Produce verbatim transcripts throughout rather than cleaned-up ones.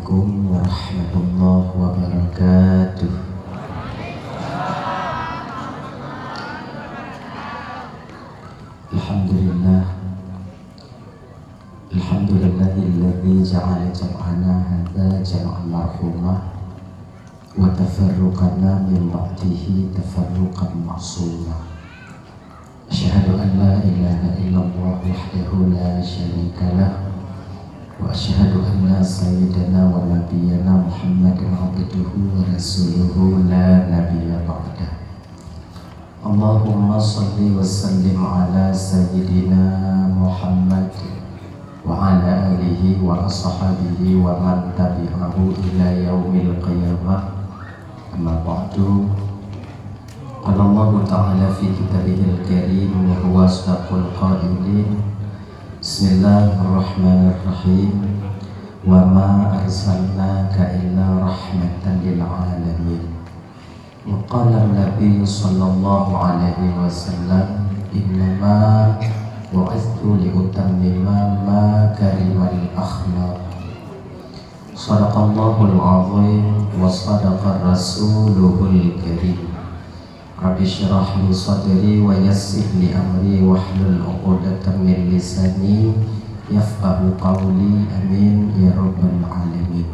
Assalamualaikum warahmatullahi wabarakatuh. Alhamdulillah. Alhamdulillahilladzi ja'ala jam'ana hadza jam'an marhumah, wa tafarruqana min ba'dihi tafarruqan ma'suma. Asyhadu an la ilaha illallah wahdahu la syarika lah, wa asyhadu anna sayyidana wa nabiyyana Muhammadan abduhu wa rasuluhu la nabiyya ba'dah. Allahumma shalli wa sallim ala sayyidina Muhammad wa ala alihi wa ashabihi wa man tabi'ahu ila yaumil qiyamah. Amma ba'du. Qala Allahu ta'ala fi kitabihil karim wa huwa asdaqul qailin. Bismillahirrahmanirrahim. Wa ma arsalnaka illa rahmatan lil alamin. Wa qala Nabi sallallahu alaihi wasallam, "Innama bu'itsu li utammima makarimal akhlaq." Shadaqallahul azim wa shadaqa rasuluhul karim. Rabbi shrah li sadri wa yassir li amri wahlul 'uqdatam min lisani yafqahu qawli. Amin ya rabbal alamin.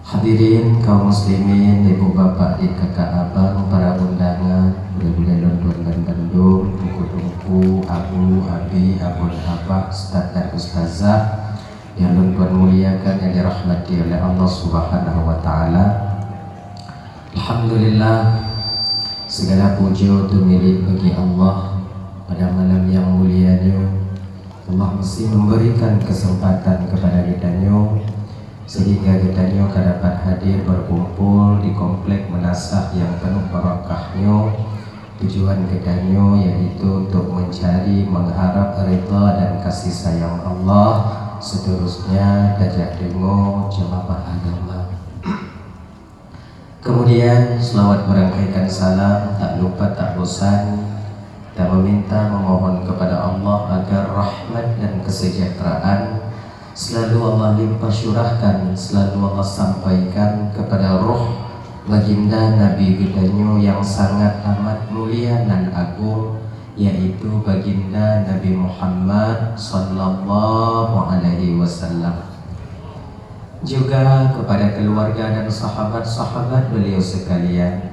Hadirin kaum muslimin, ibu bapak, dik kakak abang, para undangan, gurée-gurée lôn tuan banmandum, teungku-teungku, abu, abi, abon, abah, ustaz dan ustazah nyang lôn tuan muliakan, nyang dirahmati oleh Allah Subhanahu wa Taala. Alhamdulillah, segala puji tu milik bagi Allah. Pada malam yang mulia nyoe, Allah masih memberikan kesempatan kepada geutanyoe sehingga geutanyoe ka dapat hadir berkumpul di komplek meunasah yang penuh barakah nyoe. Tujuan geutanyoe yaitu untuk mencari, mengharap ridha dan kasih sayang Allah. Seterusnya, tajak deungoe ceramah agama. Kemudian, selawat merangkaikan salam, tak lupa, tak bosan, kita meminta, memohon kepada Allah agar rahmat dan kesejahteraan selalu Allah limpah syurahkan, selalu Allah sampaikan kepada roh Baginda Nabi geutanyoe yang sangat amat mulia nan agung, yaitu Baginda Nabi Muhammad sallallahu alaihi wasallam. Juga kepada keluarga dan sahabat-sahabat beliau sekalian.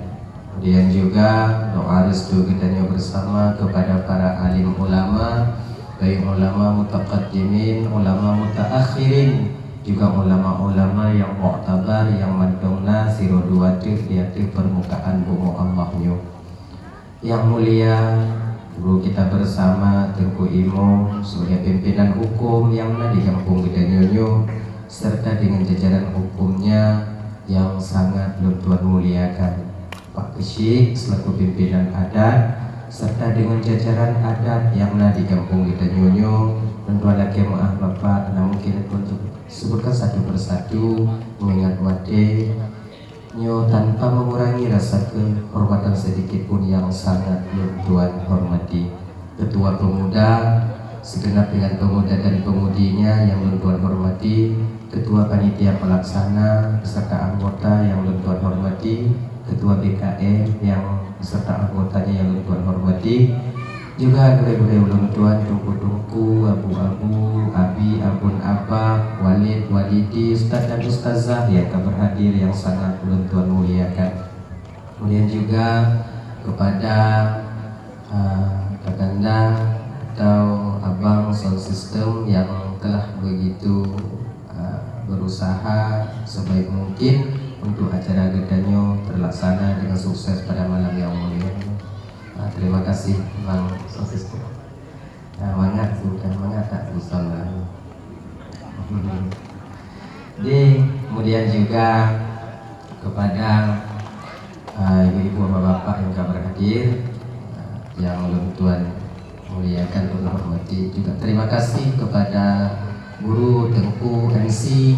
Kemudian juga doa restu geutanyoe bersama kepada para alim ulama, baik ulama mutaqaddimin, ulama mutaakhirin, juga ulama-ulama yang muktabar, yang mantong na sidroe dua teuk di ateueh permukaan bumoe Allah nyoe. Yang mulia guru kita bersama, Teungku Imum, sebagai pimpinan hukum yang na di gampông geutanyoe nyoe, serta dengan jajaran hukumnya yang sangat lôn tuan muliakan, Pak Keuchik selaku pimpinan adat, serta dengan jajaran adat yang na di gampông geutanyoe nyoe, lôn tuan lakée meu'ah Bapak, na mungkin lôn tuan sebutkan satu persatu, mengingat watée nyoe tanpa mengurangi rasa kehormatan sedikit pun yang sangat lôn tuan hormati. Ketua Pemuda, segenap dengan pemuda dan pemudinya yang lôn tuan hormati, Ketua Panitia Pelaksana beserta anggota yang lôn tuan hormati, Ketua B K M yang beserta anggotanya yang lôn tuan hormati, juga gurée-gurée ulôn tuan, teungku-teungku, abu-abu, abi, abon, abah, walid, walidi, ustaz dan ustazah yang ka berhadir yang sangat ulôn tuan muliakan. Kemudian juga kepada, ah, kakanda atau abang sound system yang telah begitu, ah, berusaha sebaik mungkin untuk acara geutanyoe terlaksana dengan sukses pada malam yang mulia. Ah, terima kasih, Bang Sosis. Ah, mangat sudah, mangat tak susah lah. Jadi, kemudian juga kepada, ah, ibu-ibu, bapak-bapak yang ka berhadir, ah, yang ulôn tuan muliakan, ulôn hormati. Juga terima kasih kepada guru, teungku, M C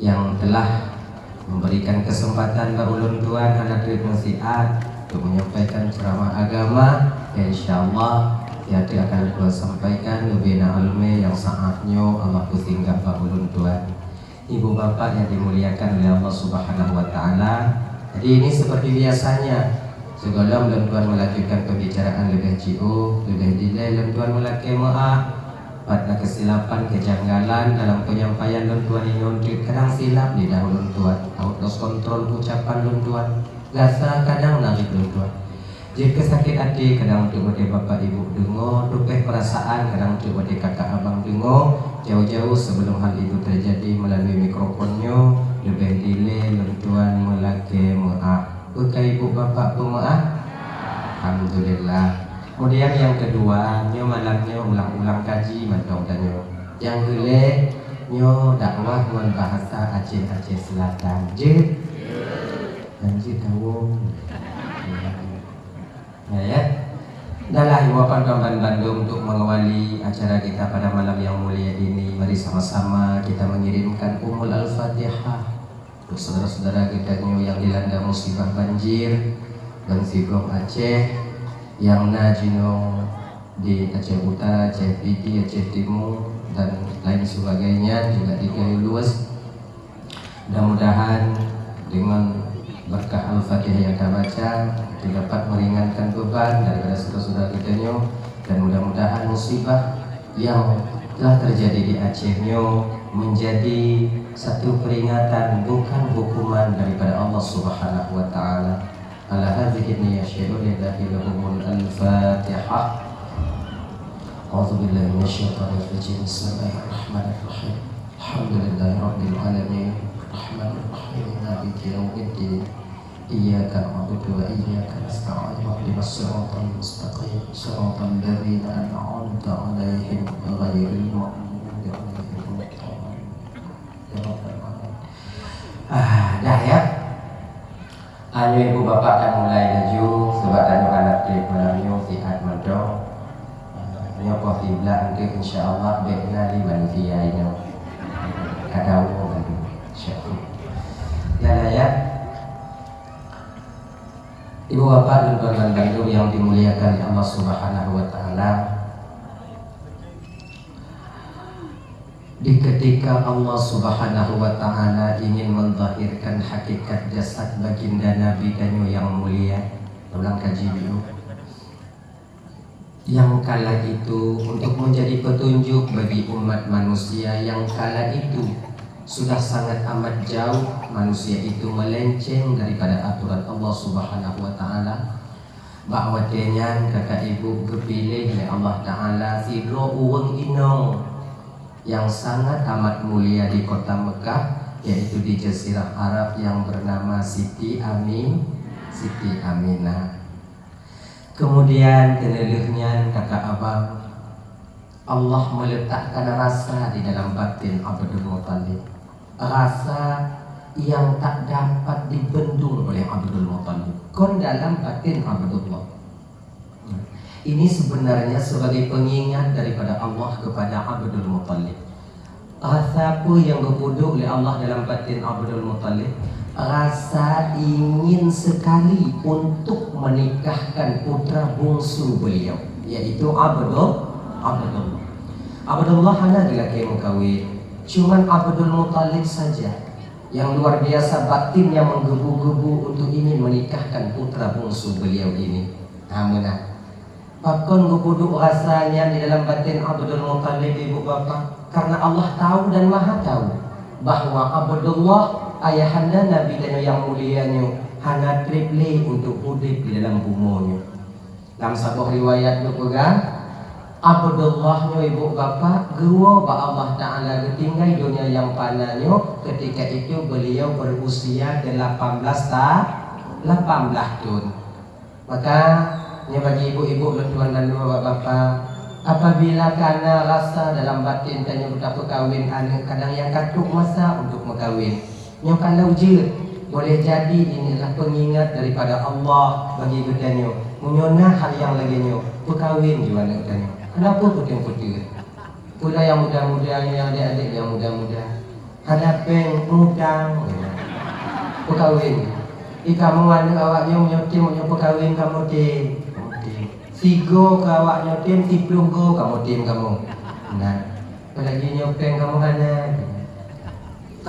yang telah memberikan kesempatan bak ulôn tuan hana trép meusiat untuk menyampaikan ceramah agama, dan insya Allah, nyang akan ulôn sampaikan leubeh na ileumèe nyang saat nyoe Allah peusinggah bak ulôn tuan. Ibu bapak yang dimuliakan oleh Allah Subhanahu wa Ta'ala, jadi ini seperti biasanya, sebelum lôn tuan melanjutkan pembicaraan leubeh jiôh, leubeh dilée lôn tuan meulakée meu'ah. Pat na keusilapan, kejanggalan dalam penyampaian lôn tuan inong, kadang silap lidah lôn tuan, out of control ucapan lôn tuan, rasa kadang narit lôn tuan. Jeuet keu sakét até kadang teuk watée bapak ibu deungoe, tupéh peurasaan kadang teuk watée kakak abang deungoe, jauh-jauh sebelum hal itu terjadi melalui mikrofon nyoe, leubeh dilée lôn tuan meulakée meu'ah. Beuka ibu bapak peumeu'ah? Alhamdulillah. Kemudian yang kedua, nyoe malam nyoe ulang-ulang kaji mantong tanyoe. Nyang keulhée, nyoe dakwah ngon bahasa Aceh, Aceh Selatan. Jeuet? Dan jeuet tawong. Ya, ya. Dahlah, ibu bapak tuan ban bandum, untuk mengawali acara kita pada malam yang mulia ini, mari sama-sama kita mengirimkan Ummul Al-Fatihah untuk saudara-saudara geutanyoe nyang dilanda musibah banjir dan sigob Aceh, nyang na jinoe di Aceh Utara, Aceh Pidie, Aceh Timu, dan lain sebagainya, juga di Gayo Luwes. Mudah-mudahan dengan berkah Al-Fatihah yang kita baca, itu dapat meringankan beban daripada saudara-saudara kita nyoe, dan mudah-mudahan musibah yang telah terjadi di Aceh nyoe menjadi satu peringatan, bukan hukuman daripada Allah Subhanahu wa Ta'ala. Ala hadhihi niyah, syai'un lillahi lahumul Al-Fatihah. A'udzubillahi minasyaitonirrajim. Bismillahirrahmanirrahim. Alhamdulillahirabbil alamin. Rahmanirrahim. Maliki yaumiddin. Iyyaka na'budu wa iyyaka nasta'in. Ihdinas siratal mustaqim. Siratal ladzina an'amta 'alaihim ghairil maghdubi 'alaihim waladdallin. Ya Rabbal alamin. Ah, dah ya. Ayo ibu bapak dah mulai laju sebab tanyoe hana trép malam nyoe siat mantong. Ah, nyoe poh siblah nanti insya Allah bèk na lé manusia inoe. Kada woe laju. Insya Allah. Dah lah ya. Ibu bapak dan tuan-tuan bandum yang dimuliakan oleh Allah Subhanahu wa Ta'ala, di ketika Allah Subhanahu wa Ta'ala ingin menzahirkan hakikat jasad baginda Nabi tanyoe yang mulia, ulang kaji dulu. Yang kala itu untuk menjadi petunjuk bagi umat manusia yang kala itu sudah sangat amat jauh manusia itu melenceng daripada aturan Allah Subhanahu wa Ta'ala. Bak watée nyan kakak ibu geupiléh lé Allah Ta'ala sidroe ureuëng inong nyang sangat amat mulia di kota Mekah, yaitu di Jazirah Arab yang bernama Siti Amin, Siti Aminah. Kemudian keuneulheueh nyan kakak abang, Allah meletakkan rasa di dalam batin Abdul Muthalib. Rasa yang tak dapat dibendung oleh Abdul Muthalib. Kon dalam batin Abdullah. Ini sebenarnya sebagai pengingat daripada Allah kepada Abdul Muthalib. Rasa apa yang geupeuduek lé Allah dalam batin Abdul Muthalib? Rasa ingin sekali untuk menikahkan putra bungsu beliau, yaitu Abdul, Abdullah. Abdullah hana geulakée meukawen, cuman Abdul Muthalib saja yang luar biasa batinnya menggebu-gebu untuk ingin menikahkan putra bungsu beliau ini. Nah, meunan. Pakon geupeuduek rasa nyan di dalam batin Abdul Muthalib, ibu bapak? Karena Allah tahu dan Maha tahu bahwa Abdullah, ayahanda Nabi tanyoe nyang mulia nyoe, hana trép lé untuk udép di dalam bumoe nyoe. Lam saboh riwayat geupeugah, Abdullah nyoe, ibu bapak, geuwoe bak Allah Ta'ala geutinggai donya nyang fana nyoe, ketika itu beliau berusia delapan belas ta-, lapan belas thon. Maka, nyoe bagi ibu-ibu lôn tuan dan dua bapak-bapak, apabila kana rasa dalam batin tanyoe tapeukawen aneuëk, kadang nyang ka trok masa untuk meukawen. Nyoe kana jeuet, boleh jadi ini adalah pengingat daripada Allah bagi geutanyoe. Meunyoe na hal nyang lagée nyoe, peukawen ju aneuëk tanyoe. Kenapa peuteun-peuteun? Pula nyang muda-muda, nyang adék-adék nyang muda-muda. Hana péng mutang. Peukawen. Di kamoe aneuëk awak nyoe, nyoe tem, nyoe peukawen kamoe tem. Kamoe tem. Sigo keu awak nyoe tem, siploh go kamoe tem kamoe. Nah, apalagi nyoe péng kamoe hana.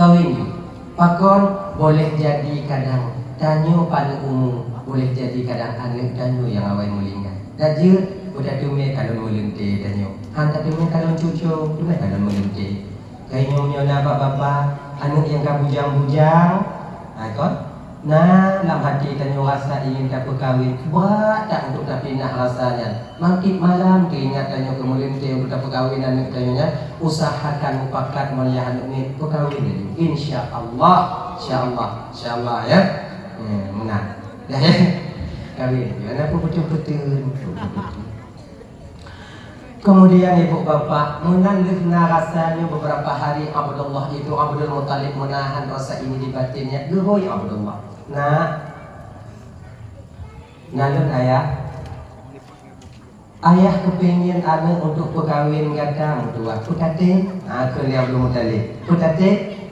Kawin pakon boleh jadi kadang tanyoe paneuk umu, boleh jadi kadang aneuk tanyoe nyang awai meulinggai. Dak jeuet beutateumé kalon meuleuntée tanyoe. Han tateumé kalon cucoe, teumé kalon meuleuntée. Kainyoe nyoe na bak bapak, aneuk nyang ka bujang-bujang, ha, kon? Na lam hati tanyoe rasa ingin tapeukawen, brat that untuk tapinah rasa nyan. Makin malam teuingat tanyoe keu meuleuntée untuk tapeukawen aneuk tanyoe nyan, usahakan mupakat ngon yah aneuk nyoe peukawen laju. Insya Allah, insya Allah, insya Allah, ya. Eh, meunan. Dah, ya? Kawen. Hana peue beutôi-beutôi. Kemudian ibu bapak, meunan lheueh na rasa nyoe beberapa hari Abdullah itu, Abdul Muthalib meunahan rasa ini di batinnya, geurôi Abdullah. Nak, nalon ayah, ayah kepingin aneuk untuk peukawen gata meutuah. Peutaté, ha, kheun lé Abdul Muthalib. Peutaté,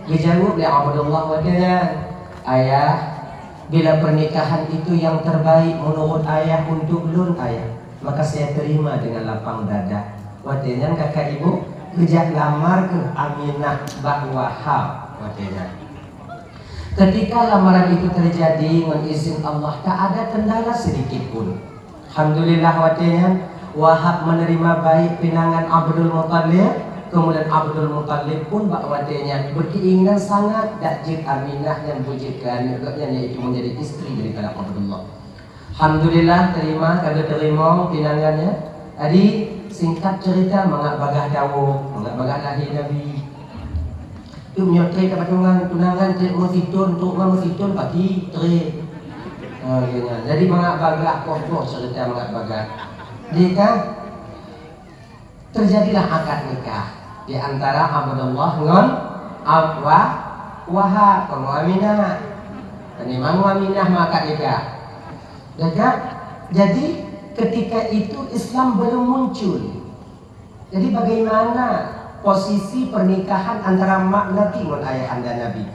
geujaweueb lé Abdullah watée nyan, ayah, bila pernikahan itu yang terbaik menurut ayah untuk lôn, ayah, maka saya terima dengan lapang dada. Watée nyan kakak ibu geujak lamar keu Aminah bak Wahab watée nyan. Ketika lamaran itu terjadi, ngon izin Allah, tak ada kendala sedikit pun. Alhamdulillah, watée nyan Wahab menerima baik pinangan Abdul Muthalib, kemudian Abdul Muthalib pun bak watée nyan berkeinginan sangat dak jeuet Aminah nyang beujeuet keu aneuk gobnyan, yaitu menjadi istri daripada Abdullah. Alhamdulillah, terima, ka geuteurimong pinangan nyan. Jadi, singkat cerita, mangat bagaih tawoe, mangat bagaih lahé Nabi. Tu meunyoe trép ka tunangan, tunangan trép meusiton, trok ma meusiton pagi trép. Ha, iya nyan. Jadi mangat bagaih, koh-koh cerita mangat bagaih. Di kan? Terjadilah akad nikah di antara Abdullah ngon Ab-, Wah-, Wahab, ngon Aminah. Teurimong Aminah meuakad nikah. Dah kan? Jadi, ketika itu Islam belum muncul. Jadi, bagaimana posisi pernikahan antara mak Nabi ngon ayahanda Nabi?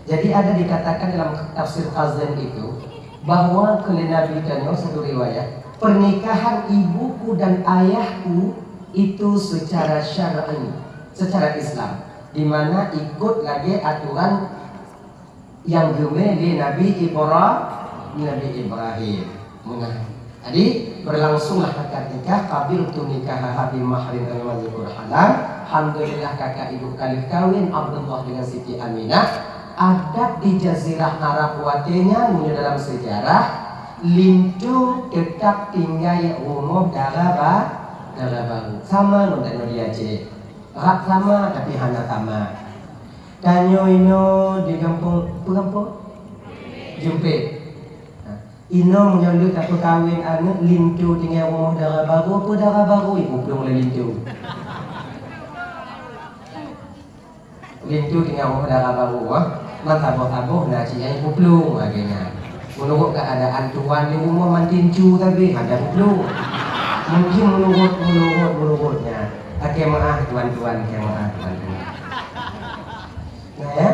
Jadi, ada dikatakan dalam tafsir Khazin itu, bahwa kheun lé Nabi tanyoe satu riwayat, pernikahan ibuku dan ayahku itu secara syar'i, secara Islam, di mana ikut lagée aturan nyang geumé lé Nabi Ibra-, Nabi Ibrahim. Meunan. Jadi, berlangsunglah akad nikah, qabiltu nikahaha bi mahrin ghairu madhkur halan. Alhamdulillah, kakak ibu ka lheueh kawin Abdullah dengan Siti Aminah. Adat di Jazirah Arab watée nyan, meunyoe dalam sejarah, linto teutap tinggai rumoh dara ba-, dara barô. Sama ngon tanyoe di Aceh. Rab sama, tapi hana sama. Tanyoe inoe di gampông, peue gampông? Jumpet. Ha. Inoe meunyoe lheueh tapeukawen aneuk, linto tinggai rumoh dara barô, peue dara barô, ipeuplong lé linto. Linto tinggai rumoh dara barô, ha. Man saboh-saboh na cit nyang ipeuplong lagée nyan. Meunurot keuadaan tuan di rumoh mantin cu sabe, hana peuplong. Mungkin meunurot, meunurot, meunurot nyan. Akhé meu'ah tuan-tuan, akhé meu'ah tuan-tuan. Nah, ya.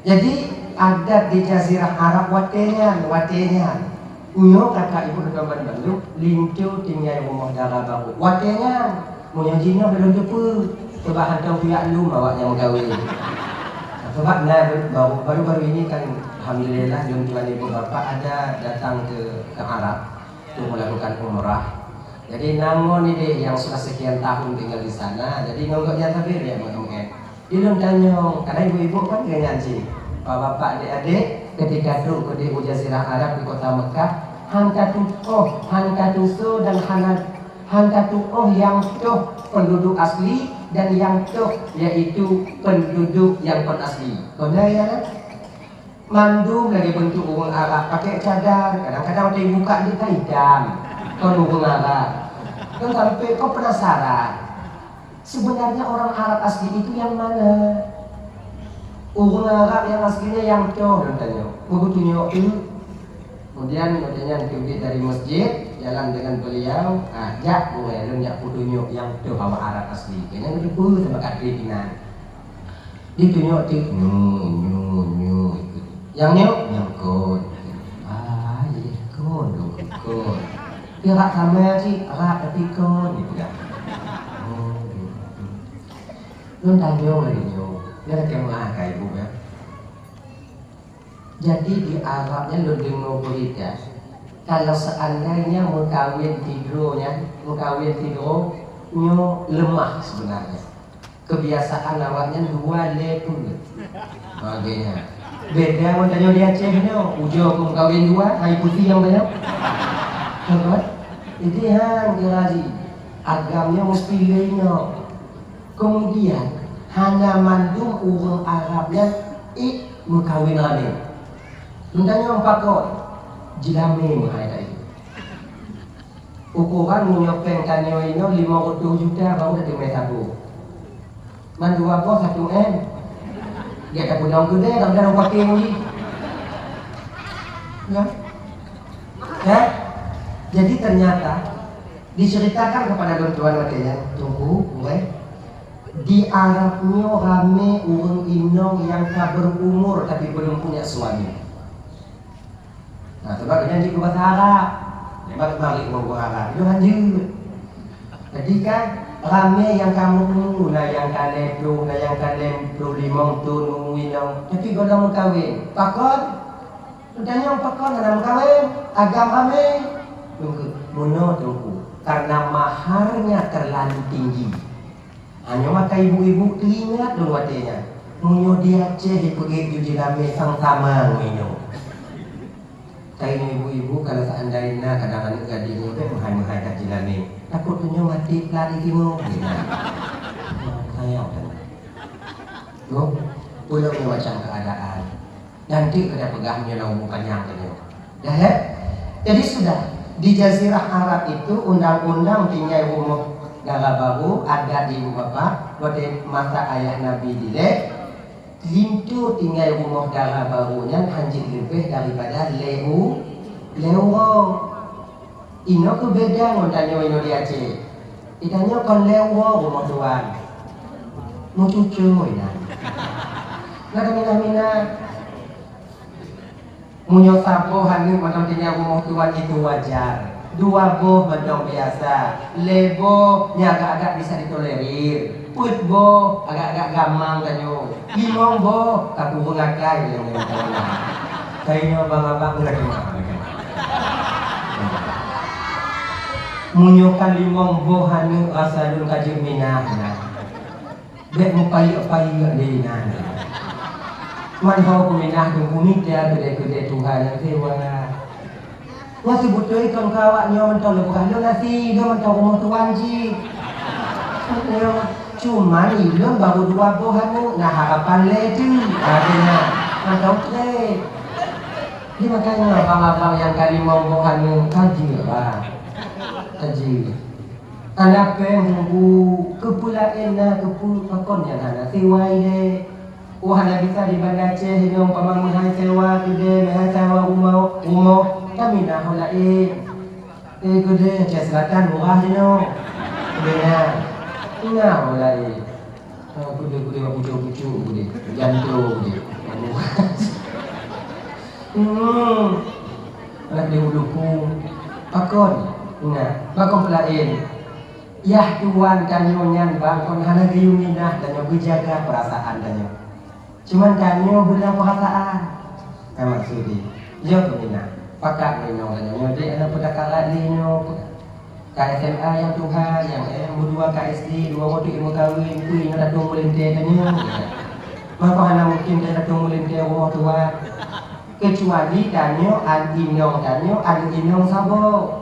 Jadi, adat di Jazirah Arab watée nyan, watée nyan. Nyoe kakak ibu lôn ban bandum, linto tinggai rumoh dara barô. Watée nyan, meunyoe jinoe lôn teupeue, sabab hantom piyak lom awak nyang meukawen. Sabab na baru, baru-baru ini kan, alhamdulillah, lôn tuan ibu bapak ada datang ke, ke Arab untuk melakukan umrah. Jadi, na ngon idéh nyang sudah sekian tahun tinggal di sana, jadi ngon gobnyan sabe dia meu'en. Di lôn tanyong, karena ibu-ibu kan nyan cit. Bapak-bapak, adik-adik, ketika trok keudeh u Jazirah Arab di kota Mekah, han tatu'oh, han tatusoe dan hana, han tatu'oh nyang toh penduduk asli dan nyang toh, yaitu penduduk nyang kon asli. Kon na ya, kan? Mandum lagée beuntuk ureuëng Arab, pakai cadar, kadang-kadang watée buka jeuet ka itam. Kon ureuëng Arab. Kan sampai kau penasaran. Sebenarnya orang Arab asli itu yang mana? Ureuëng Arab nyang aslinya nyang toh, lôn tanyong. Beutunyok tu. Kemudian, watée nyan teubiet dari masjid, jalan dengan beliau, ah, jak gurée lôn jak peutunyok nyang toh awak Arab asli. Kayaknya geuteupeue sama kat keuinan. Ditunyok teuk, nyoe, nyoe, nyoe. Nyang nyoe, nyang kon. Ah, iya, kon, kon, kon. Dia rak sama cit, rak tapi kon, dia peugah. Oh, dia. Lôn tanyong lagée nyoe, nyan lakée meu'ah keu ibu Jadi di Arab nyan lôn deungoe beurita, kalau seandainya meukawen sidroe nyan, meukawen sidroe nyoe leumah seubeunarnya. Keubiasaan awaknyan dua lhèe peuet. Makajih beda ngon tanyoe di Aceh nyoe, ujoe keu meukawen dua, hai putih nyang banyak. Nampak? Jadi han geuraji. Agam nyoe meusti lhèe nyoe. Keumudian, hana mandum ureueng Arab nyan ék meukawen ramé. Lôn tanyong pakon, jilamé meuhai tadi. Ukoran meunyoe péng tanyoe inoe limong reutôh juta baru tateumé saboh. Man dua boh satu M. Dia tak peudong keudè, kadang-kadang pakai lagi. Ya? Ya? Jadi ternyata diceritakan kepada lôn tuan watèe nyan, Teungku, Gurèe, di Arab nyoe ramé ureueng inong nyang ka berumur tapi belum punya suami. Nah, sebab nyan jeuet keu basa Arab. Memang mari ureueng Arab. Itu hanjeuet. Jadi kan, ramé nyang ka meu-umu, na nyang ka lhèe ploh, na nyang ka lhèe ploh limong thôn, umu inong. Tapi gohlom meukawen. Pakon? Tanyong pakon hana meukawen? Agam ramé. Tunggu, meunoe Teungku. Karena maharnya terlalu tinggi. Nyoe maka ibu-ibu teuingat lôn watèe nyan. Meunyoe di Aceh ipeugèt ju jilamé sang sama ngon inong. Tapi nyoe ibu-ibu kalau seandai na kadang aneuk gadéh nyoe bèk meuhai-meuhai that jilamé. Takot nyoe maté plat di timoh. Sayang kan. Loh, peue lom nyoe macam keadaan. Nanti ka tapeugah meunyoe na umu panyang tanyoe. Dah, ya? Jadi sudah, di Jazirah Arab itu undang-undang tinggai rumoh dara barô, adat di ibu bapak, watèe masa ayah Nabi dilèe, linto tinggai rumoh dara barô nyan hanjeuet leubeh daripada lhèe u-, lhèe uroe. Inoe keu beda ngon tanyoe inoe di Aceh. Di tanyoe kon lhèe uroe rumoh tuan. Meucucue inan. Na taminah-minah. Meunyoe saboh aneuk mantong tinggai rumoh tuan itu wajar. Dua boh mantong biasa. Lhèe boh nyan agak-agak bisa ditolerir. Peuet boh agak-agak gamang tanyoe. Limong boh ka kureueng akai lé ngon tanyoe. Tanyoe bang abang udah keumah. Meunyoe ka limong boh aneuk rasa lôn ka jeuet minah, nah. Bèk meupayeuk-payeuk lé inan. Man ho peuminah Teungku mita keudè-keudè tuha nyang sewa. Nyan seubeutôi kon keu awak nyoe mantong lôn peugah lôn asie, lôn mantong rumoh tuan jih. Nyoe cuman ilôn barô dua boh aneuk, na harapan lhèe teuk. Akhirnya, mantong trép. Di makanya abang-abang nyang ka limong boh aneuk ka jeuet, bah. Ka jeuet. Hana péng Teungku, keupeue laén na, keupeue pakon nyang hana sewa ilèe. Oh, hana bisa di Banda Aceh inoe umpama meuhai sewa keudè, meuhai sewa rumoh, rumoh, kami na ho laén. Eh, keudè Aceh Selatan murah inoe. Keudè na. Na ho laén. Oh, keudè, keudè bak pucuk-pucuk keudè. Jantung keudè. Hmm. Alah di ulu pu. Pakon? Ingat, pakon peulaén. Yah tuan tanyoe nyan bang kon hana geuyue minah tanyoe, geujaga peurasaan tanyoe. Cuman tanyoe beulang peurasaan. Ka maksud jih. Yo keu minah. Pakat ngon inong tanyoe nyoe dek hana peudakarat lé nyoe. Ka S M A nyang tuha, nyang eh, umur dua ka S D, dua boh teuk meukawen, peue inong tatong meulintèe tanyoe. Maka hana mungken tanyoe tatong meulintèe rumoh tuan. Kecuali tanyoe an inong tanyoe, an inong saboh.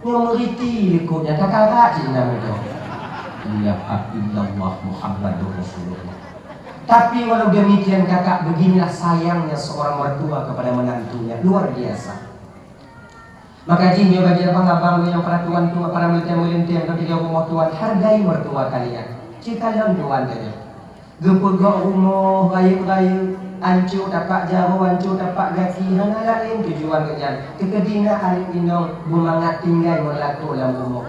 Nyoe meuriti likot nyan takarat cit inong itu. La ilaha illallah Muhammadur Rasulullah. Tapi walau demikian kakak, beginilah sayangnya seorang mertua kepada menantunya, luar biasa. Maka jih nyoe bagi abang-abang nyang para tuan tuan, para meulintèe-meulintèe, meunan di rumoh tuan, hargai mertua kalian. Cit kalon tuan tadi. Geupeugöt rumoh rayeuk-rayeuk, ancô tapak jaroe, ancô tapak gaki, hana laén tujuan geuh nyan. Teukeudi na aneuk inong beumangat tinggai meulakoe lam rumoh.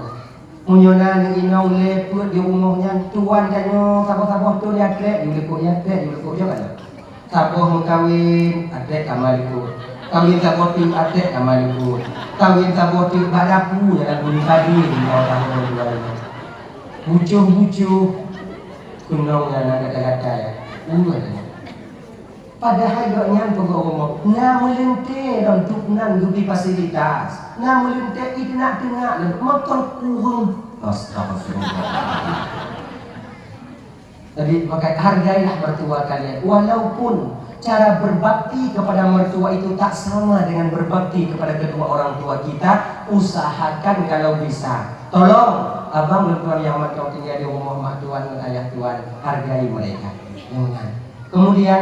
Meunyoe na aneuk inong lé peuet di rumoh nyan, tuan tanyoe saboh-saboh tu di atrek, di likot di atrek, di likot jih kan. Saboh meukawen, atrek kama likot. Kawen saboh teuk, atrek kama likot. Kawen saboh teuk bak dapu, nyan lagu di padi, di bawah tahun dua ribu. Bucoh-bucoh, keunong nyan gata-gata ya. Ulun. Padahai gobnyan peugah rumoh na meulintèe lom, trôk nan geubri fasilitas, na meulintèe i teunak-teunak lom, mantong kureueng. Astagfirullah. Jadi, maka hargailah mertua kalian. Walaupun cara berbakti kepada mertua itu tak sama dengan berbakti kepada kedua orang tua kita, usahakan kalau bisa. Tolong, abang dan tuan yang mantong tinggal di rumah mak tuan dan ayah tuan, hargai mereka. Jangan. Kemudian,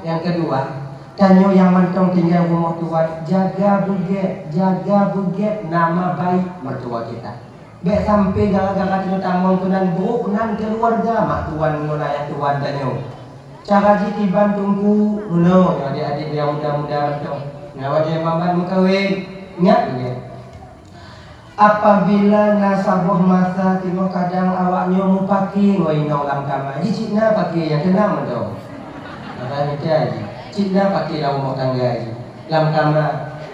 yang kedua, tanyoe nyang mantong tinggai rumoh tuan, jaga beugét, jaga beugét nama baik mertua kita. Bèk sampai gara-gara tanyoe tamong keunan brôk nan keuluwarga mak tuan ngon ayah tuan tanyoe. Cara jih kiban teungku, meunoe nyoe adik-adik nyang muda-muda mantong. Nyoe awak nyan ban meukawen, ingat beugét. Apabila na saboh masa timoh kadang awak nyoe mupake ngon inong lam kama, jih cit na pake nyang keunong mantong. Maka nyoe cit na pake lam rumoh tangga jih. Lam kama,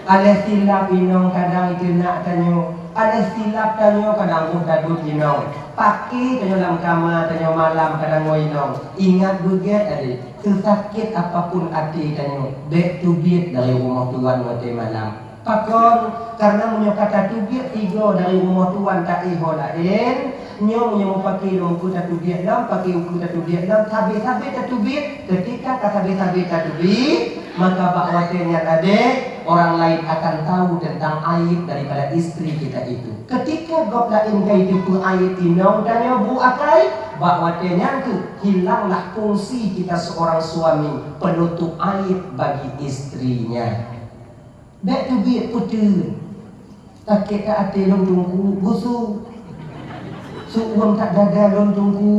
aléh silap inong kadang i teunak tanyoe, aléh silap tanyoe kadang boh tadot inong. Pake tanyoe lam kama tanyoe malam kadang ngon inong. Ingat beugét adik, seusakét apapun até tanyoe, bèk teubiet dari rumoh tuan watèe malam. Pakon? Karena meunyoe ka tateubiet tigo dari rumoh tuan taéh ho laén, nyoe meunyoe mupake lom ukeue tateubiet lom, pake ukeue tateubiet lom, sabe-sabe tateubiet. Keutika ka sabe-sabe tateubiet, maka bak watèe nyan adék, orang lain akan tahu tentang aib daripada istri kita itu. Keutika gob laén ka jiteupeue aib inong tanyoe bu akai, bak watèe nyan kheueh hilanglah fungsi kita seorang suami penutup aib bagi istrinya. Bèk teubiet peuteun. Sakét that até lôn teungku, geusu. Seu'uem that dada lôn teungku,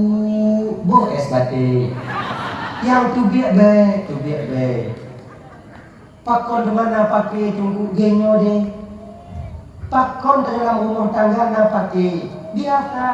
boh és baté. Nyang teubiet bèk, teubiet bèk. Pakon teuma na pake teungku, geuh nyoe deh. Pakon tanyoe lam rumoh tangga na pake. Biasa,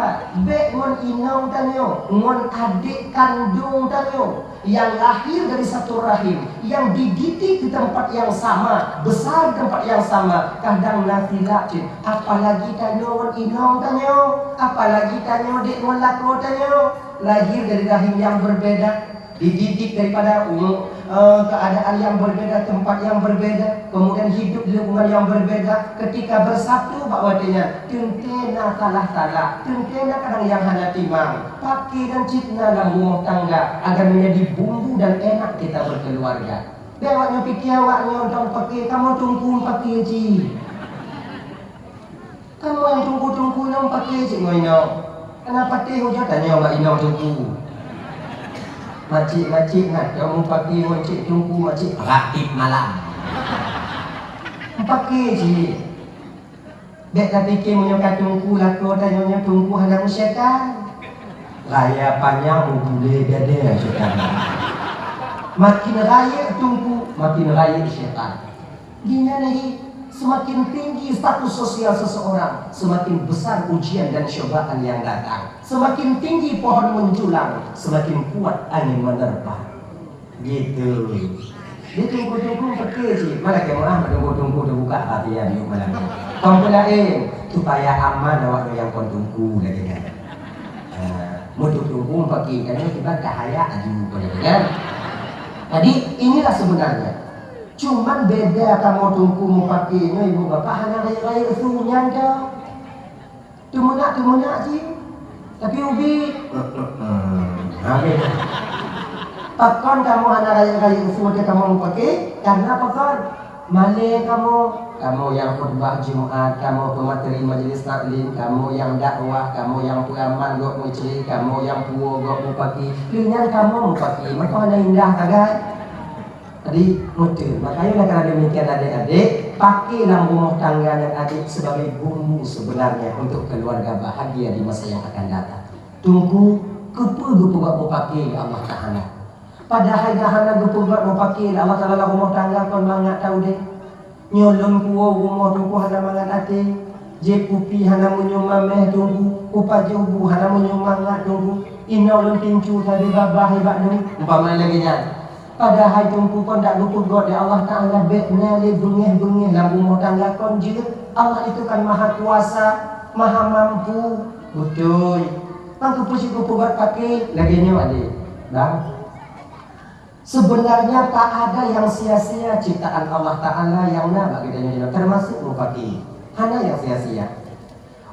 bèk ngon inong tanyoe, ngon adék kandông tanyoe. Yang lahir dari satu rahim, yang dididik di tempat yang sama, besar di tempat yang sama, kadang na silap cit. Apalagi tanyoe ngon inong tanyoe, apalagi tanyoe dék ngon lakoe tanyoe, lahir dari rahim yang berbeda, dididik daripada, eh, keadaan yang berbeda, tempat yang berbeda, kemudian hidup di lingkungan yang berbeda. Ketika bersatu bak watèe nyan, teuntèe na salah-salah, teuntèe na kadang nyang hana timang. Pake dan cit na lam rumoh tangga agar menjadi bumbu dan enak kita berkeluarga. Bèk awak nyoe pike awak nyoe tang pake, kamoe teungku pake cit. Kamoe nyang teungku-teungku nyoe pake cit ngon inong. Hana patéh ujoe tanyoe bak inong teungku. Macik-macik na teuh mupake ngon cit teungku, macik ratib malam. Mupake cit. Bèk tapike meunyoe ka teungku lakoe tanyoe nyoe teungku hana meusyaitan. Raya panyang mubulé dada syaitan. Makin rayeuk teungku, makin rayeuk syaitan. Di nyan hi, semakin tinggi status sosial seseorang, semakin besar ujian dan cobaan yang datang. Semakin tinggi pohon menjulang, semakin kuat angin menerpa. Gitu. Di teungku-teungku peuke cit, mana ke maah teungku-teungku teubuka hati ya di malam ni. Kompon lain, supaya aman awak nyang kon teungku lagèe nyan. Ah, meuteungku mupake kan tiba tahaya aju pada kan. Jadi inilah sebenarnya. Cuman beda kamoe teungku mupake nyoe ibu bapak hana rayeuk-rayeuk su nyan dah. Teumeunak-teumeunak cit, tapi ubit. Habis. Pakon kamoe hana rayeuk-rayeuk su watèe kamoe mupake? Karena pakon? Malèe kamoe. Kamoe nyang khutbah Jumat, kamoe peumateri majelis taklim, kamoe nyang dakwah, kamoe nyang peuramal gob meucre, kamoe nyang puwoe gob mupake. Keu nyan kamoe mupake, maka hana indah sagai. Jadi, meuteun. Makanya, oleh karena demikian, adik-adik, pake lam rumah tangga nyan adik sebagai bumbu sebenarnya untuk keluarga bahagia di masa yang akan datang. Teungku, keupeue geupeugah mupake lé Allah Ta'ala? Padahai dah hana geupeugah mupake lé Allah Ta'ala lam rumah tangga kon mangat taudeh. Nyoe lôn kuwoe rumoh teungku hana mangat até. Jieb kupi hana meunyoe mamèh teungku, kupajoh bu hana meunyoe mangat teungku. Inong lôn tincu sabe babah bak lôn, umpama lagèe nyan. Padahai teungku kon dak geupeugöt lé Allah Ta'ala bèk na lé beungèh-beungèh lam rumoh tangga kon jeuet. Allah itu kan Maha Kuasa, Maha Mampu. Beutôi. Bang keupeue cit geupeugöt pake lagèe nyoe até. Bang. Sebenarnya tak ada yang sia-sia ciptaan Allah Ta'ala nyang na bak geutanyoe, termasuk mupake. Hana nyang sia-sia.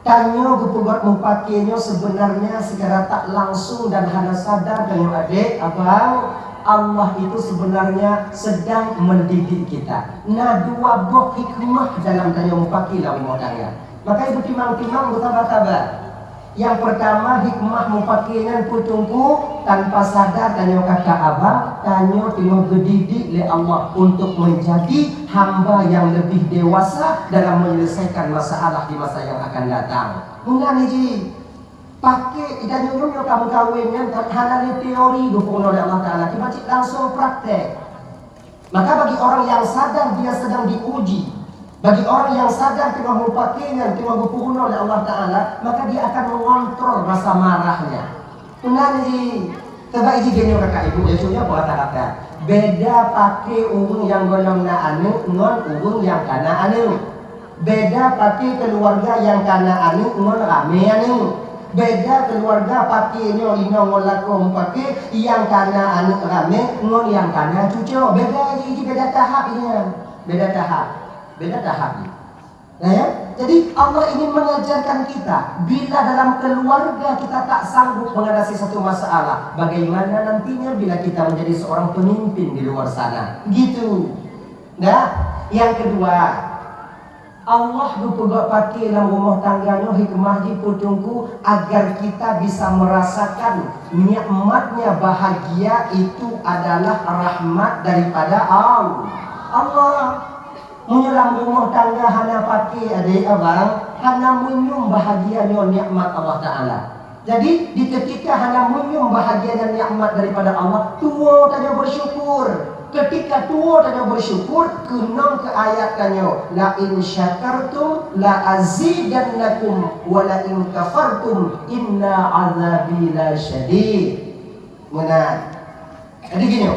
Tanyoe geupeugöt mupake nyoe sebenarnya secara tak langsung dan hana sadar tanyoe adék, abang, Allah itu sebenarnya sedang mendidik kita. Na dua boh hikmah dalam tanyoe mupake lam rumoh tangga. Maka beutimang-timang, beusaba-saba. Nyang peurtama, hikmah mupake nyan peue teungku, tanpa sadar tanyoe kakak abang, tanyoe teungoh geudidik lé Allah untuk menjadi hamba yang lebih dewasa dalam menyelesaikan masalah di masa yang akan datang. Meunan jih, pake tanyoe nyoe ka meukawen nyan hana lé teori geupeurunoe lé Allah Ta'ala, tiba cit langsung praktek. Maka bagi orang yang sadar dia sedang diuji, bagi orang yang sadar teungoh mupake nyan teungoh geupeurunoe lé Allah Ta'ala, maka dia akan mengontrol rasa marahnya. Meunan jih, sabab jih geutanyoe kakak ibu, ya, contoh rata-rata. Beda pake ureueng nyang gohlom na aneuk ngon ureueng nyang ka na aneuk. Beda pake keuluwarga nyang ka na aneuk ngon ramé aneuk. Beda keuluwarga pake nyoe inong ngon lakoe mupake nyang ka na aneuk ramé ngon nyang ka na cucoe. Beda jih, jih beda tahap jih nyan. Beda tahap. Beda tahap jih. Nah, ya? Jadi Allah ingin mengajarkan kita, bila dalam keluarga kita tak sanggup mengatasi satu masalah, bagaimana nantinya bila kita menjadi seorang pemimpin di luar sana. Gitu. Nah, yang kedua, Allah geupeugöt pake lam rumoh tangga nyoe hikmah jih peue teungku, agar kita bisa merasakan nikmatnya bahagia itu adalah rahmat daripada Al-, Allah. Meunyoe lam rumoh tangga hana pake adék abang, hana meunyoe bahagia nyoe nikmat Allah Ta'ala. Jadi, di ketika hana meunyoe bahagia nyan nikmat daripada Allah, tuwo tanyoe bersyukur. Ketika tuwo tanyoe bersyukur, keunong keu ayat tanyoe, "La in syakartum la azidannakum wa la in kafartum inna azabi lasyadid." Meunan. Jadi gini,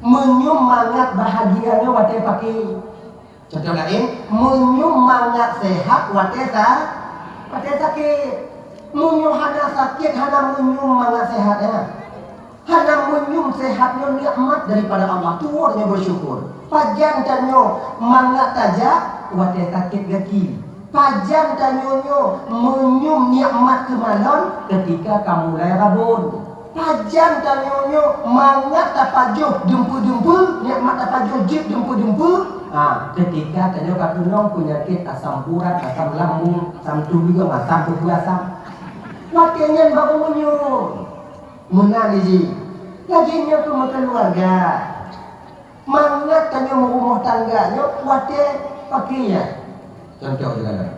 meunyoe mangat bahagia nyoe watée pake. Contoh laén, meunyoe mangat sehat watée sa-, watée sakét. Meunyoe hana sakét, hana meunyoe mangat sehat, ya. Hana meunyoe sehat nyoe nikmat daripada Allah, tuwoe nyoe bersyukur. Pajan tanyoe mangat tajak watée sakét gaki. Pajan tanyoe nyoe meunyoe nikmat keumalon ketika ka mulai rabon. Pajan tanyoe nyoe mangat tapajoh dumpeue-dumpeue, nikmat tapajoh jeuet dumpeue-dumpeue, ha, ketika tanyoe ka keunong peunyakét asam urat, asam lambung, asam tubiong, asam peupeue asam. Watée nyan baru meunyoe. Meunan jih. Lagée nyoe keu meukeuluwarga. Mangat tanyoe meurumoh tangga nyoe watée pake nyan. Contoh sigohlom.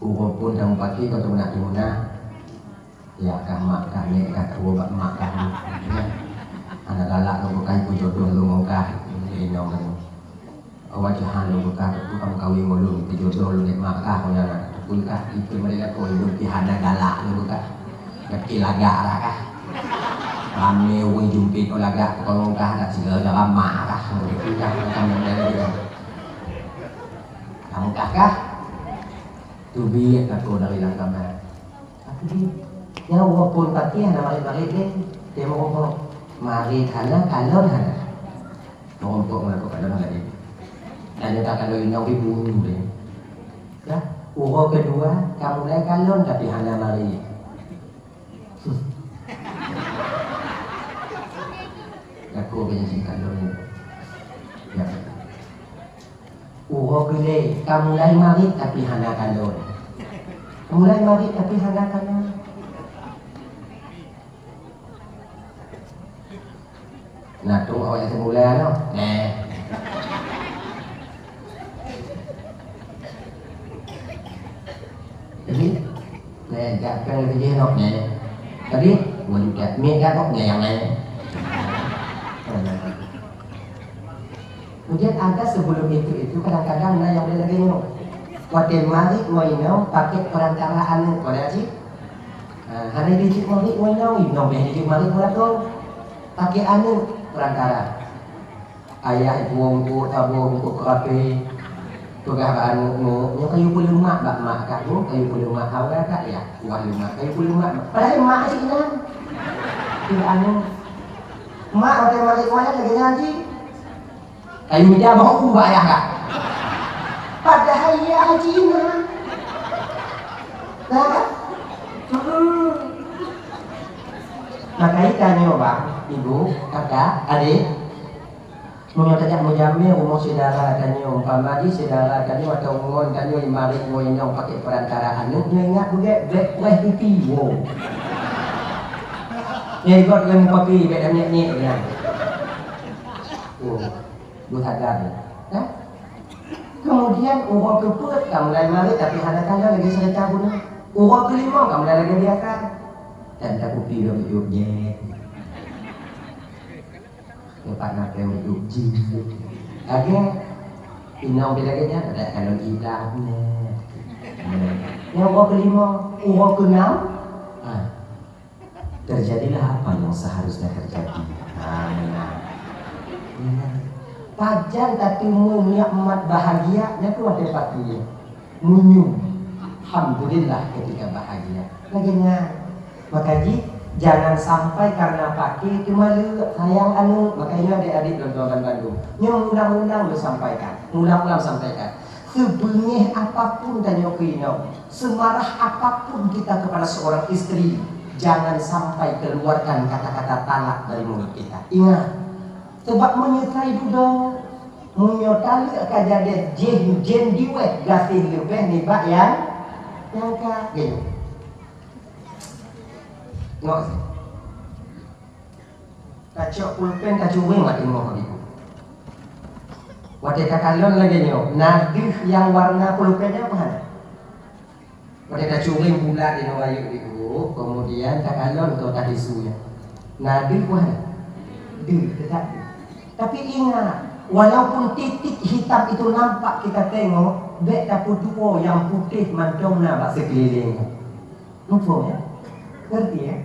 Uroe phon nyang pake ka teumeunah-teumeunah. Ya kah mak kah, nek kah, tuwoe bak mak kah. Hana galak lôn kah, ipeujodôh lôn ngon kah. Inong kah. Awak Tuhan lôn beukah, teupeu ka meukawen ngon lôn, teujodoh lôn ngon mak kah, ngon aneuk teupeu kah, itu mereka kau hidup di hana galak lôn beukah. Tapi lagak lah kah. Ramé ureueng jumpét kau lagak, kau ngon kah, dak segala mak kah, ngon itu kah, macam mana dia. Kamu kah kah? Teubiet aku dari dalam kamar. Tapi nyan walaupun pati hana marit-marit deh, dia mau marit hana, kalon hana. Meurumpok ngon lakoe padang laén. Dan nyang takalon inong pih bunyi deh. Dah, uroe keudua, ka mulai kalon tapi hana marit. Lakoe keu nyang singkat lôn. Ya. Uroe keulhèe, ka mulai marit tapi hana kalon. Ka mulai marit tapi hana kalon. Nah, tu awak nyang seumula tu. Neh. Jadi, neh, jak peng lagi je nok, neh. Tadi, wujud jak mik jak nok, neh, yang lain. Kemudian ada sebelum itu, itu kadang-kadang na nyang lagèe nyoe. Watèe marit ngon inong pakèk perantara aneuk, pada cit. Ha, hana dijeuet marit ngon inong, inong bèk dijeuet marit ngon lakoe. Pakèk aneuk perantara. Ayah ipuwoe eungkôt saboh, eungkôt keurapè. Peugah bak aneuk, "Neuk, nyoe kayue peuleumak bak mak kah, Bu, kayue peuleumak." Awai kah, "Ya, kuah leumak, kayue peuleumak." Padahai mak cit inan. Anu, mak watèe marit wayang lagèe nyan jih. Kayu mita bak u bak ayah kah? Padahai ya haji na. Nah, kan? Hmm. Maka tanyoe bang, ibu, kakak, adik, meunyoe tajak meujamé rumoh syedara tanyoe, umpama jih syedara tanyoe atau ngon tanyoe lima ribu inong pakai perantara aneuk, nyoe ingat beugèt, bèk preh pipi, wo. Nyoe ikot lé mupaki, bèk nyek-nyek nyan. Wo. Beuhadab, ya. Kan? Kemudian, uroe keupeuet ka mulai marit, tapi hana tanda lagèe seureuta bunoe. Uroe keulimong ka mulai lagèe biasa. Dan takupi lom yub jeh. Tempat na peueng yub jih. Lagèe, inong pi lagèe nyan, ada kalon idah, neh. Neh. Nyang uroe keulimong, uroe keunam, ha. Terjadilah apa yang seharusnya terjadi. Nah, nah. Nah. Pajan tateumé nikmat bahagia, nyan keuh watèe pakai. Meunyoe, alhamdulillah ketika bahagia. Lagèe nyan. Maka jih, jangan sampai karena pakai teuma le sayang aneuk. Maka nyoe adik-adik lôn tuan bandum. Nyoe ulang-ulang lôn sampaikan. Ulang-ulang sampaikan. Sebeungéh apapun tanyoe keu inong, semarah apapun kita kepada seorang istri, jangan sampai keluarkan kata-kata talak dari mulut kita. Ingat, sebab meunyoe sai dudoe, meunyoe taleuek ka jadeh jih jen diweh gaséh leubeh nibak nyang nyangka. Geuh. Ngok. Tacok pulpen, tacureng bak teungoh Ibu. Watèe takalon lagèe nyoe, na deuh nyang warna pulpen nyan peue hana? Watèe tacureng bulat inoe rayeuk Ibu, kemudian takalon keu tatisu nyan. Na deuh peue hana? Deuh, teutap deuh. Tapi ingat, walaupun titik hitam itu nampak kita tengok, bèk tapeutuwoe nyang putéh mantong na bak sikeulileng nyan. Muphom, ya? Ngerti, ya?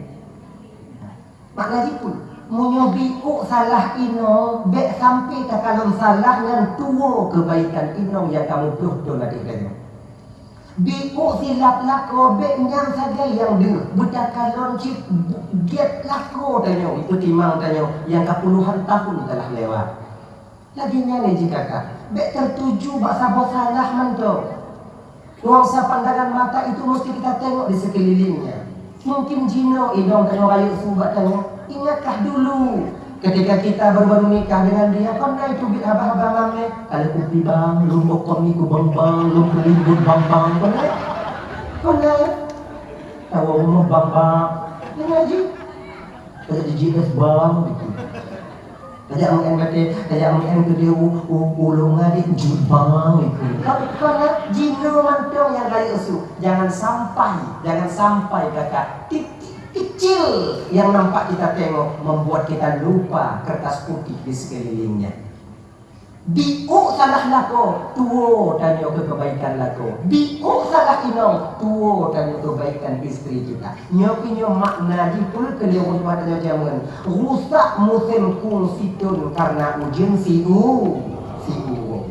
Makna jih peue? Meunyoe biôk salah inoe, bèk sampai takalon salah nyan tuwoe keubaikan inong nyang ka mupreh thon ateueh tanyoe. Biôk silap lakoe, bèk nyan sagai nyang deuh, beutakalon cit gèt lakoe tanyoe, peutimang tanyoe nyang ka puluhan tahun teulah lewat. Lagèe nyan lé jih kakak, bèk teutuju bak saboh salah mantong. Ngon sa pandangan mata itu mesti kita tengok di sekeliling nyan. Mungkin jinoe inong tanyoe rayeuk su bak tanyoe. Ingatlah dulu, ketika kita baru-baru nikah dengan dia, kon na teubiet haba-haba mamèh, "Ka lheueh kupi bang, lôn bôh komi keu bang-bang, lôn keulimbot bang-bang," kon na? Kon na? Tawoe rumoh bang-bang. Ingat jih. Tajak jijih bang gitu. Tajak meu'en batèe, tajak meu'en keudéh u, u, u lôn ngadek jih bang gitu. Kon, kon, ha? Jinoe mantong nyang rayeuk su. Jangan sampai, jangan sampai kakak titik kecil yang nampak kita tengok membuat kita lupa kertas putih di sekelilingnya. Biôk salah lakoe, tuwoe tanyoe keu keubaikan lakoe. Biôk salah inong, tuwoe tanyoe keu keubaikan istri kita. Nyoe keuh nyoe makna jih peue keu lheueh umat tanyoe jameun. Rusak musém kung sithon kareuna ujeuen si u, si uroe.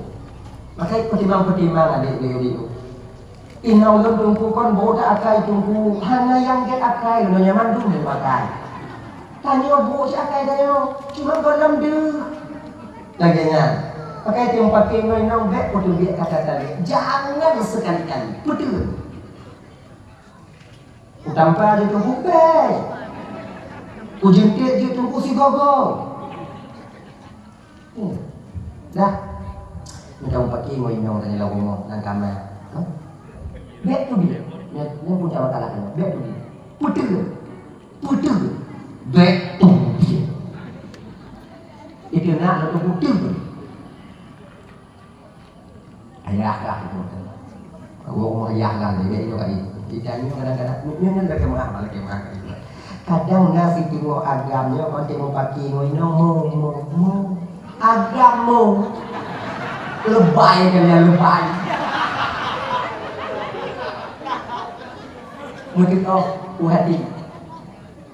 Maka peutimang-peutimang adik-adik. Inong lôn teungku kon brôk akai teungku, hana nyang gèt akai, lôn nyoe mandum lôn akai. Tanyoe brôk cit akai tanyoe, cuma gohlom deuh. Lagèe nyan. Pakai tiong paké ngon inong bèk peuteubiet kata talèk. Jangan sekali-kali. Beutôi. Utampa di teungku bèk. Ujeuntiek di teungku sigogo. Hmm. Dah. Mita mupaki ngon inong tadi lam rumoh, lam kama. Huh? Bèk tu dia. Nyan, nyan punca masalah nyoe. Bèk tu dia. Putus. Putus. Bèk tu dia. Itu nak laju putus. Ayah lah itu. Wong ayah lah dia itu kali. Kita ni kadang-kadang nyonya lagi marah, lagi marah. Kadang na siteungoh agam nyoe kon teuh mupaki ngon inong mo mo mo. Agam mo. Lebai kalian lebai. Meuteuk oh u hati.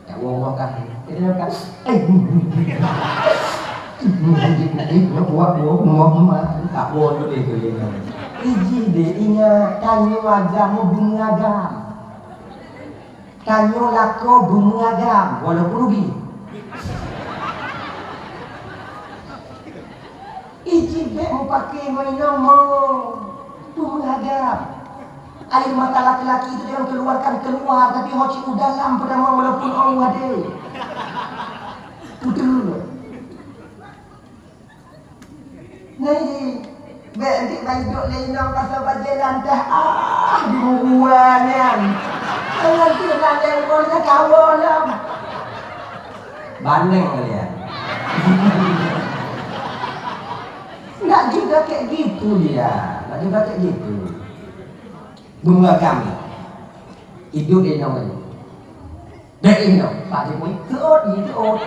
Ya Allah kah. Jadi kah. Eh. Ini buat gua mau mah tak boleh deh kalian. Iji deh ingat tanyoe agam mo beungagam. Tanyoe lakoe beumeuagam, walaupun rugi. Ih, jih bèk mupakè ngon inong mo. Peumeuhadab. Air mata laki-laki itu jangan keluarkan keluar, tapi ho cit u dalam peutamong walaupun Allah deh. Betul. Nah, ini. Bèk nanti baidok lé inong pasal bajèe lantah, ah, di mubuan nyan. Nanti lantah pun dah kawa lom. Baneng kalian. Ndak juga kayak gitu dia. Ndak juga kayak gitu. Beumeuagam. Idok inong tadi. Bèk inong. Pak Jokowi. Teuôt, teuôt.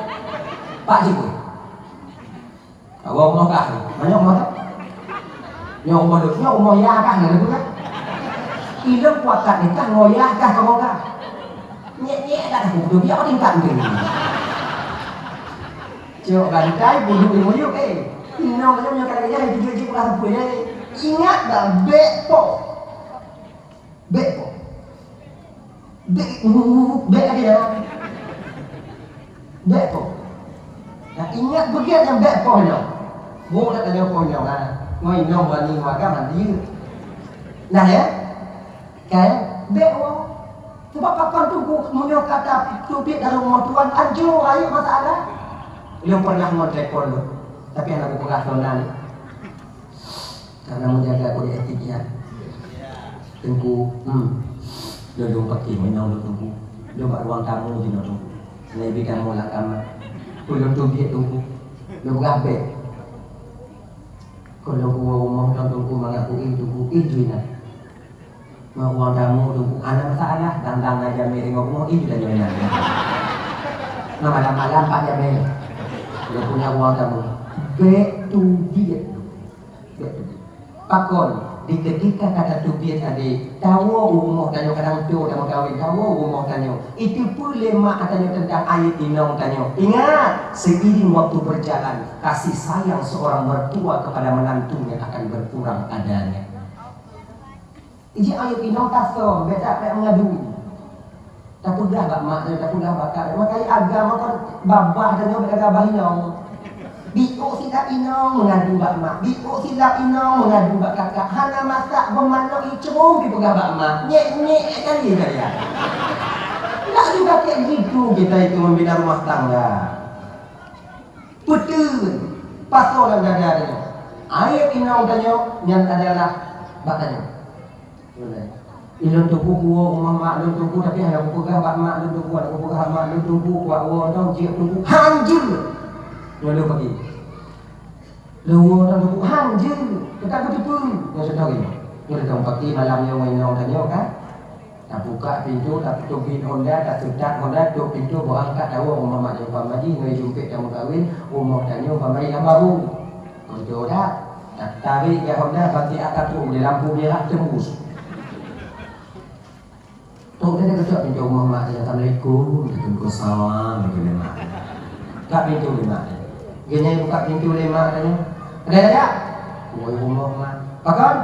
Pak Jokowi. Awak rumoh kah? Banyak rumoh tu. Nyoe rumoh lôn, nyoe rumoh ya kah? Nyoe rumoh kah? Ilôn kuakat nikah ngon ya kah kamoe kah? Nyek-nyek dah aku beutôi biar tingkat mungkin. Cok bantai, buduk di muyuk, eh. Inong macam nyoe kadang-kadang tiga jeuet pula sampui, eh. Ingat dah, bèk po. Bèk po. Bèk, bèk lagèe nyan. Bèk po. Nah, ingat beugèt nyang bèk po nyoe. Bôh na tanyong po nyoe, ha. Ngon inong wani waga mandi. Nah, ya? Kan? Bèk po. Sebab pakon teungku meunyoe ka tateubiet dari rumoh tuan, ajo rayeuk masalah. Lôn pernah ngon telepon lôn. Tapi hana kupeugah lôn nan. Karena menjaga kode etik, ya. Teungku, hmm. Lôn, lôn peuking inong lôn, Teungku. Lôn bak ruang tamu jinoe, Teungku. Lôn bi tamu lam kama. Keu lôn teubiet, Teungku. Lôn peugah bèk. Keu lôn kuwoe rumoh droe, Teungku, mangat kuieng, Teungku, ieng ju inan. Meuruang tamu, Teungku, hana masalah. Dang-dang na jamèe ringoh rumoh, ieng ju tanyoe inan. Meumalam-malam pat jamèe. Lôn punya ruang tamu. Bèk teubiet. Pakon, di ketika ka tateubiet tadi, tawoe u rumoh tanyoe, kadang toe tameukawen, tawoe u rumoh tanyoe. Iteupeue lé mak tanyoe teuntang aib inong tanyoe. Ingat, seiring waktu berjalan, kasih sayang seorang mertua kepada menantunya akan berkurang adanya. Iji aib inong tasöm, bèk that bèk meungadu. Tapeugah bak mak tanyoe, tapeugah bak kak tanyoe. Makajih agam kon babah tanyoe bèk gabah inong. Biôh silap inong meungadu bak mak, biôh silap inong meungadu bak kakak. Hana masak boh manok icrong dipeugah bak mak. Nyek-nyek kali saja. Ndak juga kayak gitu kita itu membina rumah tangga. Peue teun pasoe lam dada tanyoe. Aib inong tanyoe nyan adalah bak tanyoe. Ilôn teungku kuwoe u rumoh mak lôn teungku, tapi hana kupeugah bak mak lôn teungku, hana kupeugah bak mak lôn teungku, kuwoe nyoe jeuet teungku, hanjeuet. Nyoe lôn peugi. Lôn woe nyoe teungku, hanjeuet. Teutab beuteupeue. Nyoe contoh gini. Nyoe contoh peugi malam nyoe ngon inong tanyoe kan. Tabuka pintoe, tateubiet honda, taseutat honda, tôp pintoe, beurangkat tawoe u rumoh mak tanyoe, umpama jih ngon jumpet tameukawen, rumoh tanyoe umpama jih lam baru. Beutôi dak? Tatarek gét honda, bak siat ka trôk, di lampu merah tembus. Trôk dia ketok pintoe rumoh mak dia, "Assalamualaikum." "Waalaikumsalam," kheun lé mak. Buka pintoe lé mak dia. Geuhnyan buka pintoe lé mak dia. "Ada, ada." "Woi, rumoh mak." "Pakon?"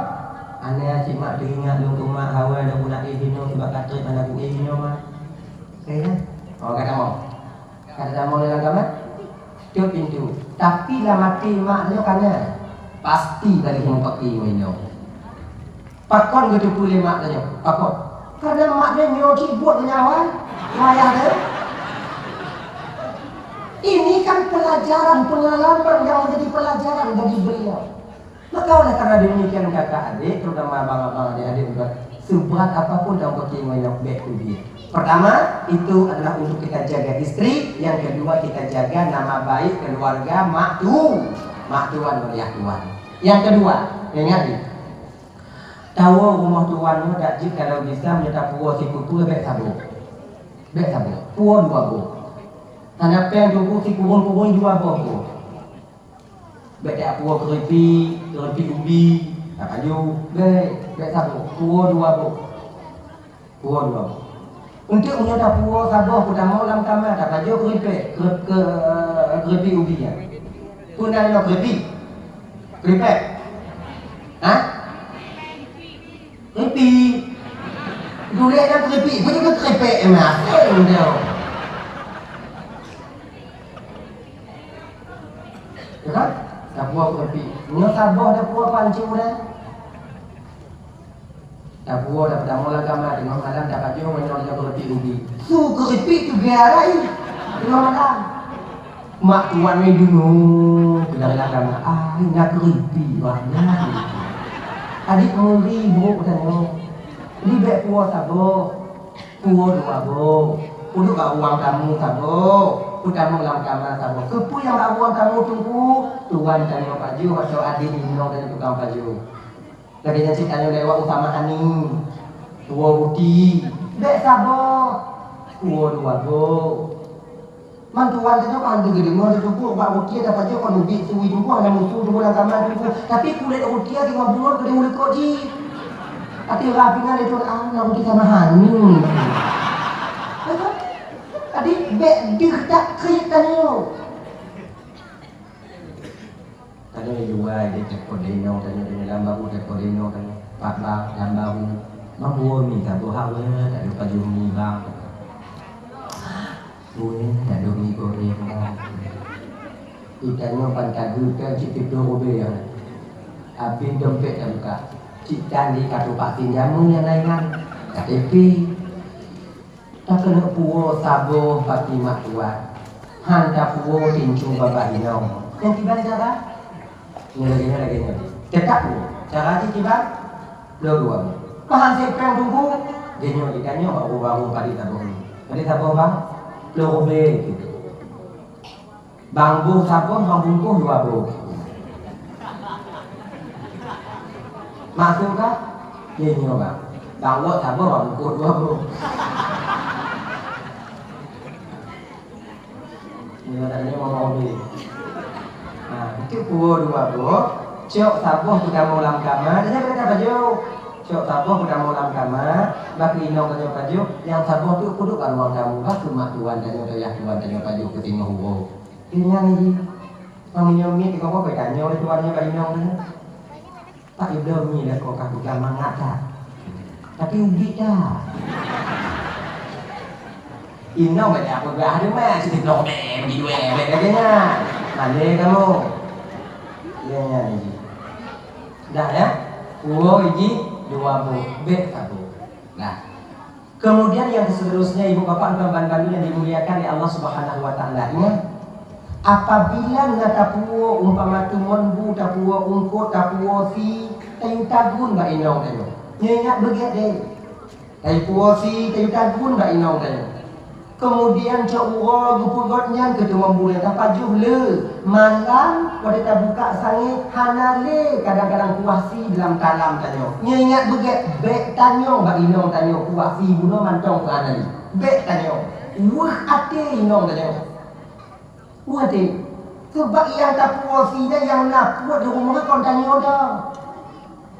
"Aneuëk cit mak teuingat lôn keu mak, hawa lôn peunak éh jinoe, sabab ka trép hana kuéh jinoe mak." Kaya? Oh, kata mau. Ka tatamong lé lam kama? Tôp pintoe. Tapi lam até mak nyoe ka na. Pasti bagi hong paki ngon inong. Pakon geuteupeue lé mak nyoe? Pakon? Karena mak nyoe nyoe cit buet nyawa. Wayah nyoe. Ini kan pelajaran, pengalaman yang menjadi pelajaran bagi beliau. Maka oleh karena demikian kakak adik, terutama abang-abang adik-adik juga, seberat apapun dalam perkara nyoe bèk teubiet. Pertama, itu adalah untuk kita jaga istri. Yang kedua, kita jaga nama baik keluarga mak tu, mak tuan, ayah tuan. Yang kedua, ingat ni, tawoe rumoh tuan nyoe dak jeuet kalau bisa meunyoe tapuwoe sipeue-peue bèk saboh. Bèk saboh. Puwoe dua boh. Hana péng tuboh sikureueng-kureueng dua boh tu. Bèk tapuwoe keuripik, keuripik ubi, tapajoh, bèk, bèk saboh, puwoe dua boh. Puwoe dua boh. Untuk meunyoe tapuwoe saboh, peutamong lam kama, tapajoh keuripik, ke, ke, keuripik ubi nyan. Peue nan inoe keuripik? Keuripik? Hah? Keuripik. Dulek lam keuripik, peue jeuet keuripik, eh, meuasèng tu. Ya kan? Tapuwoe keureupiek. Nyoe saboh tapuwoe pancéng ureueng. Tapuwoe, tapeutamong lam kama, teungoh malam tapajoh, meunyoe nyoe keureupiek ubi. Su keureupiek tu geuarai teungoh malam. Mak tuan ni deungoe keu dalam kama, "Ah, na keureupiek, wah, na keureupiek." Adik meuri brok tanyoe. Jadi bèk puwoe saboh. Puwoe dua boh. Peuduek bak ruang tamu saboh. Peutamong lam kama saboh. Keupeue nyang bak ruang tamu Teungku? Tuan tanyoe pajoh atau adik inong tanyoe tukang pajoh. Lagèe nyan cit tanyoe lewat u Taman Ani. Puwoe ruti. Bèk saboh. Puwoe dua boh. Man tuan tanyoe ka hana geudeungoe lé Teungku, bak ruti tapajoh kon ubit sui Teungku, hana musu Teungku lam kama Teungku. Tapi kulét ruti singoh bunoe keudéh u likot jih. Até rab pingan lé Tuan, "Ah, na ruti sama hanu." Jadi, bèk deuh that kriet tanyoe. Tanyoe luwai, di teupot lé inong tanyoe, di lam bahu teupot lé inong tanyoe. Pat bang, lam bahu. Bang, puwoe mi saboh, hana, tak ada pajoh mi, bang. Puwoe, tak ada mi goreng, bang. Di tanyoe pan tageupèng cit tiga rubèe. Abéh dompet tabuka. Cit tan di kartu vaksin jameun nyang laén nyan. K T P. Takeuneuk puwoe saboh pati mak tuan. Han tapuwoe tincu babah inong. Nyan kiban cara? Nyoe lagèe nyoe, lagèe nyoe. Teutap puwoe. Cara jih kiban? Bloe dua. Bah han sép péng Teungku. Lagèe nyoe, lagèe nyoe, baru-baru padit saboh ni. Padit saboh, bang? Bloe rubèe. Bang boh saboh, bang bungkôh dua boh. Maksud kah? Lé nyoe, bang. Bang wot saboh, bang bungkôh dua boh. Nyoe tadi mama Obe. Ha, itu puwoe dua boh. Cok saboh peutamong lam kama, dan jangan kata pajoh. Cok saboh peutamong lam kama, bak inong tanyoe pajoh, nyang saboh tu peuduek bak ruang tamu, bak mak tuan tanyoe, ayah tuan tanyoe pajoh keu singoh uroe. Ingat lagi, meunyoe miet di kongkong, tanyoe lé tuan nyoe bak inong nyoe. Pak Ibloe mi lakoe ka peugah mangat that. Tapi ubit that. Inong banyak peugah deuma, siti bloh bèe, bagi duit, bèe lagèe nyan. Malèe kamoe. Lagèe nyan jih. Dah ya? Uroe jih dua boh, bèk saboh. Nah. Kemudian yang seterusnya, ibu bapak dan ban-ban yang dimuliakan oleh Allah Subhanahu wa Ta'ala, ingat, apabila na tapuwoe umpama tumon bu, tapuwoe eungkôt, tapuwoe sie, tayue tagun bak inong tanyoe. Nyoe ingat beugèt deh. Tayue puwoe sie, tayue tagun bak inong tanyoe. Kemudian cok uroe geupeugöt nyan keu tumon bu nyan tapajoh le. Malam watèe tabuka sangèe hana lé kadang-kadang kuah sie dalam talam tanyoe. Nyoe ingat beugèt, bèk tanyong bak inong tanyoe kuah sie bunoe mantong keu hana lé. Bèk tanyong. Weueh até inong tanyoe. Weueh até. Sabab nyang tapuwoe sie nyan nyang na peuet di rumoh kon tanyoe dah.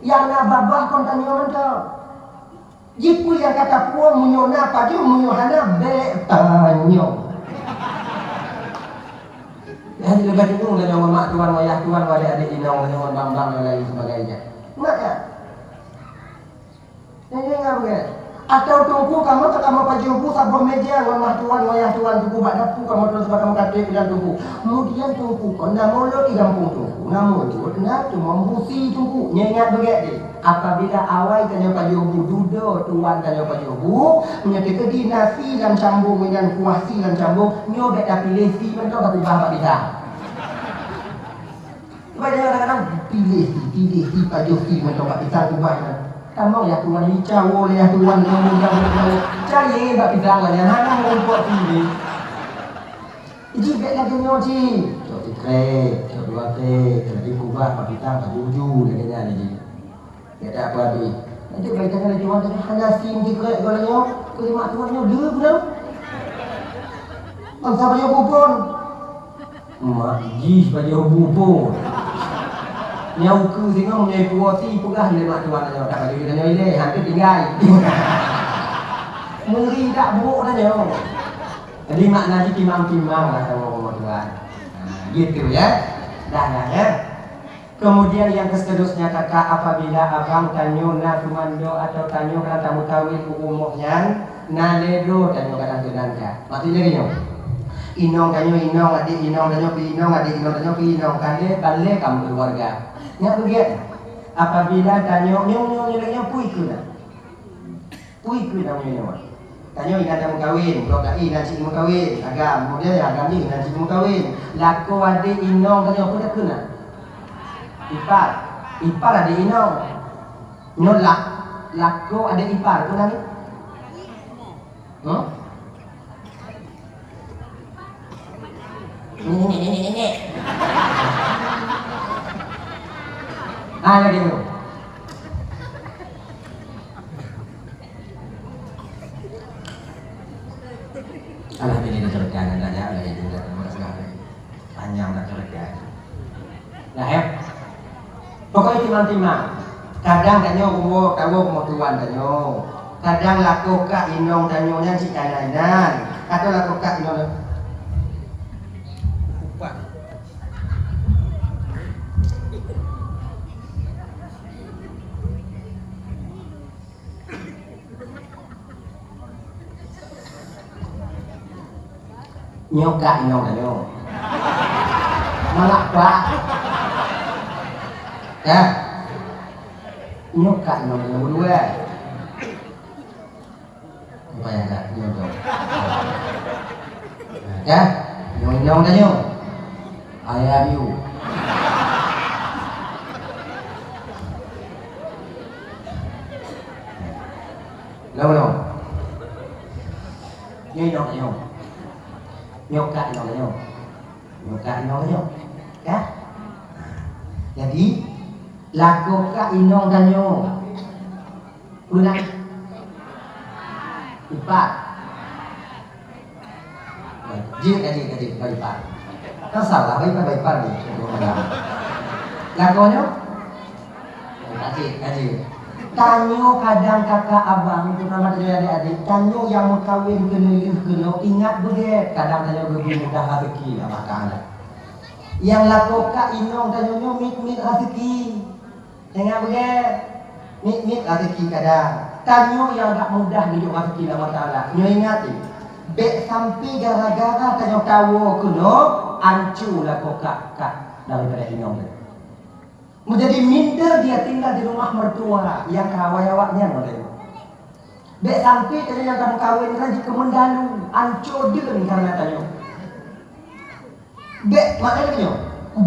Nyang na babah kon tanyoe mantong. Jipeue nyang ka tapuwoe, meunyoe na pajoh, meunyoe hana, bèk tanyong. Nyan leubeh tanyong ngon mak tuan, ngon ayah tuan, ngon adék-adék inong, ngon bang-bang dan lain sebagainya. Ingat tak? Nyan ingat beugèt. Atau teungku kamoe, kamoe pajoh bu saboh mèja ngon mak tuan, ngon ayah tuan, teungku bak dapu, kamoe tuan sabab kamoe ka trép inan teungku. Kemudian teungku kon na mulod di gampông teungku, na mulod, na teuma busi teungku. Nyan ingat beugèt deh. Apabila awai tanyoe pajoh bu, dudoe tuan tanyoe pajoh bu, meunyoe teukeudi na sie lam cambong nyan kuah sie lam cambong, nyoe bèk tapiléh sie mantong takeubah bak pisang. Cuba jangan kadang-kadang piléh sie, piléh sie, pajoh sie mantong bak pisang keubah nyan. Tamong ya tuan, ica woe lé ya tuan, nyoe muda muda. Cari bak pisang nyan, hana meurumpok sie. Ji bèk lagèe nyoe ji. Cok sikrek, cok dua krek, lagèe kubah, bak pisang, bak juju, lagèe nyan ji. Gata apa habéh? Nanti bagi tangan lagi orang tadi hana sim di kerek gua nyoe, keu lima tuan nyoe deuh beuna. Bangsa pajoh bubon. Mak jih pajoh bubon. Nyau keu singoh meunyoe puwoe si peugah lé mak tuan nyoe, tak pajoh kita nyoe ilèe, hampir tinggai. Meuri tak buruk dah nyoe. Jadi makna jih timang-timang lah sama orang tuan. Nah, gitu ya. Dah, dah ya. Kemudian yang seterusnya, kakak, apabila abang tanyoe na teumandua atau tanyoe ka na tameukawen u rumoh nyan, na lé droe tanyoe ka na keunan ka. Maksudnya gini, Inong tanyoe inong, adik inong tanyoe pih inong, adik inong tanyoe pih inong. Ka lhèe, ka lhèe kamoe keuluwarga. Nyak beugèt. Apabila tanyoe nyong, nyong, nyong, nyong pui keu na. Pui keu na nyoe nyoe. Tanyoe inan meukawen, gob laén inan cit meukawen. Agam, kemudian agam jih inan cit meukawen. Lakoe adik inong tanyoe peue takheun na? Ipar. Ipar adik inong. Nyoe la-, lakoe adik ipar peue na ni? Huh? Ini, ini, ini, ini. Ah, lagi tu. Alhamdulillah, cerita anak-anak, ya, Allah, ya, Allah, terima kasih. Panjang nak cerita. Nah, ya. Pokoknya timang-timang. Kadang tanyoe rumoh, tawoe rumoh tuan tanyoe. Kadang lakoe kak inong tanyoe nyan cit kana inan. Atau lakoe kak inong. Nyoe kak inong tanyoe. Malak pak. Kak. Nyoe kak inong tanyoe meudua. Payah dak nyoe tu. Kak. Nyoe inong tanyoe. I love you. Long, long. Nyoe inong nyoe. Nyoe kak inong nyoe. Nyoe kak inong nyoe. Kak? Jadi, lakoe kak inong tanyoe. Peue na? Ipar. Jeuet ka jeuet, ka jeuet, ka ipar. Kan salah, baik ipar, baik ipar jeuet. Lakoe nyoe? Ka jeuet, ka jeuet. Tanyoe kadang kakak abang, terutama tanyoe adik-adik, tanyoe nyang meukawen keuneulheueh keunoe ingat beugèt, kadang tanyoe geubri mudah raseuki Allah Taala. Nyang lakoe kak inong tanyoe nyoe mit-mit raseuki. Ingat beugèt, mit-mit raseuki kadang. Tanyoe nyang agak mudah geujok raseuki lé Allah Taala. Nyoe ingat, eh, bèk sampai gara-gara tanyoe tawoe keunoe, anco lakoe kak, kak daripada inong tadi. Menjadi minder dia tinggal di rumah mertua nyang ka awai awak nyan model. Bèk sampai tanyoe nyang ka meukawen nyan jikeumeung dalu, anco deuen kareuna tanyoe. Bèk, makna lagèe nyoe,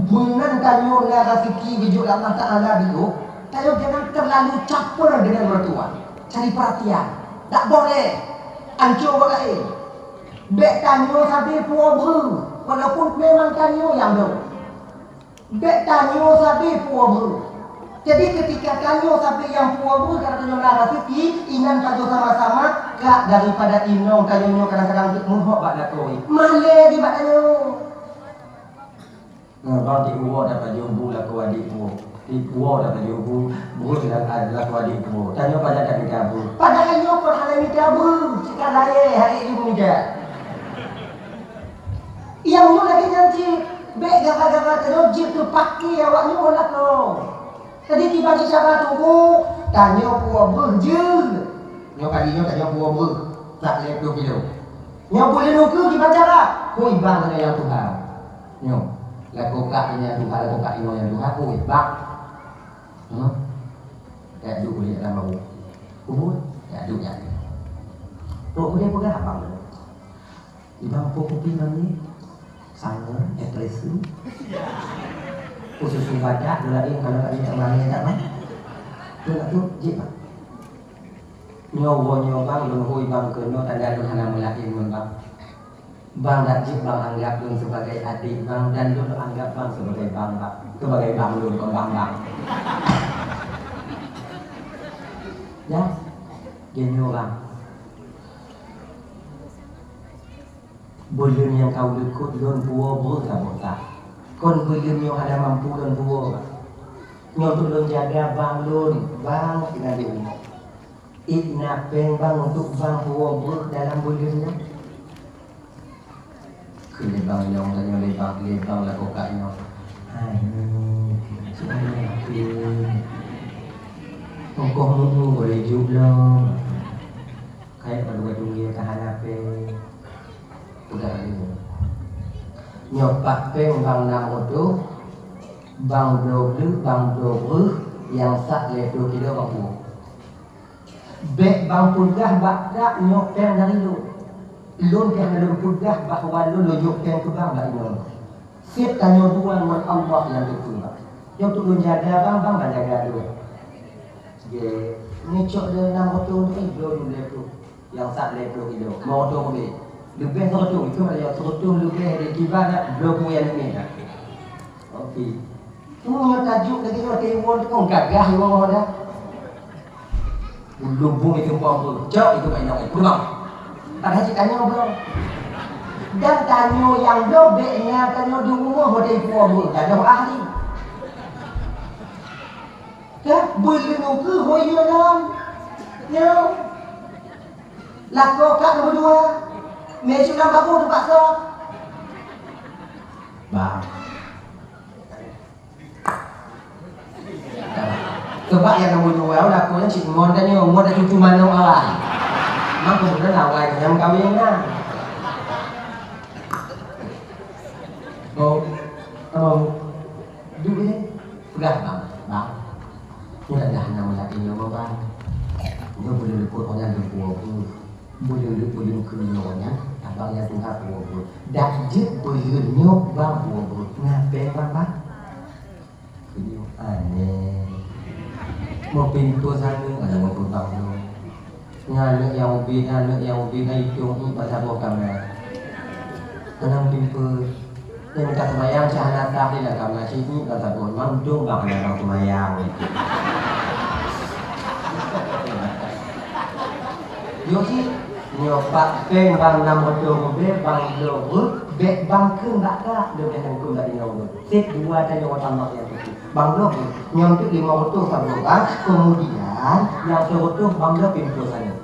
meunan tanyoe na raseuki geujok lé Allah Taala di ôk, tanyoe jangan terlalu caper dengan mertua. Cari perhatian. Dak boleh. Anco bak laén. Bèk tanyoe sabe puwoe breuh, walaupun memang tanyoe nyang dong. Bèk tanyoe sabe puwoe breuh. Jadi, keutika tanyoe sabe nyang puwoe breuh, karena tanyoe na raseuki, inan pajoh sama-sama, kak daripada inong tanyoe nyoe kadang-kadang teuk meuhok bak lakoe. Malèe di bak tanyoe. Nah, bang, di uwoe dah pajoh bu lakoe adik bu. Di uwoe dah pajoh bu, bu lakoe adik bu. Tanyoe pajan dak mita bu. Padahai nyoe kon hana mita bu, cit ka layèe hari ini bu mita. Nyang nyoe lagèe nyan cit, bèk gara-gara tanyoe jeuet teupake awak nyoe lakoe. Jadi, kiban sisaba tuboh, tanyoe puwoe breuh jeuet. Nyoe kali nyoe tanyoe puwoe breuh, sak lhèe plôh kilo. Nyoe buleuen ukeue kiban cara, khui bang tanyoe nyang tuha. Nyoe, lakoe kak nyang tuha, lakoe kak inong nyang tuha, khui bang. Huh? Dak duek ulèe lam bawah. Kubur, dak duek nyan. Trok keudè peugah abang tu. Ibang po kupi ngon mi, sangeue, espresso. Khusus ibadat, dua laén kalau tak minta main tak bang. Tu nak tu, jik bang. Nyoe woe nyoe bang, lôn hôi bang keunoe tanda lôn hana meulaén ngon bang. Bang dak jik bang anggap lôn sebagai adik bang dan lôn anggap bang sebagai bang bang. Sebagai bang lôn kon bang bang. Ya, dia nyoe bang. Buleuen nyang ka ulôn kôt lôn puwoe breuh saboh that. Kon buleuen nyoe hana mampu lôn puwoe. Nyoe untuk lôn jaga bang lôn, bang tinggai di rumoh. Ék na péng bang untuk bang puwoe breuh dalam buleuen nyoe. Keu lé bang inong tanyoe lé bang, lé bang lakoe kak inong. Hai, cuma péng. Ongkoh mumu boleh jok lom. Kayèe bak dua tunggil ka hana péng. Peugah lé nyoe. Nyoe pat péng bang nam reutôh, bang bloe bleuk, bang bloe breuh, nyang sat lhèe ploh kilo bang pue. Bèk bang peugah bak dak nyoe péng dari lôn. Lôn ka lôn peugah bahwa lôn lôn jok péng keu bang bak inong. Sép tanyoe dua ngon Allah nyang teupeue bang. Nyoe untuk lôn jaga bang, bang bang jaga lôn. Jeh, neucok lé nam reutôh nyoe bloe lhèe ploh. Nyang sat lhèe ploh kilo. Limong reutôh leubeh. Leubeh seureutôh, itu adalah seureutôh leubeh dari kiban dak bloe pue nyang leubeh dak. Oke. Tu nyoe tajuk lagi nyoe teuiwon tu kan gagah nyoe dah. Lubong itu pom tu. Cok itu kat inong. Pulang. Tak ada cik tanya belum. Dan tanya yang dobek nya tanya di rumah pada ibu abu. Tak ada ahli. Dah, beuleungu keu hôi nyoe lom. Nyoe. Lakoe ka nomor dua. Mé sudah babu teupaksa. Bah. Coba yang nomor dua, lakoe nyan cit ngon tanya, ngon dah cucu manok awai. Maka sudah awai nyang kawin dah. Oh, oh. Duek nyan peugah bang, bang. Nyoe dah hana meulat inong bang. Nyoe beuleuen likot ngon nyan leumpua beuh. Beuleuen likot beuleuen keu nyoe nyan, abang nyan tinggai pue beuh. Dak jeuet beuleuen nyoe bang pue beuh. Ngape bang bang? Keu nyoe aneh. Meupintoe saneuk ada meupintoe bang nyoe. Nyan aneuk nyang ubit, aneuk nyang ubit na itong ié bak saboh kama. Hana meutimpeue. Nyang ka seumayang cah hana sah di lam kama cit ié bak saboh. Memang untung bang hana bang seumayang. Yo cit, nyoe pat péng bang nam reutôh ribèe, bang bloe ribèe, bèk bang kheun bak dak, leubeh ngon kheun bak inong lôn. Sép dua tanyoe watèe mak nyang putih. Bang bloe, nyoe teuk limong reutôh saboh bang, kemudian nyang seureutôh bang bloe pintoe saneuk.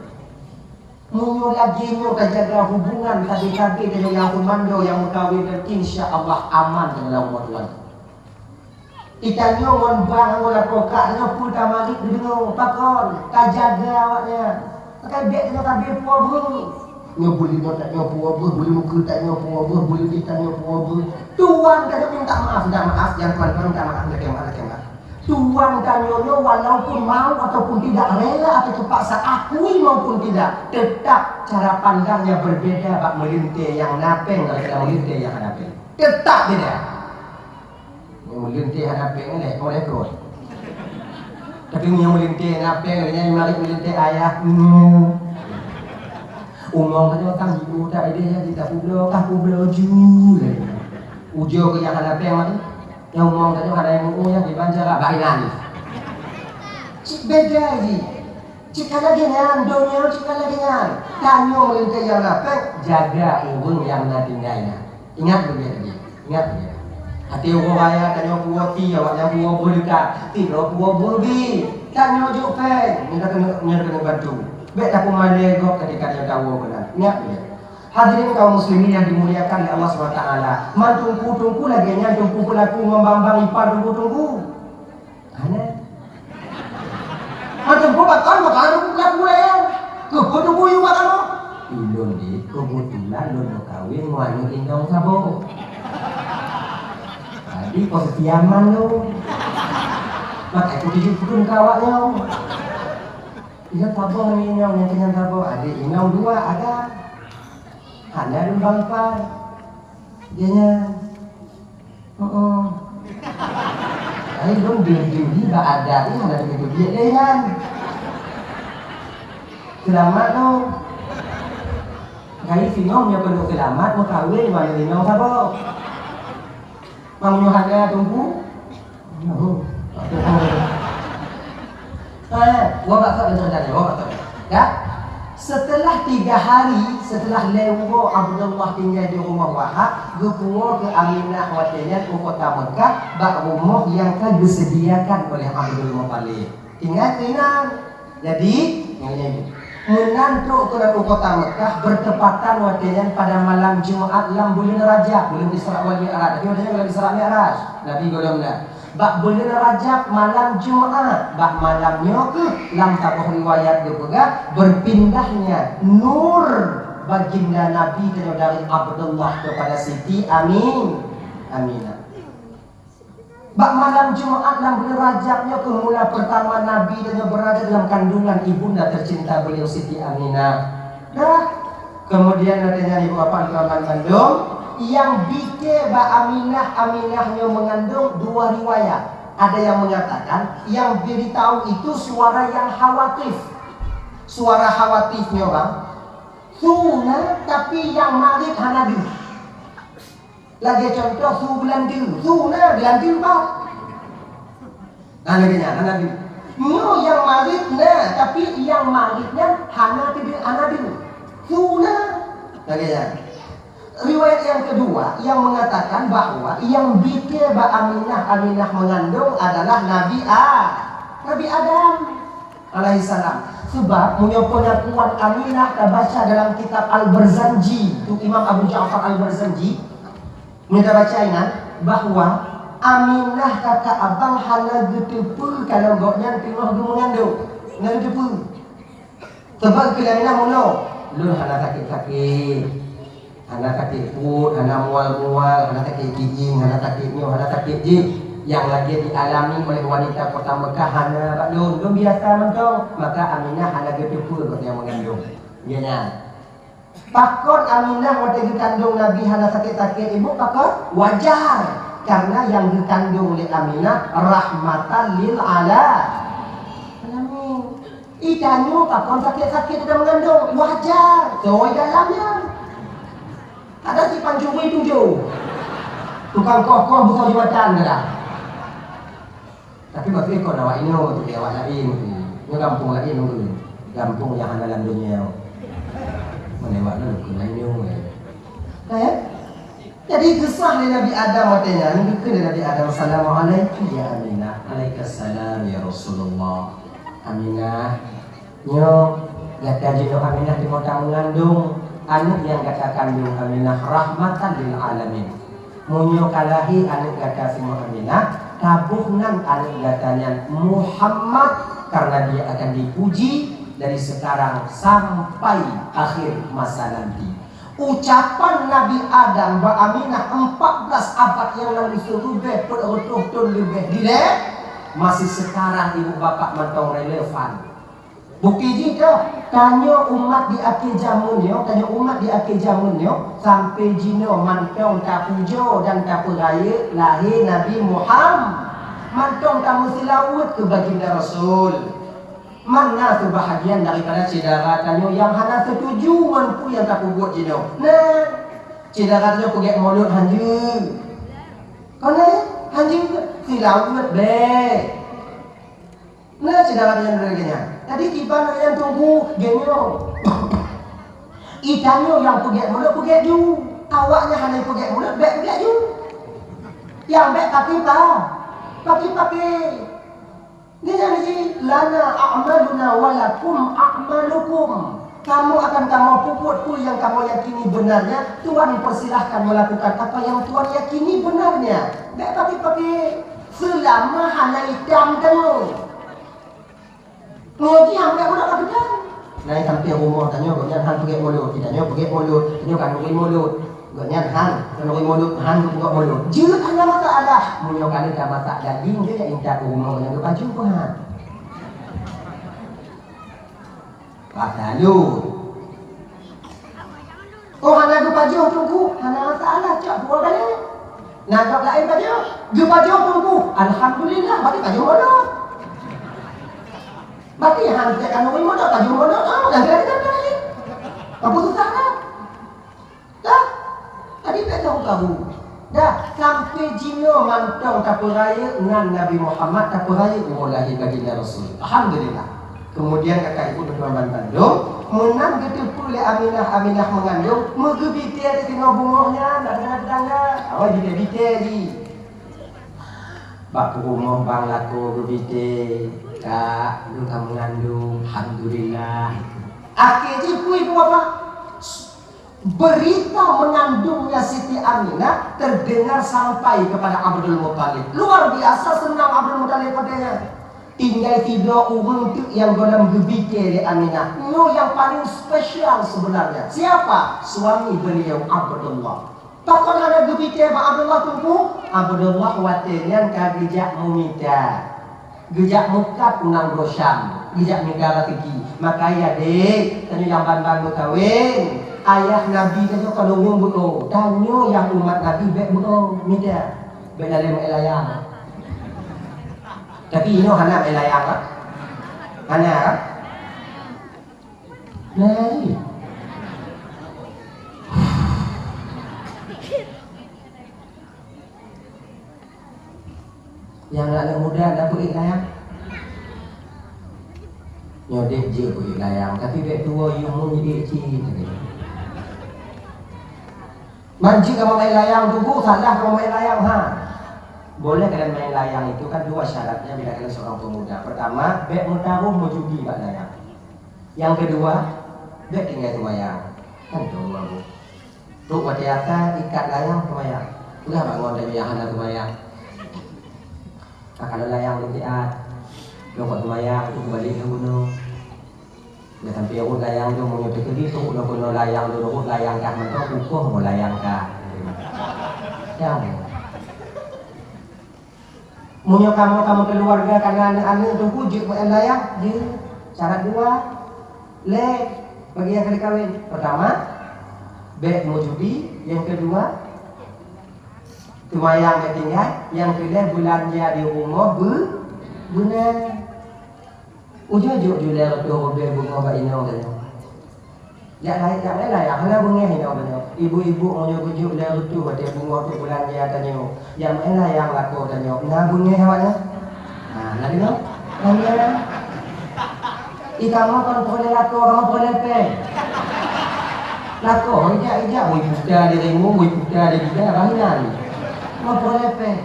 Meunyoe lagèe nyoe tajaga hubungan sabe-sabe deungon nyang seumandoe nyang meukawen nyan, insya Allah aman deungon Allah Tuhan. Itanyoe ngon bang ngon lakoe kak nyoe peue tamarit geudeungoe, pakon tajaga awaknyan. Pakai bèk nyoe sabe pue beuh. Nyoe beuleuen nyoe tanyoe pue beuh, beuleuen ukeue tanyoe pue beuh, beuleuen di tanyoe pue beuh. Tuan tanyoe minta maaf, minta maaf, nyang tuan-tuan minta maaf, lakèe maaf, lakèe maaf. Tuan tanyoe nyoe walaupun mau ataupun tidak, rela atau terpaksa, akui maupun tidak, tetap cara pandangnya berbeda bak meulintèe nyang na pèng ngon meulintèe nyang hana pèng. Tetap beda. Meulintèe hana pèng nyan lé, oh, lé kot. Tapi meunyoe meulintèe hana pèng, nyan mari meulintèe ayah. Hmm. Umong tanyoe tam jibu tak idéh ya, kita kubloe, kah kubloe ju lé. Ujoe keu nyang hana pèng mari. Nyang umong tanyoe hana ilmu ya, kiban cara bak inan. Cit beda jih. Cit ka lagèe nyan, donya cit ka lagèe nyan. Tanyoe meulintèe nyang na pèng, jaga ureueng nyang na tinggai nyan. Ingat beugèt lagèe, ingat beugèt. Até uroe raya tanyoe puwoe ti, awaknyan puwoe beuh dekat, sidroe puwoe beuh bi. Tanyoe jok pèng, nyoe keuneuk, nyoe keuneuk bantu. Bèk tapeumalèe gob ketika tanyoe tawoe keunan. Ingat beugèt. Hadirin kaum muslimin yang dimuliakan oleh Allah Subhanahu wa Taala, man teungku-teungku lagèe nyan teungku peulaku ngon bang-bang ipar teungku-teungku. Hana. Macam bukan kan, maka ada bukan mulai. Ke kudu buyu kat kamu. Ilôn di kebetulan lôn meukawen ngon aneuk inong saboh. Jadi posisi aman lôn. Maka aku tuju pun kawak nyoe. Inong saboh ni inong yang kenyang saboh. Adik inong dua ada. Hana ada bang pan. Dia nyan. Heeh. Ai lôn deungoe bak adat ni hana begitu biet lé nyan. Seulamat lôn. Kai singoh nyoe keuneuk seulamat meukawen ngon inong saboh. Mang nyoe hana teungku. Eh, wabak tak betul tadi, wabak tak. Ya? Setelah tiga hari, setelah lewat Abdullah tinggal di rumah Wahab, geupuwoe keu Aminah watèe nyan u kota Mekah, bak rumoh nyang ka geuseudiakan oleh Abdul Muttalib. Tinggai keunan. Jadi, nyan nyan. Meunan trok keunan u kota Mekah, bertepatan watèe nyan pada malam Jumat lam buleuen Rajab, buleuen Isra wal Mi'raj. Tapi watèe nyan buleuen Isra Mi'raj, Nabi gohlom na. Bak buleuen Rajab malam Jumat, bak malam nyoe keuh lam saboh riwayat geupeugah, berpindahnya nur Baginda Nabi tanyoe dari Abdullah kepada Siti Amin, Aminah. Bak malam Jumat lam buleuen Rajab nyoe keuh mula pertama Nabi tanyoe berada dalam kandungan ibunda tercinta beliau Siti Aminah. Dah, kemudian adanya ibu bapak teman bandum yang bike bak Aminah, Aminah nyoe mengandung dua riwayat. Ada yang mengatakan yang beritahu itu suara yang khawatif. Suara khawatif nyoe bang, su na tapi yang marit hana deuh. Lagée contoh su Beulande, su na Beulande ba. Nah, lagée nyan hana deuh. Nyoe nyang marit na, tapi nyang marit nyan hana teudeuh, hana deuh. Su na. Lagée nyan. Riwayat yang kedua yang mengatakan bahwa yang bike bak Aminah, Aminah mengandung adalah Nabi A, Nabi Adam alaihissalam. Sebab meunyoe pengakuan Aminah tabaca dalam kitab Al-Barzanji, tu Imam Abu Ja'far Al-Barzanji, meunyoe tabaca inan bahwa Aminah kata abang hana geuteupeue kalau gobnyan teungoh geumeungandung. Hana geuteupeue. Sebab keu Aminah meunoe, lôn hana sakét-sakét. Hana sakét pruet, hana mual-mual, hana sakét gigieng, hana sakét nyoe, hana sakét jih. Nyang lagée dialami oleh wanita kota Mekah hana bak lôn. Lôn biasa mantong. Maka Aminah hana geuteupeue gobnyan meungandung. Nyan. Pakon Aminah watée geukandung Nabi hana sakét-sakét, Ibu? Pakon? Wajar. Karena nyang geukandung lé Aminah rahmatan lil ala-, alamin. Itanyoe pakon sakét-sakét dalam mengandung, wajar, soe dalam nyan. Ada si pancuri tujoh. Tukang koh-koh beusoe jumatan dah. Tapi waktu ikon awak inoe tu, awak laén tu. Nyoe gampông laén tu. Gampông nyang hana lam dunia. Mana awak tu ke laén nyoe. Nah, ya? Jadi kisah dari Nabi Adam waktu nyan, dikheun dari Nabi Adam, "Assalamualaikum ya Aminah." "Alaikassalam ya Rasulullah." "Aminah, nyoe gata jinoe Aminah teungoh tameungandung, aneuk nyang gata kandung Aminah rahmatan lil alamin. Meunyoe ka lahé aneuk gata singoh Aminah, taboh nan aneuk gata nyan Muhammad, karena dia akan dipuji dari sekarang sampai akhir masa nanti." Ucapan Nabi Adam bak Aminah empat belas abad nyang lalu, sireubèe peuet reutôh thon leubeh dilèe, masih sekarang ibu bapak mantong relevan. Bukti jih toh, tanyoe umat di akhé jameun nyoe, tanyoe umat di akhé jameun nyoe, sampai jinoe mantong tapujoe dan tapeugayeue lahé Nabi Muhammad, mantong tameuseulaweuet keu baginda Rasul. Mana seubahagian daripada syedara tanyoe nyang hana seutuju ngon peue nyang tapeubuet jinoe? Nah, syedara tanyoe peugét mulod hanjeuet. Kon na? Hanjeuet, seulaweuet bèk. Nah, syedara tanyoe lagèe nyan. Jadi, kiban lagèe nyan tunggu, geunyong. Itanyoe nyang peugét mulod, peugét ju. Awaknyan hana peugét mulod, bèk peugét ju. Nyang bèk paké pa? Paké-paké. Nyan jih, "Lana a'maluna wa lakum a'malukum." Kamoe akan kamoe peubuet peue nyang kamoe yakini beunarnya, Tuhan persilahkan melakukan apa yang Tuhan yakini beunarnya. Bèk paké-paké, seulama hana itam tanyoe. Nyoe jih han bèk mulod lagèe nyan. Nah, sampai rumoh tanyoe, gobnyan han peugét mulod, tanyoe peugét mulod, tanyoe kanduri mulod. Gobnyan han, kanduri mulod, han geupeugét mulod. Jeuet hana masalah. Meunyoe ka lheueh tamasak daging, jeuet jak intat u rumoh gobnyan geupajoh peue han. Patalon. Oh, hana geupajoh teungku, hana masalah, cok dua balèe. Nah, cok laén pajoh, geupajoh teungku, alhamdulillah, berarti pajoh mulod. Berarti han cok kanduri mulod, pajoh mulod, oh, dah gerak-gerak lagi. Apa susah dah? Dah. Tadi tak tahu kamu. Dah, sampai jinoe mantong tapeurayeuk ngon Nabi Muhammad, tapeurayeuk uroe lahé baginda Rasul. Alhamdulillah. Kemudian kakak ibu teman bandum, meunan geuteupeue lé Aminah, Aminah meungandung, meugeubité di teungoh bungöh nyan, dak teuga-teuga. Awai bité-bité jih. Bak peurumoh bang lakoe geubité, "Kak, lôn ka meungandung, alhamdulillah." Akhé jih peue ibu bapak? Berita mengandungnya Siti Aminah terdengar sampai kepada Abdul Muthalib. Luar biasa senang Abdul Muthalib padanya. Tinggai sidroe ureuëng teuk nyang gohlom geubitée lé Aminah. Nyoe nyang paleng spesial sebenarnya. Siapa? Suami beliau, Abdullah. Pakon hana geubitée bak Abdullah Teungku? Abdullah watée nyan ka geujak meumita. Geujak meukat u nanggroe Syam, geujak mita raseuki. Maka ya dek, tanyoe nyang ban-ban meukawen, ayah Nabi tanyoe ka lôn beuo. Tanyoe nyang umat Nabi bék beuo, mita. Bék lalée meu'en layang. Tapi inoe hana meu'en layang, ha? Hana, ha? Nah, iya. Nyang aneuk muda na peuék layang? Nyoe deh jeuet peuék layang, tapi bék tuwoe yue meuék cit. Manjeuet kamoe main layang tugu, salah kamoe main layang, ha. Boleh kalian main layang itu kan dua syaratnya bila kalian seorang pemuda. Pertama, bék meutarôh meujudi bak layang. Yang kedua, bék tinggai seumayang. Kan itu dua bu. Trok watée ata ikat layang seumayang. Peugah bak ngon tanyoe nyang hana seumayang. Ka kalon layang lôn siat. Lôn kok seumayang, lôn balik lam gunong. Dah sampai rot layang tu, meunyoe teukeudi trok lôn keunoe layang lôn rot layang kah mantong, ukoh ngon layang kah. Dah. Meunyoe kamoe, kamoe keuluwarga ka na aneuk-aneuk teungku jeuet meu'en layang, jeuet. Syarat dua, lé bagi nyang ka lheueh kawen. Pertama, bék meujudi. Nyang keudua, seumayang bék tinggai. Nyang keulhèe, beulanja di rumoh beu-, beuna. Ujok-ujok julée reutôh rubée beungoh bak inong tanyoe. Jak laén, jak laén layang, hana beungéh inong tanyoe. Ibu-ibu meunyoe geujok lé reutôh watée beungoh tu beulanja tanyoe, jak meu'en layang lakoe tanyoe, na beungéh awaknyan? Ha, na deungoe? Hana. I kamoe kon peureulée lakoe, kamoe peureulée péng. Lakoe, ijak-ijak, bui puta di rimueng, bui puta di gida, bah inan. Kamoe peureulée péng.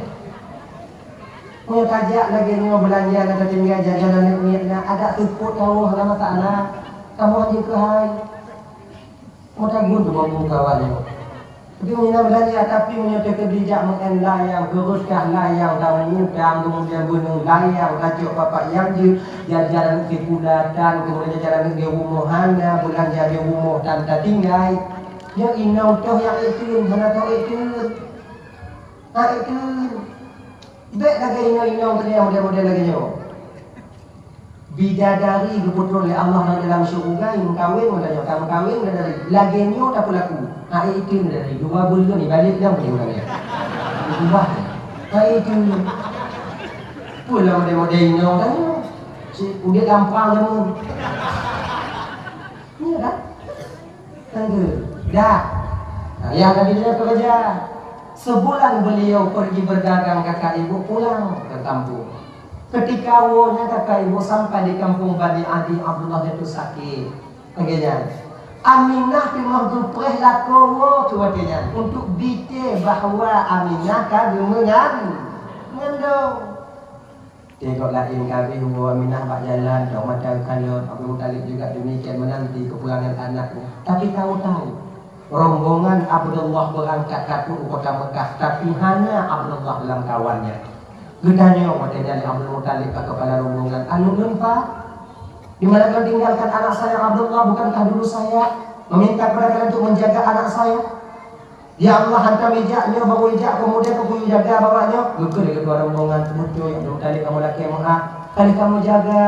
Meunyoe tajak lagée nyoe beulanja na tatinggai jajan aneuk miet na, adak seupôt nyang woh hana masalah. Kamoe jeuet keuhai. Meutagun teuma muka awak nyoe. Tapi meunyoe na beulanja, tapi meunyoe teukeudi jak meu'en layang, geureutah layang, dan mutang, keumudian beuneung layang, tacok bapak nyang jeuet, jajan aneuk sikula tan, keumudian jajan aneuk di rumoh hana, beulanja di rumoh tan tatinggai. Nyoe inong toh nyang ék teun, hana toh ék teun. Hana ék teun. Bék lagée inong-inong teuh nyang model-model lagée nyoe. Bidadari geupeutron lé Allah na dalam syeuruga, meukawen ngon tanyoe, ka meukawen bidadari. Lagée nyoe tapeulaku. Hai itu bidadari, dua buleuen ni balek dah punya urang nyan. Berubah. Hai itu. Peue lah model-model inong tanyoe. Si udeb gampang jameun. Iya kan? Tenggelam. Dah. Nah, ya Nabi dia kerja. Sebulan beliau pergi berdagang, kakak ibu pulang ke kampung. Ketika woe nyan kakak ibu sampai di kampung Bani Adi, Abdullah jatuh sakit. Tenggelam. Aminah teuma geupreh lakoe woe keu watée nyan untuk bite bahwa Aminah ka geumeungan-, mengandung. Teungoh laén ka abéh woe Aminah bak jalan, dong mata kalon, Abdul Muthalib juga demikian menanti kepulangan anaknya. Tapi tahu-tahu, rombongan Abdullah berangkat ka trok u kota Mekah, tapi hana Abdullah dalam kawannya. Geutanyong watée nyan lé Abdul Muthalib bak kepala rombongan, "Aneuk lôn pat? Di mana kalian tinggalkan anak saya Abdullah? Bukankah dulu saya meminta kepada kalian untuk menjaga anak saya?" "Ya Allah, hantom ijak nyoe, baru ijak, keumudian peue kuyue jaga bawa nyoe?" Geukheun lé keutua rombongan, "Beutôi, Abdul Muthalib, kamoe lakée meu'ah. Ka lheueh kamoe jaga.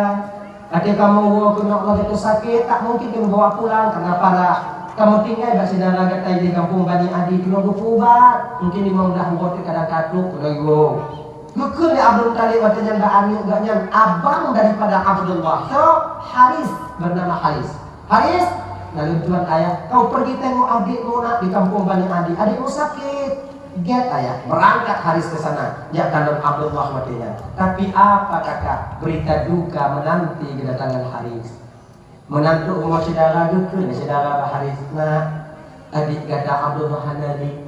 Watée kamoe woe keunoe Allah jatuh sakét, tak mungkin kamoe bawa pulang karena parah. Kamoe tinggai bak syedara gata di gampông Bani Adi, keunoe geupeuubat. Mungkin limong blah uroe teuk kadang ka trok keunoe woe." Geukheun lé Abdul Muthalib watée nyan bak aneuk geuh nyan, abang daripada Abdullah. So, Haris, bernama Haris. "Haris, na lôn tuan ayah, kau pergi tengok adikmu nak di kampung Bani Adi, adikmu sakit." Gét ayah, berangkat Haris ke sana, jak kalon Abdullah watée nyan. Tapi apa kata, berita duka menanti kedatangan Haris. Meunan trok rumoh syedara, geukheun syedara bak Haris, "Nak, adik gata Abdullah hana lé.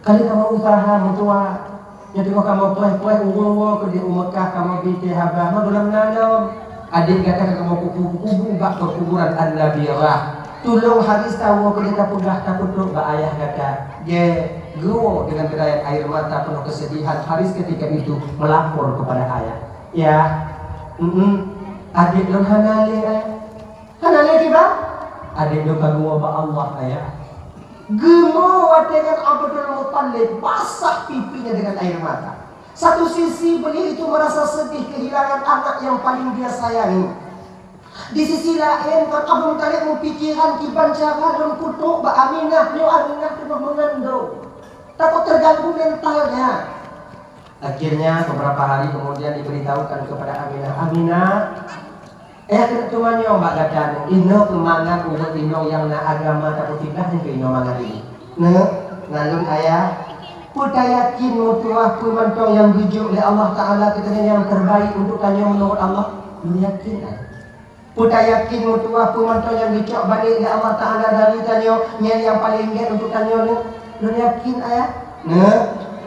Ka lheueh kamoe usaha meutuah. Nyoe teungoh kamoe preh-preh ureuëng woe keudeh u Meukah, kamoe bi teuh haba, ma gohlom na lom. Adik gata ka kamoe kubu-kubu bak peukuburan An-Nabirah." Tulông Haris tawoe keudeh tapeugah, tapeutrok bak ayah gata. Gét, geuwoe dengan genayat air mata penuh kesedihan Haris ketika itu melapor kepada ayah. "Yah, "Mm-mm, adék lôn hana lé, Ayah." "Hana lé kiban?" "Adék lôn ka geuwoe bak Allah, Ayah." Geumo watée nyan Abdul Muthalib basah pipinya dengan air mata. Satu sisi beliau itu merasa sedih kehilangan anak yang paling dia sayangi. Di sisi laén, Abdul Muthalib meupikiran kiban cara lôn kutrok bak Aminah, nyoe Aminah teungoh meungandong. Takot terganggu mentalnya. Akhirnya, beberapa hari kemudian diberitahukan kepada Aminah, "Aminah, Ayah keuneuk teumanyong bak gata nyoe, inoe keu mangat ureuëng inong nyang na agama tapeupinah nyan keu inoe mangat nyoe. Neuk, na lôn Ayah, peue tayakin meutuah peue mantong nyang geujok lé Allah Taala keu tanyoe nyang terbaik untuk tanyoe meunurot Allah? Lôn yakin, Ayah. Peue tayakin meutuah peue mantong nyang geucok balek lé Allah Taala dari tanyoe, nyan nyang paleng gét untuk tanyoe, Neuk? Lôn yakin, Ayah. Neuk,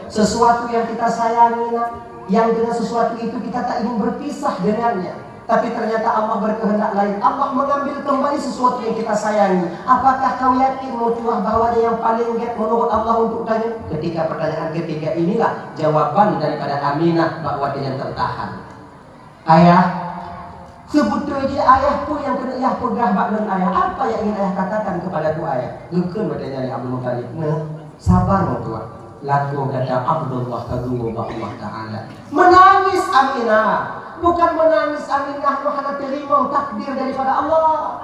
sesuatu yang kita sayangi, Nak, yang dengan sesuatu itu kita tak ingin berpisah dengannya. Tapi ternyata Allah berkehendak lain. Allah mengambil kembali sesuatu yang kita sayangi. Apakah kau yakin meutuah bahwa yang paling gét menurut Allah untuk tanyoe?" Ketika pertanyaan ketiga inilah jawaban daripada Aminah bak watée nyan tertahan. "Ayah, seubeutôi jih Ayah peue nyang keuneuk Yah peugah bak lôn, Ayah? Apa yang ingin Ayah katakan kepadaku, Ayah?" Geukheun watée nyan lé Abdul Muthalib, "Neuk, sabar meutuah. Lakoe gata Abdullah ka geuwoe bak Allah Taala." Menangis Aminah. Bukan menangis Aminah nyoe hana teurimong takdir daripada Allah.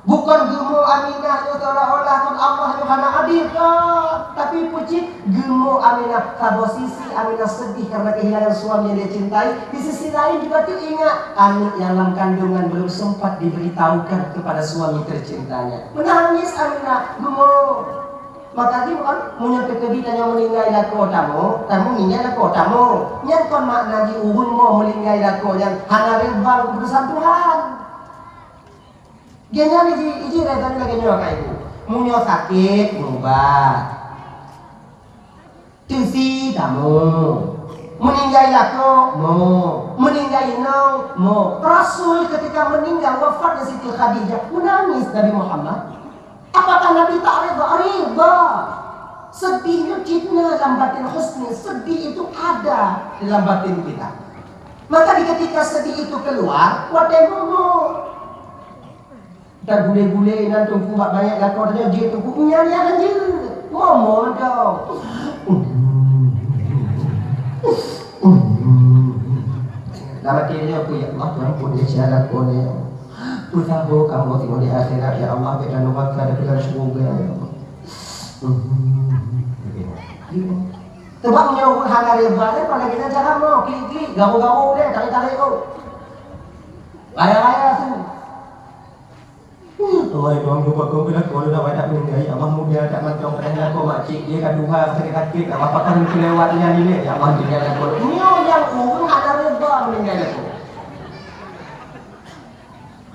Bukan geumo Aminah nyoe seolah-olah kon Allah nyoe hana adil, kon. Tapi peue cit, geumo Aminah, saboh sisi Aminah sedih karena kehilangan suami yang dia cintai, di sisi lain juga teuingat aneuk yang lam kandungan belum sempat diberitahukan kepada suami tercintanya. Menangis Aminah, geumo. Maka jih bukan, meunyoe teukeudi tanyoe meuninggai lakoe tamoe, tamoe meuninggai lakoe tamoe. Nyan kon makna jih ureuëng mo meuninggai lakoe nyan hana reba keuputusan Tuhan. Geuhnyan iji, iji rasanya lagée nyoe ka ibu. Meunyoe sakét, meuubat. Teusi tamoe. Meuninggai lakoe, mo. Meuninggai inong, mo. Rasul ketika meninggal, wafatnya Siti Khadijah, menangis Nabi Muhammad. Apakah Nabi tak reda? Reda. Sedih itu cit na lam batin husni. Sedih itu ada dalam batin kita. Maka di ketika sedih itu keluar, watée mo. Tagulé-gulé inan teungku bak banyak lakoe tanyoe jeuet teungku, nyan nyang hanjeuet. Momon dong. Lam até nyoe peue, "Ya Allah, Tuhan pun dia siapa pun ya. Peusaboh kamoe singoh di akhirat, ya Allah, bèk tanuraka di dalam syurga, ya Allah." Sebab meunyoe hana reba, ya, apalagi cara mo, klik-klik, gawo-gawo deh, tarik-tarik tu. Raya-raya tu. Tuhan, Tuhan, lupa kau bila kau dah wadah meninggai, abah muda tak mantong pada lakoe makcik, dia ka tuha sakit-sakit, abah pakai kelewatnya ni, ya abah tinggal lakoe. Nyoe nyang ureuëng hana reba meninggai lakoe.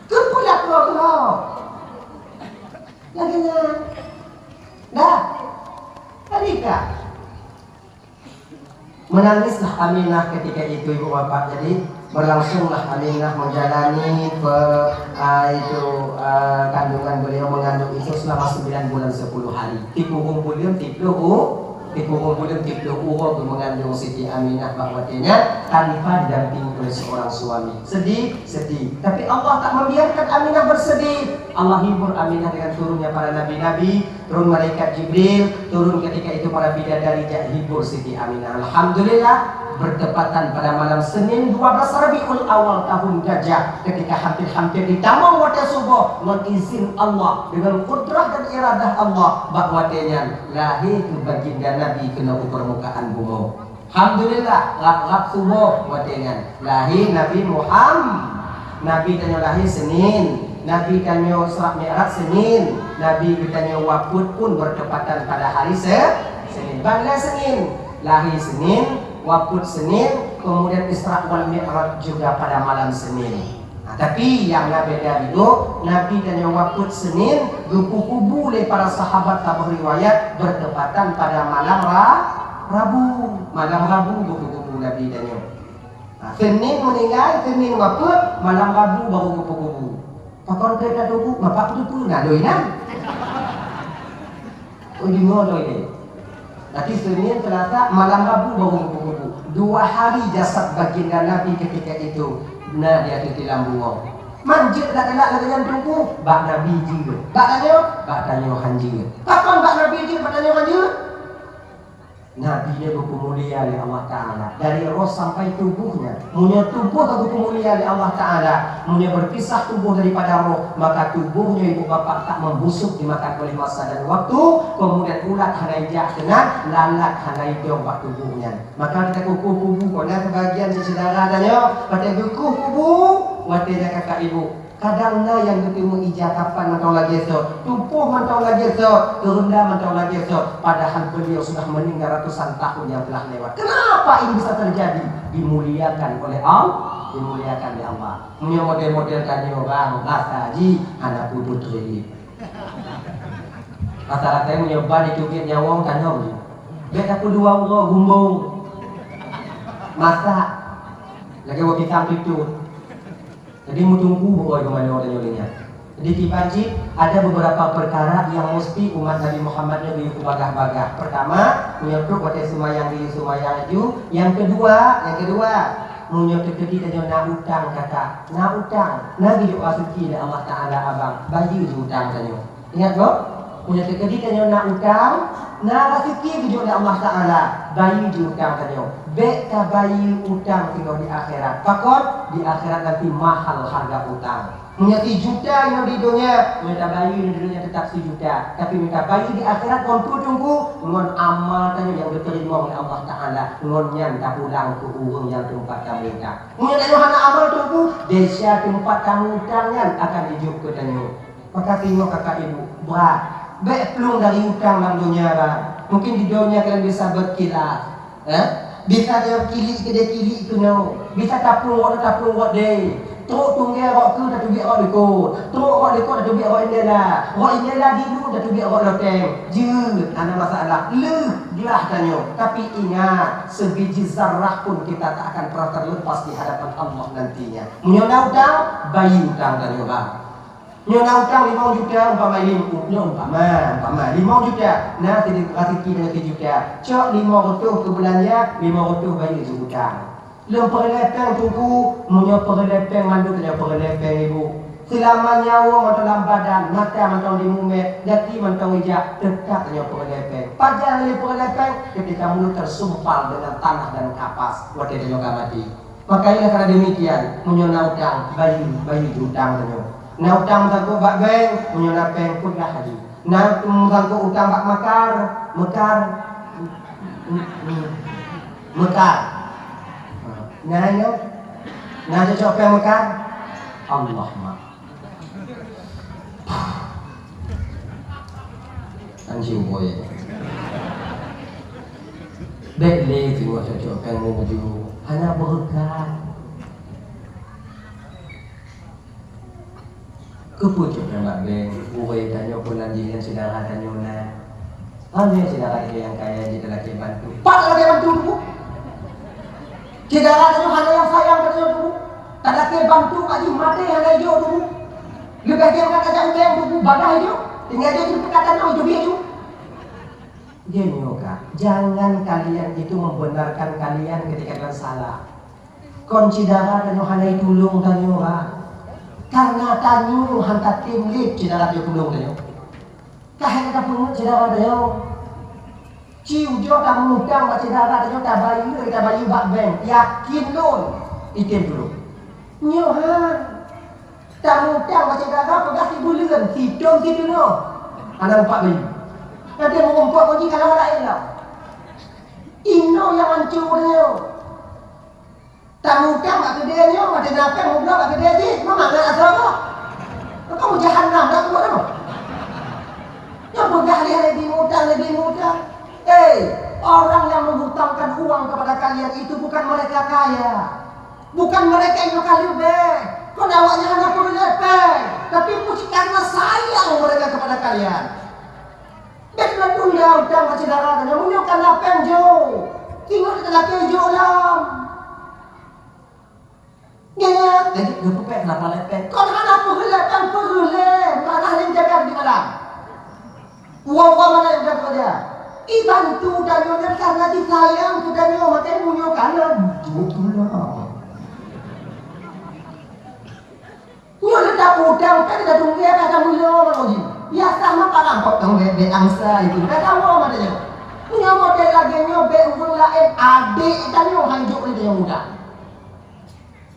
Keupeue lakoe keunoe? Lagée nyan. Dah. Tadi kah? Menangislah Aminah ketika itu, ibu bapak. Jadi, berlangsunglah Aminah menjalani pe-, ah, itu, ah, kandungan beliau, mengandung itu selama sembilan bulan sepuluh hari. Tipu kumpul dia, tipu u-, tipu kumpul dia, tipu uroe mengandung Siti Aminah bak watée nyan tanpa didampingi oleh seorang suami. Sedih, sedih. Tapi Allah tak membiarkan Aminah bersedih. Allah hibur Aminah dengan turunnya para nabi-nabi, turun malaikat Jibril, turun ketika itu para bidadari jak hibur Siti Aminah. Alhamdulillah, bertepatan pada malam Senin dua belas Rabiul Awal tahun Gajah, ketika hampir-hampir ditamong watée suboh, ngon izin Allah, dengan kudrah dan iradah Allah, bak watée nyan lahé keu baginda Nabi keunoe u permukaan bumoe. Alhamdulillah, rab-rab suboh watée nyan lahé Nabi Muham-, Nabi tanyoe lahé Senin, Nabi tanyoe Isra Mi'raj Senin, Nabi geutanyoe wafeuet pun bertepatan pada hari Se-, Senin. Ban lé Senin, lahé Senin, wafeuet Senin, kemudian Isra wal Mi'raj juga pada malam Senin. Nah, tapi nyang na beda itu, Nabi tanyoe wafeuet Senin, geupeukubu lé para sahabat saboh riwayat bertepatan pada malam Ra-, Rabu. Malam Rabu geupeukubu Nabi tanyoe. Nah, Senin meuninggai, Senin wafeuet, malam Rabu baru geupeukubu. Pakon keu that kubu, bapak kubu na loi na. Oh, di mana ini? Berarti Senin, Selasa, malam Rabu baru kubu-kubu. Dua hari jasad baginda Nabi ketika itu na di ateueh tilam bungong. Man jeuet galak-galak lagèe nyan Teungku, bak Nabi jeuet. Bak tanyoe, bak tanyoe han jeuet. Pakon bak Nabi jeuet, bak tanyoe han jeuet? Nabi nyoe geupeumulia lé Allah Taala dari roh sampai tubuhnya. Meunyoe tubuh ka geupeumulia lé Allah Taala, meunyoe berpisah tubuh daripada roh, maka tubuh nyoe ibu bapak tak membusuk dimakan oleh masa dan waktu, kemudian ulat hana ijak keunan, lalat hana idong bak tubuh nyan. Maka kita kukuh kubu, kona sebagian syedara tanyoe, watèe geukuh kubu, watèe nyan kakak ibu. Kadang na nyang geuteumeung ija kapan mantong lagèe sot, tupoh mantong lagèe sot, keurenda mantong lagèe sot, padahal beliau sudah meninggal ratusan tahun yang telah lewat. Kenapa ini bisa terjadi? Dimuliakan oleh Allah, dimuliakan oleh Allah. Meunyoe model-model tanyoe bang, rasa jih hana putri. Rata-rata meunyoe ban itu gét nyawong tanyoe. Bèk tapeudua uroe gumbong. Masak. Lagèe wak pisang pitu. Jadi meuteungku beurôi keumanö tanyoe lé nyan. Jadi kiban cit ada beberapa perkara yang mesti umat Nabi Muhammad nyoe geuyue bagah-bagah. Pertama, meunyoe trok watèe seumayang geuyue seumayang laju. Yang kedua, yang kedua, meunyoe teukeudi tanyoe na utang kata, na utang, na geujok raseuki lé Allah Taala abang, bayeue ju utang tanyoe. Ingat gob, meunyoe teukeudi tanyoe na utang, na raseuki geujok lé Allah Taala, bayeue ju utang tanyoe. Bèk tabayeue utang singoh di akhirat. Pakon? Di akhirat nanti mahal harga utang. Meunyoe sijuta inoe di donya, meunyoe tabayeue inoe di donya teutap sijuta. Tapi meunyoe tabayeue di akhirat ngon peue Teungku? Ngon amal tanyoe nyang geuteurimong lé Allah Taala. Ngon nyan tapulang keu ureueng nyang teumpat tameutang. Meunyoe tanyoe hana amal Teungku, desya teumpat tameutang nyan akan jijok keu tanyoe. Maka singoh kakak ibu, brat. Bèk plueng dari utang lam donya, bang. Mungkin di donya kalian bisa berkilah. Eh? Bisa takilik keudéh kilik keunoe. Bisa taplueng rot taplueng rot deh. Trok tunggée rot keu tateubiet rot likot. Trok rot likot tateubiet rot indela. Rot indela di lu tateubiet rot loteng. Jeuet, hana masalah. Lheuh glah tanyoe. Tapi ingat, sebiji zarah pun kita tak akan pernah terlepas di hadapan Allah nantinya. Meunyoe na utang, bayeue utang tanyoe, bang. Nyoe na utang limong juta umpama, lim-, nyoe umpama, umpama limong juta. Na side raseuki nyoe sijuta. Cok limong reutôh keu beulanja, limong reutôh bayeue ju utang. Lôn peureulée péng Teungku, meunyoe peureulée péng mandum tanyoe peureulée péng ibu. Seulama nyawöng mantong lam badan, mata mantong di mumet, gaki mantong ijak, teutap tanyoe peureulée péng. Pajan lé peureulée péng, ketika mulut tersumpal dengan tanah dan kapas, watée tanyoe ka maté. Maka, oleh karena demikian, meunyoe na utang, bayeue, bayeue ju utang tanyoe. Na utang meusangkot bak bank, meunyoe na péng, peugah laju. Na meusangkot utang bak makar, mekar, mekar. Na nyoe? Na cocok péng mekar? Allah mak. Anjing boy. Bèk lé singoh cocok péng muju, hana beureukat. Keupeue cok péng bak bank, ureueng tanyoe peunan jih nyan syedara tanyoe na. Hana syedara nyang kaya jih talakée bantu. Pat talakée bantu tu? Syedara tanyoe hana nyang sayang keu tanyoe tu. Talakée bantu ka jih maté hana ijok tu. Leubeh gét ka tajak u bank tu, bagah ijok. Tinggai jok tu peukat tanyoe ijok biet tu. Dia nyoe ka, jangan kalian itu membenarkan kalian ketika kalian salah. Kon syedara tanyoe hana itulông tanyoe, bang. Karena tanyoe han tatem lé syedara tanyoe tulông tanyoe. Ka hai ka tapeungeut syedara tanyoe. Ci ujoe tameutang bak syedara tanyoe tabayeue, tabayeue bak bank. Yakin lôn, item tulông. Nyoe han. Tameutang bak syedara peugah sibuleuen, sithôn sidunoe. Hana umpat bayeue. Nanti meurumpok uji kalau laén lah. Inoe nyang hancô tanyoe. Tameutang bak keudè nyoe, watèe na péng meubloe bak keudè jih, meumangat asoe boh. Maka meujahanam dak buet nyoe. Nyoe peugah lé hai leubeh mutang, leubeh mutang. Eh, orang yang menghutangkan uang kepada kalian itu bukan mereka kaya. Bukan mereka yang ka leubeh. Kon awaknyan hana peureulèe péng. Tapi meusti karena sayang mereka kepada kalian. Bèk lôn tunda utang bak syedara tanyoe, meunyoe ka na péng jok. Ingat keu lakèe jok lom. Ingat, jadi geupeuphét lapah lé péng. Kon hana peureulèe péng, peureulèe. Mana yang jaga di malam? Uang-uang mana yang jaga dia? Ibantu tanyoe nyan karena jisayang keu tanyoe, makai meunyoe kana duek pula. Nyoe leuta udang ka kita tunggu ya kata meunyoe bang uji. Ya sama parang potong bebek angsa itu. Kata Allah mata nyoe. Meunyoe model lagèe nyoe bèk ureueng laén adek tanyoe hanjok lé tanyoe muda.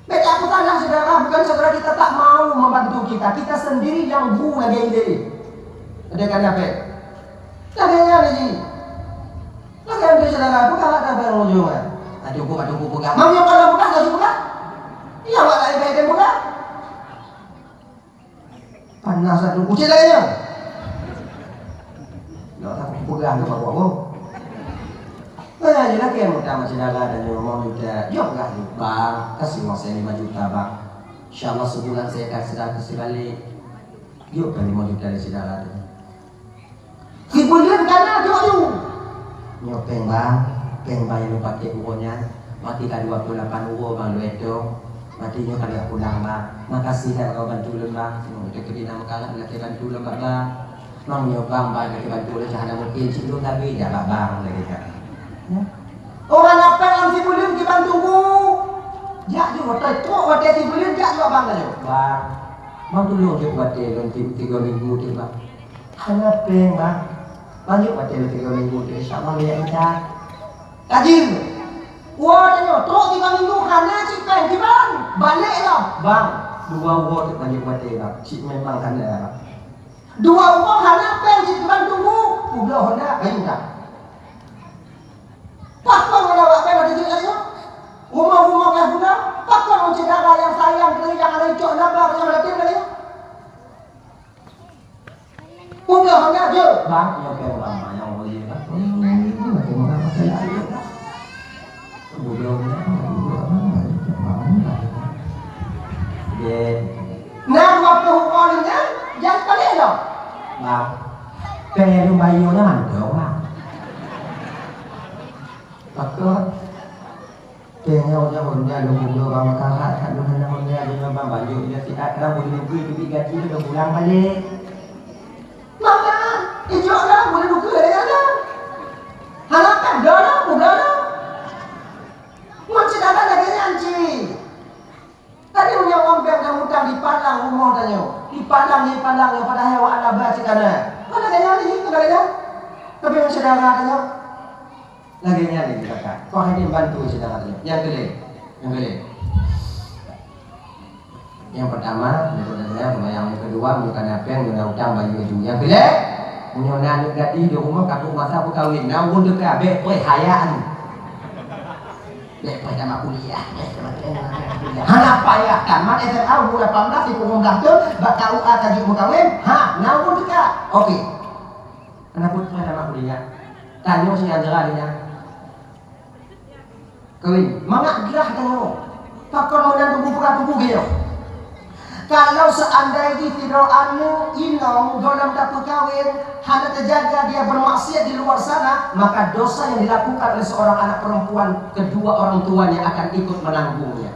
Beda aku salah, saudara, bukan saudara kita tak mau membantu kita. Kita sendiri yang bu lagi ini. Ada kan apa? Lagi yang ini. Lagi yang saudara, bukan ada barang ujung. Aduh, bukan, aduh, bukan. Mau yang kalau bukan, tak suka. Iya, awak lain baik dia bukan. Panas satu kucing lainnya. Nak tak pegang tu bawa aku. Nah, jadi lagi yang utama saudara dan yang mau kita jawab lah ni bang, kasih uang saya lima juta bang. Insya Allah sebulan saya akan sudah kasih balik. Yuk kan lima juta dari saudara tu. Sibuleuen kana jok ju. Nyoe péng bang, péng bang nyang pakai uroe nyan. Mati ka dua puluh lapan uroe bang lôn etong. Mati nyoe ka lheueh pulang bang. Makasih dah kau bantu lôn bang. Nyoe beutôi keu bina meukarat lôn lakèe bantu lôn bak bang. Bang nyoe bang, bang lakèe bantu lôn cahana mungkin cit lôn tabi jak bak bang lagèe nyan. Ya. Orang apa lam sibuleuen kiban tunggu. Jak ju watèe trok watèe sibuleuen jak ju bak bang laju. Bang, bang tulông jok watèe lôn tiga minggu tu bang. Hana péng, bang. Lanjut watèe lôn tiga minggu tu, insya Allah lihat macam. Rajin. Wah, tanya, trok tiga minggu hana cit péng, kiban? Balik lah. Bang, dua uroe tu lanjut watèe, bang. Cit memang hana, bang. Dua uroe hana péng, cit kiban tunggu. Ubloh hana, kayu dah. Pakon hana awak péng ada jeuet layu? Rumah-rumah ka guna. Pakon ureueng syedara nyang sayang keu nyang hana icok naba nyang hana tem layu? Peugah hana jeuet. Bang, nyoe keu ulama nyang boleh, Bang. Nyoe keu ulama saya. Bodoh, bodoh, bodoh, bodoh. Nyan waktu huköm nyan, jangan balik dah. Bang, pèng bayeue nyan mantong, Bang. Pakon? Teuh nyoe nyang honda lôn peugah bang meukarat, that lôn hana honda, lôn bang bayeue ilèe siat, kadang ulôn bukui keubiet gaji lôn pulang balek. Maka, ijok lom ulôn bukui lagèe nyan. Hana kan, dua lom, dua lom. Ngon cit akan lagèe nyan cit. Tadi meunyoe ureueng bèk nyang utang dipalang rumoh tanyoe, dipalang, dipalang, padahai awak hana ba cit kana. Mana lagèe nyan, mana lagèe nyan? Tapi meunyoe syedara tanyoe, Lagèe nyan lé kakak. Kok hana bantu syedara teuh. Nyang keulhèe. Nyang keulhèe. Nyang pertama, untuk saya sembahyang, nyang kedua, bukan apa yang guna utang bagi baju. Nyang keulhèe, meunyoe na aneuk gadih di rumoh ka masa peukawen, na ureueng teuka, bèk payah hayaan. Bèk payah tamat kuliah, bèk tamat kuliah. Hana payah tamat S M A umur lapan belas, sikureueng blah thôn, bak K U A ka jeuet meukawen, ha, na ureueng teuka. Oke. Hana payah tamat kuliah. Tanyoe si Andra dia. Kawin, mangat glah tanyoe. Pakon meunan tuboh peugah tuboh geuh. Kalau seandai jih sidroe aneuk inong gohlom tapeukawen, hana teujaga dia bermaksiat di luar sana, maka dosa yang dilakukan oleh seorang anak perempuan kedua orang tuanya akan ikut menanggungnya.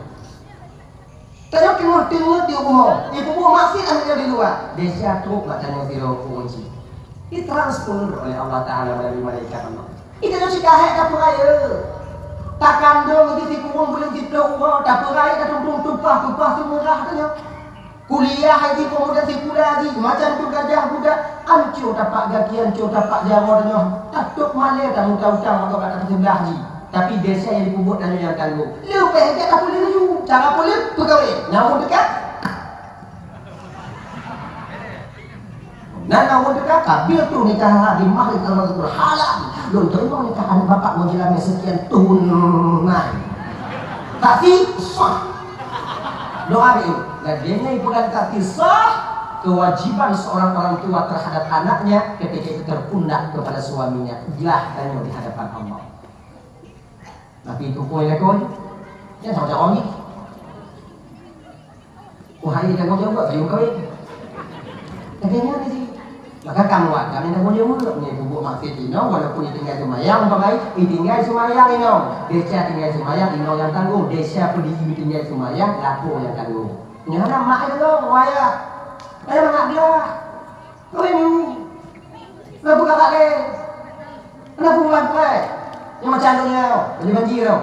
Tanyoe teungoh-teungoh di rumoh, ibu-ibu masih aneuk nyoe di luwa. Desya trok bak tanyoe sidroe ureueng cit. Ditransfer oleh Allah Taala melalui malaikat Allah. Di tanyoe cit ka hék tapeurayeuk. Takandong di sikureueng buleuen siplôh uroe, tapeurayeuk, tatudong tupah, tupah seumeurah tanyoe. Kuliah haji, pemuda sikula haji, macam tu gajah budak, ancô tapak gaki, ancô tapak jaroe tanyoe. Tatôp malèe tamuta utang maka bak tapeuseublah haji. Tapi desya nyang dipeubuet tanyoe nyang tanggong. Leupah jak ka puléh laju. Cara puléh, peukawen. Nyang ureueng teuka. Nan nyang ureueng teuka, qabiltu nikaha bi mahrin al-mazkur halal. Lôn teurimong nikah aneuk bapak ngon jeulamèe sekian thôn nyan. Tapi sah. Doa dia. Dan dia nyan bukan tapi sah kewajiban seorang orang tua terhadap anaknya ketika itu terpundak kepada suaminya. Glah tanyoe di hadapan Allah. Tapi itu pun lakoe. Nyan sama-sama ni. Oh, hai, jangan jawab, belum kahwin. Tapi nyan ni sih. Maka kamu akan yang boleh urut ni, bubuk maksud inong, walaupun ditinggal semayang, umpamai, ditinggal semayang inong. Desya tinggal semayang, inong yang tanggung. Desya pedih ditinggal semayang, lapor yang tanggung. Nyan anak mak itu, wayah. Ayah anak dia. Kawin ni. Lagu kakak leh. Kenapa buat buat? Yang macam tu ni tau. Baju banjir tau.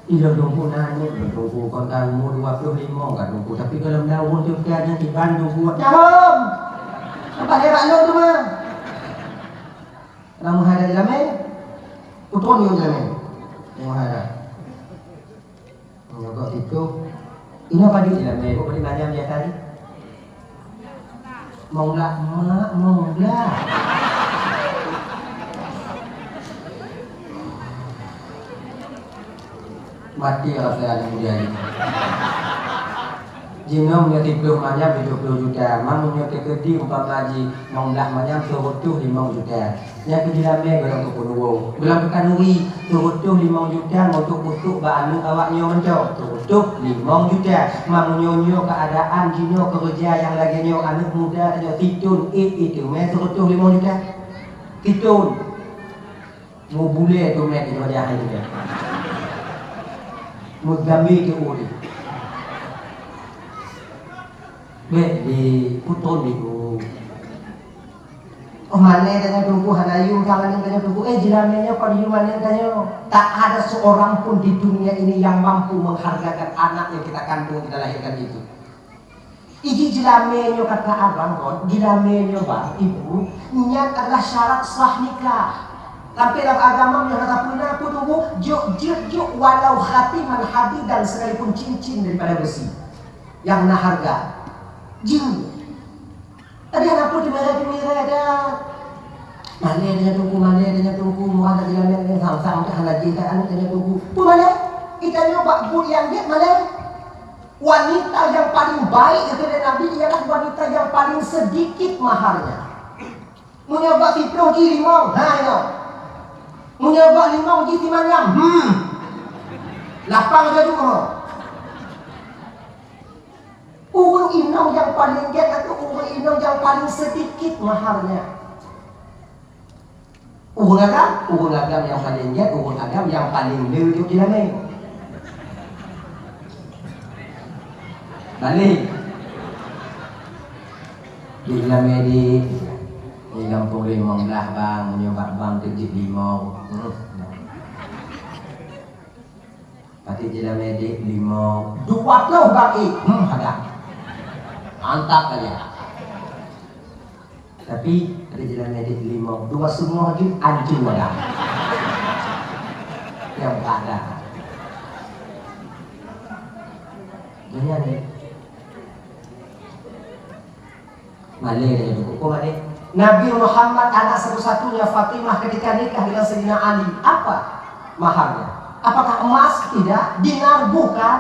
Ilôn teungku na aneuk, ilôn teungku kon ka umu dua ploh limong ka teungku, tapi gohlom na ureueng teuka nyan kiban teungku. Nyahom! Nampak hebat lôn tu mah. Lam meuhadap jeulamé, putron yôh jeulamé. Nyang meuhadap. Nyogok siplôh. Inoe padum jeulamé, kok padum manyam biasa jih. Mong blah, mak, mong blah. Maté rasa aneuk muda nyoe. Jinoe meunyoe siplôh manyam tujoh ploh juta, ma meunyoe teukeudi umpama jih mong blah manyam seureutôh limong juta. Nyang keu jeulamé gohlom keu peunuwoe, gohlom keu khanuri, seureutôh limong juta untuk peutrok bak aneuk awak nyoe mantong, seureutôh limong juta. Ma meunyoe nyoe keuadaan jinoe keureuja nyang lagèe nyoe, aneuk muda tanyoe sithon ék, ék teumè seureutôh limong juta. Sithon. Meubulèe teumè di wajah hai teumè. Meugambé teuh ureueng. Bèk lé, putron lé, oh. Oh, malèe tanyoe teungku hana yum, tangan tanyoe teungku. Eh, jeulamé nyoe kon yum aneuk tanyoe. Tak ada seorang pun di dunia ini yang mampu menghargakan anak yang kita kandung, kita lahirkan itu. Iji jeulamé nyoe kata abang kon, jeulamé nyoe bang, ibu, nyan adalah syarat sah nikah. Tapi lam agama nyoe hana peuna pun teungku, jok jeuet jok walau khataman hadidan sekalipun cincin daripada besi. Nyang na hareuga. Jeuet. Tapi hana peue teuméré-teuméré dah. Malèe tanyoe teungku, malèe tanyoe teungku, murah dak jeulamé nyan sang-sang dak hana jih dak aneuk tanyoe teungku. Peue malèe? Geutanyoe bak buet nyang gèt malèe. Wanita yang paling baik kata Nabi ialah wanita yang paling sedikit maharnya. Meunyoe bak siplôh jih limong, ha inoe. Meunyoe bak limong jih simanyam, hmm. Lapang saja tu. Ureueng inong nyang paleng gèt atau ureueng inong nyang paleng seudikit maharnya? Ureueng agam, ureueng agam nyang paleng gèt, ureueng agam nyang paleng le duek di lamé. Balek. Di lamé di, di gampông limong blah bang, meunyoe bak bang teujeuet limong. Hmm. Pati jeulamé dek limong, dua ploh bak ék, hmm, ada. Mantap aja. Tapi pati jeulamé dek limong, dua seumoh jeuet ancu ada. Yang ada. Dunia ni. Malèe dia tu, kok malèe? Nabi Muhammad anak satu-satunya Fatimah ketika nikah dengan Sayyidina Ali, apa maharnya? Apakah emas? Tidak. Dinar? Bukan.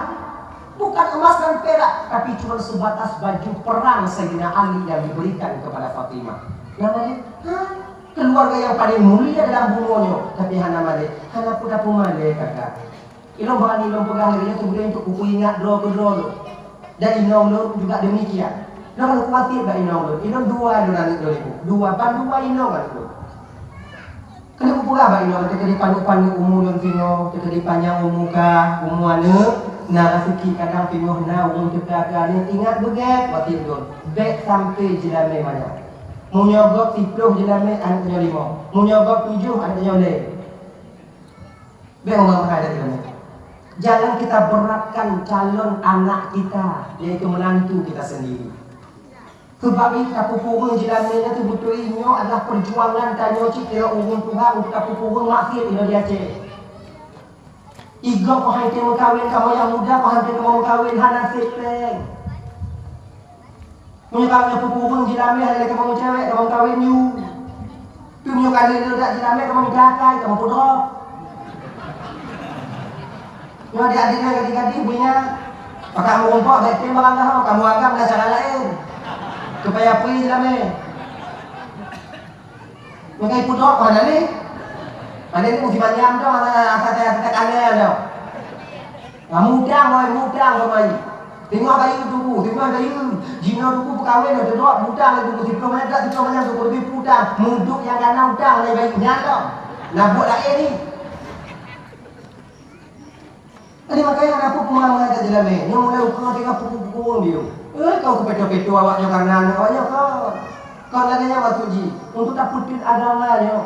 Bukan emas dan perak, tapi cuma sebatas baju perang Sayyidina Ali yang diberikan kepada Fatimah. Nah, malèe? Ha? Keluarga yang paling mulia dalam bumoe nyoe, tapi hana malèe. Hana peue-peue malèe, kakak. Ilôn beurani lôn peugah lagèe nyoe, keumudian untuk kupeuingat droe keudroe lôn. Dan inong lôn juga demikian. Lôn ka lheueh wasiet bak inong lôn. Ilôn dua lôn aneuk lôn ibu. Dua, ban dua inong aneuk lôn. Keuneuk kupeugah bak inong, teukeudi paneuk-paneuk umu lôn singoh, teukeudi panyang umu kah, umu aneuk, na raseuki kadang singoh na ureueng teuka keu aneuk, ingat beugèt wasiet lôn. Bèk sampoe jeulamé manyang. Meunyoe gob siplôh jeulamé, aneuk tanyoe limong. Meunyoe gob tujoh, aneuk tanyoe lhèe. Bèk umat meuhai lagèe nyoe. Jangan kita beratkan calon anak kita, yaitu menantu kita sendiri. Sebab itu, tapeukureueng jeulamé nyan teuh beutôi, nyoe adalah perjuangan tanyoe cit keu ureueng tuha untuk tapeukureueng maksiet inoe di Aceh. Igob keuh han tém meukawen, kamoe nyang muda keuh han tém kamoe meukawen, hana sép péng. Meunyoe ka lheueh peukureueng jeulamé, hana lé kamoe meucewek, kamoe meukawen yue. Tapi meunyoe ka lheueh le dak jeulamé, kamoe meujakai, kamoe peudrop. Nyoe adik-adik nyan gadih-gadih, bui nyan. Pakak meurumpok, bèk tem barang gahoe, kamoe agam na cara laén. Supaya peue jeulamé. Meunyoe peudrop hana lé. Hana lé musim anyam tu, hana, hana, hana, hana kanai tu. Ha, mudang, wai, mudang, wai. Teungoh bayeue teungku, teungoh bayeue. Jinoe teungku peukawen, teudrop, mudang lé teungku, siplôh manyam, siplôh manyam teungku, leubeh pudang. Muduek nyang ka na udang lé bayeue nyan tu. Na buet laén ni. Jadi, makanya kenapa peumeu'ah meu'ah that jeulamé? Nyoe mulai ukeue tinggai pukul-pukul ureueng biôh. Eh, kau keupeutô-peutô awak nyoe kareuna aneuk awak nyoe kau. Kon lagèe nyan maksud jih, untuk tapeutet agama nyoe.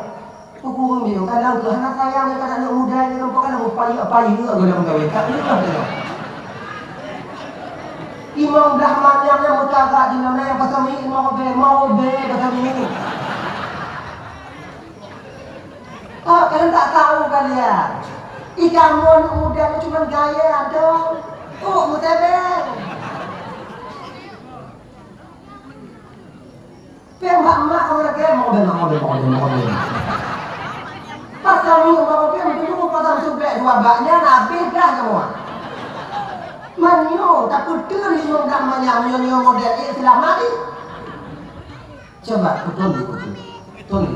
Peue kureueng jih, kadang keu hana sayang nyoe, kadang aneuk muda nyoe, gampông kadang meupayeuk-payeuk goh lom gawé, tak leuh teuh. Imong blah manyam nyan meukarat di dalam nyan pasal minyeuk, imong obèe, imong obèe pasal minyeuk. Oh, kalian tak tahu kalian. Ikamoe aneuk muda nyoe cuma gaya dong. Oh, meutebeng. Péng bak mak kamoe lagèe, "Mak Oben, mak Oben, mak Oben, mak Oben." Pas kamoe, mak Oben, dulu pasang suplek dua bak nyan, habéh dah kamoe. Meunyoe tapeuteun limong blah manyam, nyoe, nyoe model, eh, selamat di. Coba, beutôi, beutôi. Beutôi.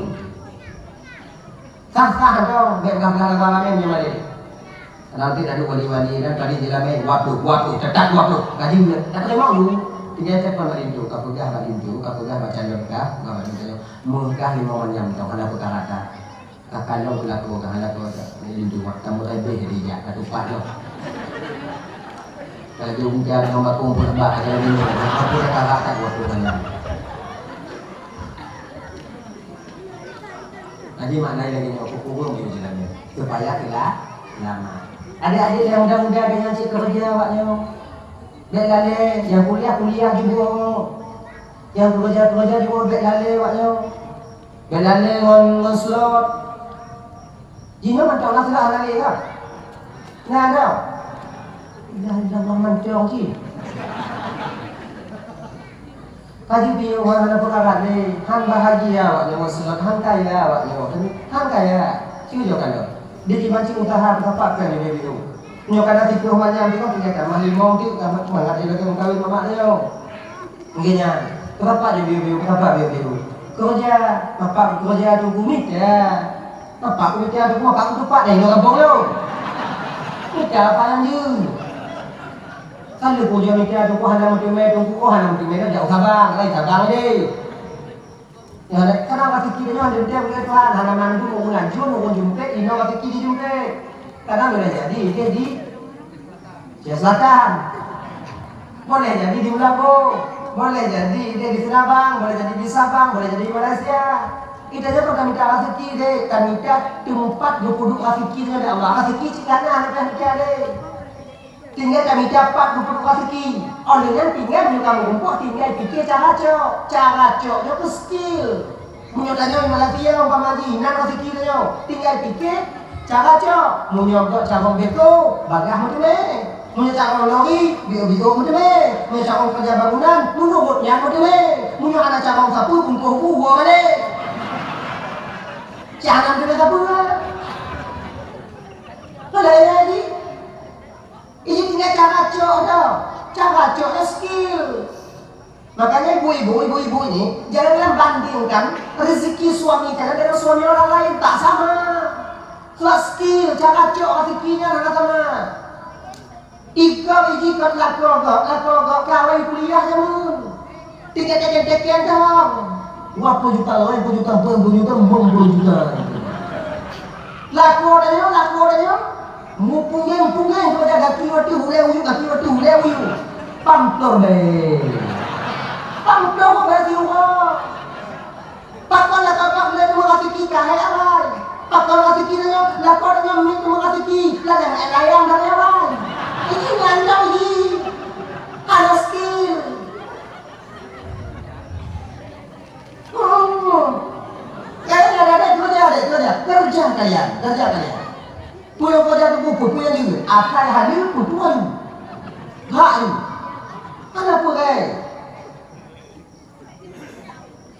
Sah-sah dong, bèk gah-gah lagoe laén nyang malèe. Nanti adu wali-wali dan tadi di lamé, waduh, waduh, tetak waduh. Gaji dia, tak terima dulu. Tinggal telepon bak linto, ka peugah bak linto, ka peugah bak calon ka, peugah bak linto. Meugah lima manyam tau, hana peukara that. Ka kalon keu lakoe, ka hana peukara that. Ni linto, wak tamu tai beh dijak, ka tupat noh. Ka jeuet ujan ngon bakong peureubah, ka jeuet nyoe, ka peukara that waduh manyam. Jadi makna lagèe nyoe, peukureueng yue jalan nyoe, supaya sela-, selamat. Adik-adik nyang muda-muda, nyang cit keureuja awak nyoe, bèk lalè, nyang kuliah, kuliah jiwoe, nyang keureuja, keureuja jiwoe, bèk lalè awak nyoe. Bèk lalè ngon, ngon slot. Jinoe mantong na slot hana lé ka? Na, na. Ilah, ilah, mantong cit. Haji piôh hana peukara lé, han bahagia awak nyoe, maksud lôn han kaya awak nyoe, han kaya. Cuba kalon. Di iman cit usaha peusapat péng di biru. Nyoe kana siplôh manyam teuka tinggai tamah limong teuk, tamah mangat ilôn meukawen mamak nyoe. Nggih nyan. Peusapat di biru-biru, peusapat biru-biru. Keureuja, bapak keureuja teungku mita. Bapak mita teungku, bapak tupat deh, nyoe gampông lôn. Mita apa nyang jeuet? Ka lheueh pujoe mita teungku hana meuteumé, teungku, oh, hana meuteumé, jak u Sabang, laén Sabang deh. Nyan, kadang raseuki nyoe hana meuteumé, Tuhan, hana mandum ureueng ajun, ureueng jumpét, inoe raseuki jijumpét. Kadang boleh jadi, idéh di Aceh Selatan. Boleh jadi di Meulaboh. Boleh jadi idéh di Seulabang, boleh jadi di Sabang, boleh jadi di Malaysia. Kita nyoe kon tamita raseuki deh, tamita teumpat geupeuduek raseuki nyoe lé Allah. Raseuki cit ka na, hana payah mita deh. Tinggai tamita pat geupeuduek raseuki. Óh lheueh nyan tinggai meunyoe ka meurumpok, tinggai pike cara cok. Cara cok nyoe keu skill. Meunyoe tanyoe i Malaysia umpama jih, nan raseuki tanyoe. Tinggai pike cara cok. Meunyoe gok carông beko, bagaih meuteumé. Meunyoe carông lori, biôh-biôh meuteumé. Meunyoe carông keureuja bangunan, meunurot nyan meuteumé. Meunyoe hana carông sapeue, pungkoh bu woe balek. Cit hana meuteumé sapeue. Peue lagèe nyan jih? Iji tinggai cara cok dah. Cara cok nyoe skill. Makanya ibu-ibu, ibu-ibu ini jangan kalian bandingkan rezeki suami kalian dengan suami orang lain. Tak sama. Sebab skill, cara cok rezekinya hana sama. Ikot iji kot lakoe gok, lakoe gok kawai kuliah jameun. Tiket-tiket dong. Dua puluh juta, lapan puluh juta, empat puluh juta, lima puluh juta. Lakoe tanyoe, lakoe tanyoe. Mupunggeng-punggeng keureuja gaki watèe hulèe uyuek, gaki watèe hulèe uyuek. Pamplor bèe. Pamplor bèe siuroe. Pakon lakoe gok lé teuma raseuki ka hai awai. Pakon raseuki tanyoe, lakoe tanyoe mit teuma raseuki. Ladang layang dari awai. Ini nyan dong jih. Hana skill. Oh. Kalian ada, ada kerja, ada kerja. Kerja kalian, kerja kalian. Pulang kerja tu pupuk, pulang juga. Asai hadir, pupuk baru. Hak ni. Ada apa, guys?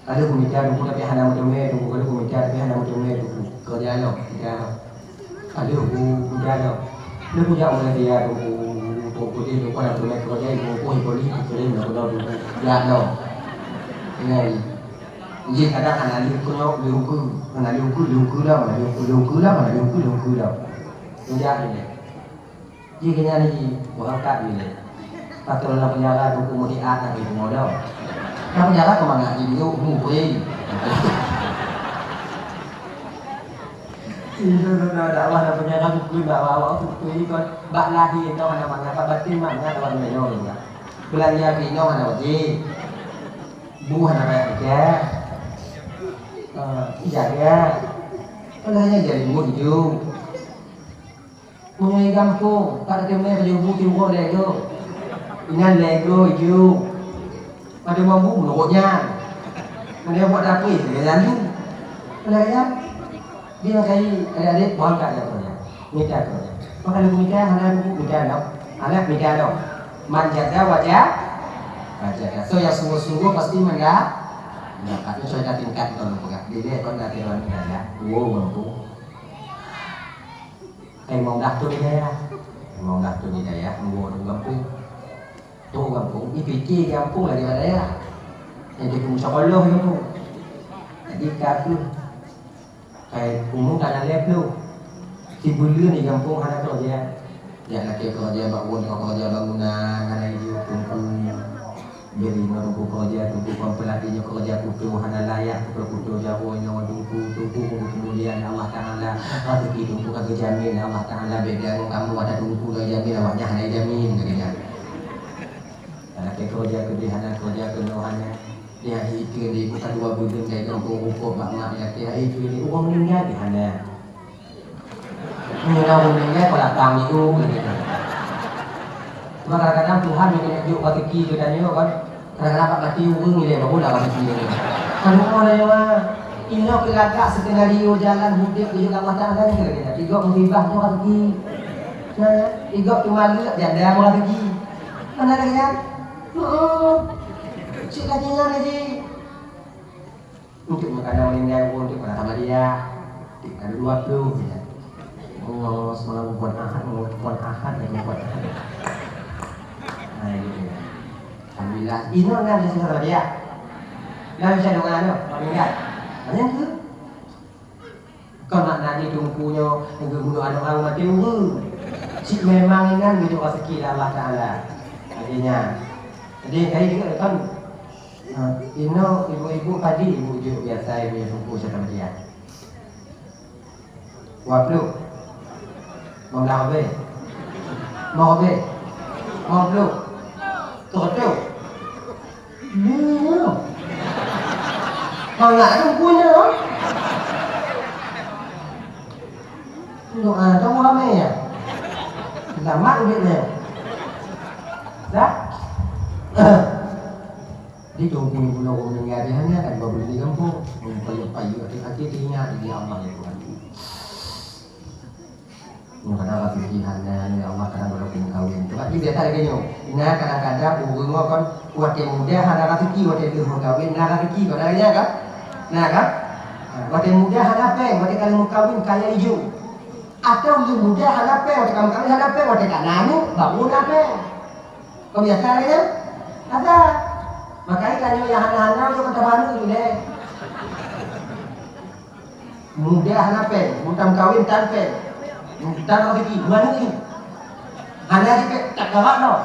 Ada pun mita tu, tapi hana meuteumé tu. Ada pun mita, tapi hana meuteumé tu. Kerja lo, kerja lo. Aduh, ku, ku dah dah. Dia ku jak mulai dia tu, ku, ku, ku, dia tu, ku dah mulai kerja, ku, ku, ku, ku, ku, ku, ku, dah tu, ku, dah dah. Ingat ni. Jadi, kadang anak dia ku nyok, dia ku, anak dia ku, dia ku dah, anak dia ku, dia ku dah, anak dia ku, dia ku dah. Kerja ni. Jadi, kena ni, berangkat ni. Patut dalam penjara, buku mudiat lagi semua dah. Dalam penjara ke mana? Di Biok, Bu, Pui. Itu dah dakwah dalam penjara, buku bak awak, buku ni kan bak lahir tau hana mangat, bak batin mangat awak ni, no, ni. Belanja binoe hana wajib. Bu hana payah pike. Ah, jaga. Kalau hanya jadi murid tu. Meunyoe gampông, tak ada teumé baju bu tiwong lego. Inan lego ju. Pada mampu menurut nyan. Mana buat dapur, dia lalu. Mana ya? Dia makai adik-adik, bukan tak ada kerja. Minta kerja. Maka lu minta, hana lu minta dong. Anak minta dong. Manjaga wajah, wajah. So yang sungguh-sungguh pasti menda. Ya, tapi saya dah tingkat tuan pegang. Dia dia kau dah tiwong ya. Wow, mampu. Hai, mau dah tu ni dayah. Mau dah tu ni dayah, mau tu gampông. Tu gampông, ipikir gampông lagi pada dayah. Yang dia pun sekolah gampông. Jadi kata, hai, umur tak ada lep lu. Si bulan ni gampông hana kerja. Ya, nak kerja bak wan, kerja bangunan, hana ijo pun. Jadi, ngon teungku keureuja, teungku kon peulati nyoe keureuja kuto hana layak, kuto, kuto jaroe nyoe teungku, teungku kon keumuliaan Allah Taala, raseuki teungku ka geujamin Allah Taala, beda ngon kamoe ata teungku ka geujamin, awaknyan hana geujamin, ka geujamin. Hana keureuja keudeh, hana keureuja keunoe hana. Di hari itu, di buka dua buleuen dari gampông rukok bak mak, di hari itu, di ureueng meuninggai di hana. Meunyoe ureueng meuninggai, peulapang jiôh lagèe nyan. Cuma kadang-kadang Tuhan nyang keuneuk jok raseuki geutanyoe kan, kadang-kadang bak maté ureueng ilèe baru na raseuki lagèe nyan. Kan rupa na nyoe, inoe keu lagak skenario jalan udép geujok Allah Taala nyan lagèe nyan. Igok musibah nyoe raseuki. Nah, igok teumaleuek janda nyoe raseuki. Kan lagèe nyan? Heeh. Cit lagèe nyan lagèe. Untuk makanan meuninggai pun, untuk pada sama dia. Ada dua puluh, ya. Allah, semalam bukan Ahad, bukan Ahad, ya, bukan Ahad. Nah, ini dia. Alhamdulillah. Ini orang yang sama dia. Dah bisa doa, no? Meuninggai. Hanya itu. Kon makna jih teungku nyoe, geubunoe aneuk ureueng maté ureueng. Cit memang inan geujok raseuki lé Allah Taala. Lagèe nyan. Jadi, kai jeuet kon. Ha, inoe ibu-ibu tadi ibu jok biasa ibu nyang teungku cit sama dia. Dua puluh. Lima belas habis. Lima habis. Lima puluh. Seratus. Iya. Mangat tu punya. Doa tu ramai ya. Selamat duit dia. Dah? Jadi, dua puluh bulan orang meninggal di hana kan, dua bulan di gampông. Payah-payah hati-hati teringat, ya Allah, ya Tuhan. Nyoe kadang raseuki hana, ya Allah, kadang baru kena kawin. Sebab ni biasa lagèe nyoe. Nah, kadang-kadang ureueng nyoe kan, watèe muda hana raseuki, watèe lheueh meukawen na raseuki, kadang ya kan? Nah kan? Nah, watèe muda hana pèng, watèe ka lheueh meukawen kaya ijo. Atau lheueh muda hana pèng, watèe ka meukawen hana pèng, watèe ka na aneuk, baru na pèng. Kon biasa lagèe nyan? Ada. Makanya tanyoe nyang hana-hana nyoe ka tabaneuk ilèe. Muda hana pèng, meutameukawen tan pèng. Tan raseuki, maneuk nyoe. Hana jipèng, tak galak noh.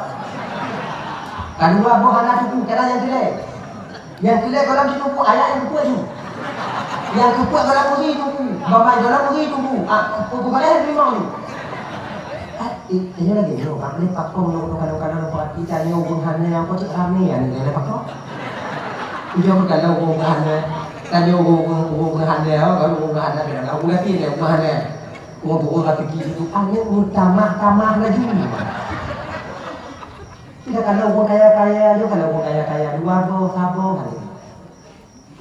Kadua boh hana tuku, cara nyang keulhèe. Nyang keulhèe gohlom jituku, ayah nyang tuku aju. Nyang keupeuet gohlom meuri tuku, bamai gohlom meuri tuku. Ah, peue-peue lagèe teurimong nyoe. Ah, i-, inyoe lagèe nyoe, Pak, lé pakon nyoe kadang-kadang peurati tanyoe ureueng hana nyang pojok ramé, ya, nyoe lé pakon. Ujoe kadang ureueng hana, tanyoe ureueng, ureueng hana, ureueng hana, kadang ureueng gaki lé ureueng hana. Ureueng-ureueng raseuki itu, aneuk meutamah-tamah laju. Tidak kalau ureueng kaya-kaya, dia kalau ureueng kaya-kaya, dua boh, saboh, kan.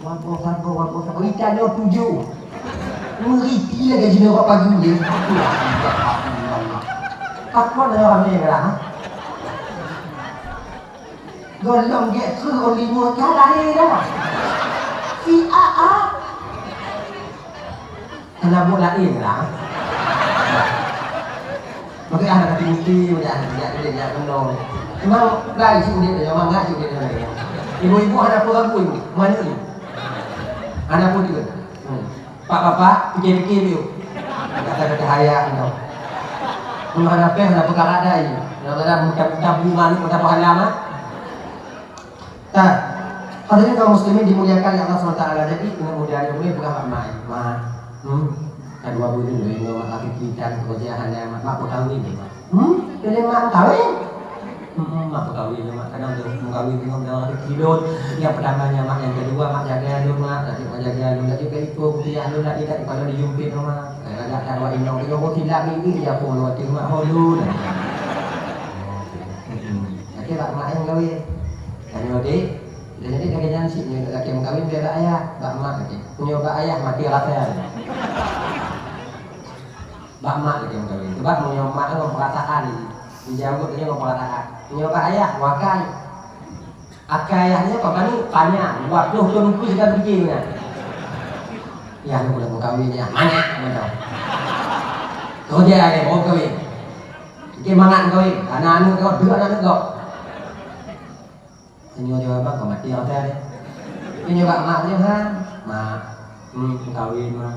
Waboh saboh, waboh saboh. Ita nyoe tujoh. Meuriti lagèe jinoe bak pagi nyoe. Pakon nyoe ramé lah. Gohlom gèt keu ôn limoe ka lahé dah. Si A A. Hana buet laén lah. Maka hana kati muti, maka hana kati jak keudéh, jak keunoe. Memang laén si udép nyoe, mangat si udép nyoe. Ibu-ibu hana peue ragu ibu, manyuet ibu. Hana peue teuen. Hmm. Pak bapak, pikir-pikir dulu. Kata-kata haya nyoe. Mun hana péng, hana peukara dai. Kadang-kadang muta-muta bu manok, muta pahala mah. Nah, hadirin kaum muslimin dimuliakan oleh Allah subhanahu wa taala. Jadi, aneuk muda nyoe boleh peugah bak mak, "Mak, hmm, ka dua buleuen lé nyoe mak laki kita keureuja hana, mak, mak peukawén lé, mak." "Hmm, lé mak kawén?" Hmm, mak peukawén nyoe, mak, kadang tu meukawen ngon ureueng lagèe lôn. Nyang peurtama nyan, mak, nyang keudua, mak, jaga lôn, mak. Laju mak jaga lôn, laju keu ipo kupiah lôn lagi, laju kalau dijumpét nyoe, mak. Eh, lagak that awak inong tu, nyoe silap gigi di Yapo lôn, tu mak ho lôn. Hmm. Akhé bak mak nyang kawén. Tanyoe, "Dek, tanyoe, Dek, lagèe nyan cit, nyoe lagèe meukawen bèk bak ayah, bak mak," akhé. Nyoe bak ayah maté rasa. Bak mak lagèe meukawen. Sebab meunyoe mak ngon peurasaan, dijaweueb lagèe ngon peurasaan. Meunyoe bak ayah, wakai. Akai ayah nyoe ka pani panyang, dua ploh thon ukeue sigoe biji nyan. Yah, nyoe keuneuk meukawen, yah. Mangat, mantong. Toh jai lé, bawa meukawen. Mungkin mangat meukawen. Aneuk-aneuk gob, dua aneuk gob. Tanyoe jawaban ka maté rasa deh. Tanyoe bak mak nyoe, ha? Mak, hmm, meukawen, mak.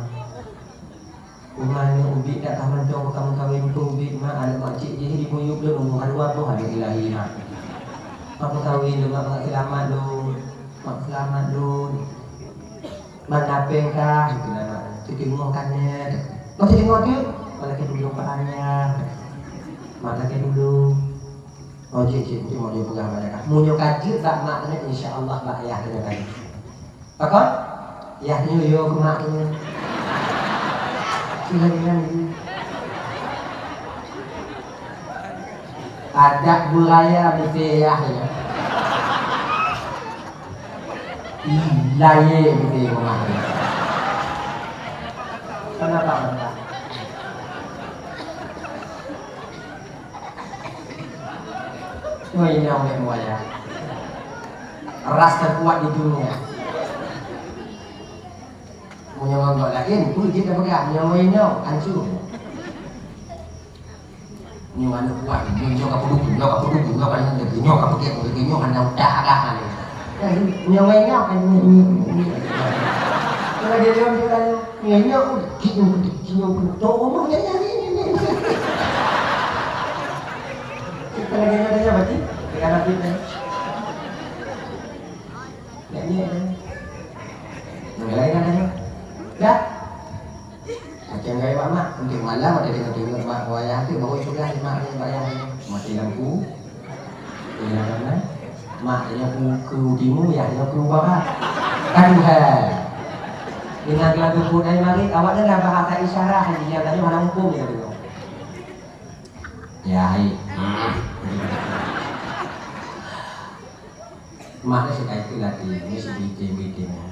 Uma nyoe ubit dak ka mantong ka meukawen keu ubit, mak. Aneuk mak cit jih jimiyueb lôn, umur ka dua ploh aneuk ilahi, mak. Mak meukawen lôn, mak, mak seulamat lôn. Mak seulamat lôn. Mak, na péng kah? Itu nama. Teudeungoe kan nyan. Mak teudeungoe tu. Mak lakèe tulông bak ayah. Mak lakèe tulông. Oh, jeuet, jeuet, jeuet, mau jeuet peugah bak ayah. Meunyoe ka jeuet bak mak nyan, insya Allah bak ayah nyan tadi. Pakon? Yah nyoe yo keu mak nyoe. Sila dengan ni. Adak beuraya meusti yah nyoe. Ih, laye meusti rumah nyoe. Kenapa, kenapa? Nyoe inong lé buaya. Ras terkuat di dunia. Meunyoe ngon gobnyan laén, peue jeuet tapeugah, meunyoe ngon inong, hancô. Nyoe aneuk kuat, nyoe, nyoe ka peuduku, nyoe ka peuduku, nyoe ka nyoe, nyoe ka peuduku, nyoe hana udah agama nyoe. Nyoe ngon inong, nyoe, nyoe, nyoe. Nyoe lagèe lôn, nyoe lagèe nyoe. Nyoe, nyoe, nyoe, nyoe, nyoe, nyoe, nyoe. Kita lagi ada siapa sih? Kita ada kita. Ya, ini ada. Yang lain ada. Dah. Macam gaya mak, mak. Untuk malam ada tengok-tengok mak wayang tu, baru sudah mak ni bayang. Mati lampu. Iya, kan? Mak, dia ku, ku timu, ya, dia ku barat. Kan, ha. Dengan lagu pun dari mari, awak dah bahasa isyarat, dia tadi mana hukum dia tu. Ya, hai. Mak ni suka itu lagi, ini si biting-biting ya.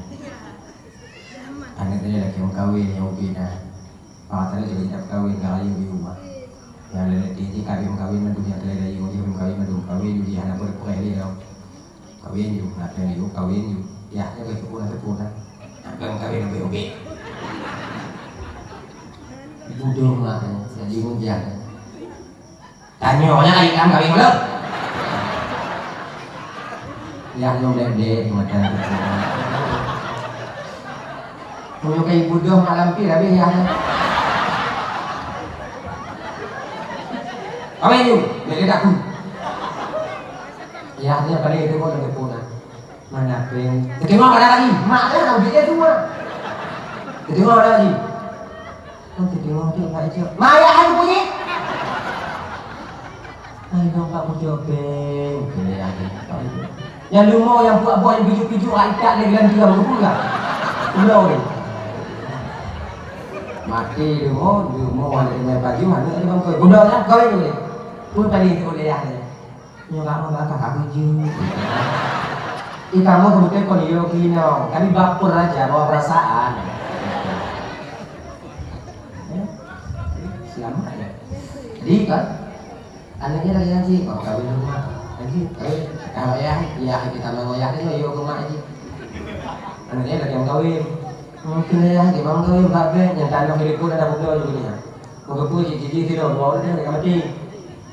Aneuk nyoe lagèe meukawen nyang ubit na. Pakat teuh lagèe meukawen ka rayeuk di rumoh. Nyang lelaki jih ka habéh meukawen mandum nyang keu lelaki jih habéh meukawen mandum, kawen jih hana peureulèe lé lom. Kawen ju, na pèng ju, kawen ju. Yah, nyoe ka seupôt na seupôt na. Nyang ka meukawen ubit-ubit. Bodoh mak nyoe, jadi mujang. Tanyoe nyan, "Ai, kamu kawin belum?" Yah nyoe blek-blek mata. Meunyoe ka ibu doh malam pih habéh yah nyoe. "Kawin ju, blek-blek aku." Yah nyoe paléng itu pun ada pun. Mana pèng? Teuteumé pada lagi. Mak dia nak beli dia semua. Teuteumé pada lagi. Oh, teuteumé tu, Pak Ijok. Mak, ayah aku bunyi. Ai, dong, Pak Ijok, pèng. Okey, ya, ya. Yang leumo, yang buat-buat, yang pijuk-pijuk, ai, tak lagi dalam tiang, betul tak? Udah, ni. Mati leumo, leumo, ada yang baju, ada yang bangkoi. Udah, ya, kau ini. Pun tadi itu boleh, ya. Nyoe kamoe bakah ka beujeuet. Ih, kamoe seubeutôi kon yo keunoe, tapi baper aja, bawa perasaan. Ya. Selamat ya. Jadi kan, aneuk nyan lagèe nyan cit, oh, kawin rumah. Lagi, kawin. Kalau ayah, ayah kita mau ayah dia, yo ke mak cit. Aneuk nyan lagèe mau kawin. Mungkin ayah dia mau kawin, bak bèk, nyang tanoh di depan ada budak juga ni. Meugeupeu jih, jih, jih sidroe, dua ureueng ka maté.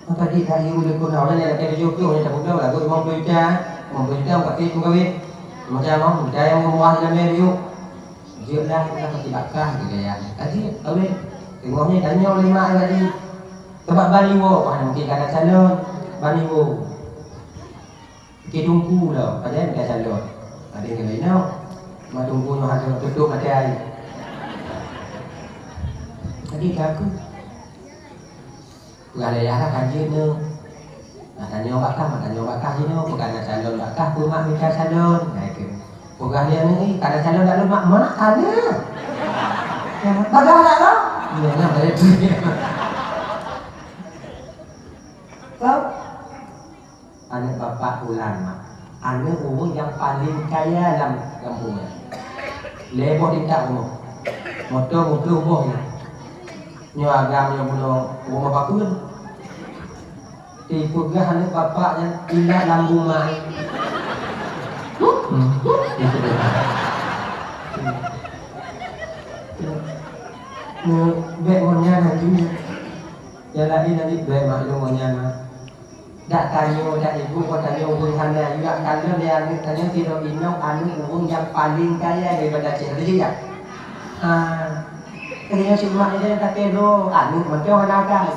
Maka jih ka yue leupeue na, ureueng nyang lakèe tujoh ploh nyang tapeuduek lagoe limong ploh juta, limong ploh juta meupaké meukawen. Macam nyoe, juta nyang meuruah di lamé yue. Jeuet lah, ka pasti bakah, gitu ya. Ka jeuet, kawin. Teungoh nyan tanyong lé mak lagi. Sabab ban iwoe, wah, mungkin ka na calon, ban iwoe. Keu teungku lom, padahai mita calon. Ada yang lain tau. Mak teungku nyoe hana tutup mata ai. Jadi ka aku. Peugah lé yah lah ka jeuet nyoe. Nah, tanyoe bak kah, tanyoe bak kah jinoe, peugah na calon bak kah, peue mak mita calon. Nah, itu. Peugah lé aneuk, "Ih, ka na calon dak lôn, mak?" "Mak, ka na." "Bagah dak lôn?" "Iya, na, bayar duit." Kau? Aneuk bapak Fulan, mak. Aneuk ureueng nyang paleng kaya lam gampông nyan. Lhèe boh tingkat rumoh. Moto meuplôh boh nyan. Nyoe agam nyoe bunoe rumoh papeuen. Ipeugah aneuk bapak nyan, "Indak lam buma." Nyoe, bèk ngon nyan laju. Nyang laén lagi bèk maklum ngon nyan, mak. Dak tanyoe, dak ibu, kon tanyoe ureueng hana, jak kalon lé aneuk tanyoe sidroe inong aneuk ureueng nyang paleng kaya di Banda Aceh. Beutôi tak? Ha. Tanyoe cit mak nyoe tapi lôn aneuk mantong hana akai.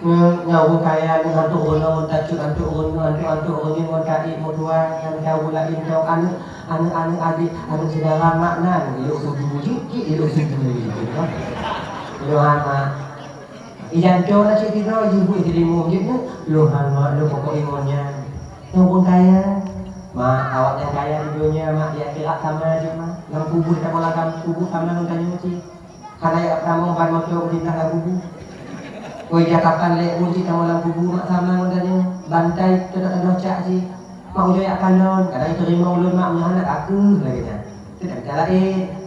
Nyoe, nyoe ureueng kaya nyoe hantu ureueng nyoe, hantu, hantu ureueng nyoe, hantu, hantu ureueng nyoe, ngon taék meutuah, ngon tahu laén tong aneuk, aneuk, aneuk adék, aneuk syedara mak nan, ilok tuju jih, jih ilok tuju jih. Nyoe hana. Ijanto na cit sidroe, jibuet teurimong jeuet nyoe, lôn hana, lôn pokok ingon nyan. Nyoe pun kaya. Mak, awak nyang kaya di donya, mak, di akhirat sama jeuet, mak. Lam kubu, sama lam kubu, sama ngon tanyoe cit. Hana jak tamong ban moto beutindah lam kubu. Woi, jak kapan lé pun cit tamong lam kubu, mak, sama ngon tanyoe. Bantai, teudak tanoh cak cit. Mak, ujoe jak kalon, kadang teurimong lôn, mak, meunyoe hana, ka keuh lagèe nyan. Teudak mita laén.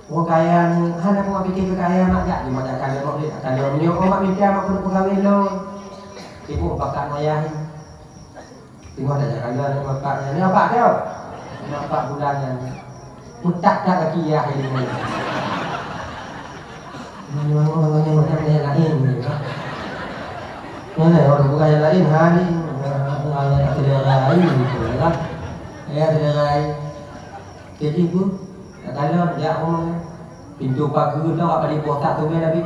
Ureueng kaya ni, hana peubuet pike keu kaya mak jak, cuma jak kalon mak, jak kalon. Meunyoe mak mita mak keuneuk peugawé lôn. Ibu bakat ayah ni. Tengok dah jak kalon aneuk bapak nyan. Ni bapak tau. Aneuk bapak bulan nyan. Mutak-tak kaki ayah ni. Nyoe, nyoe, nyoe, nyoe, macam ni lain ni. Mana orang bukan yang lain, ha ni. Orang tak ada lain gitu, ya kan? Ya, ada lain. Jadi, Bu, dak kalon, jak rumoh. Pintoe pageue tau, apa di boh tak tu kan, Abi?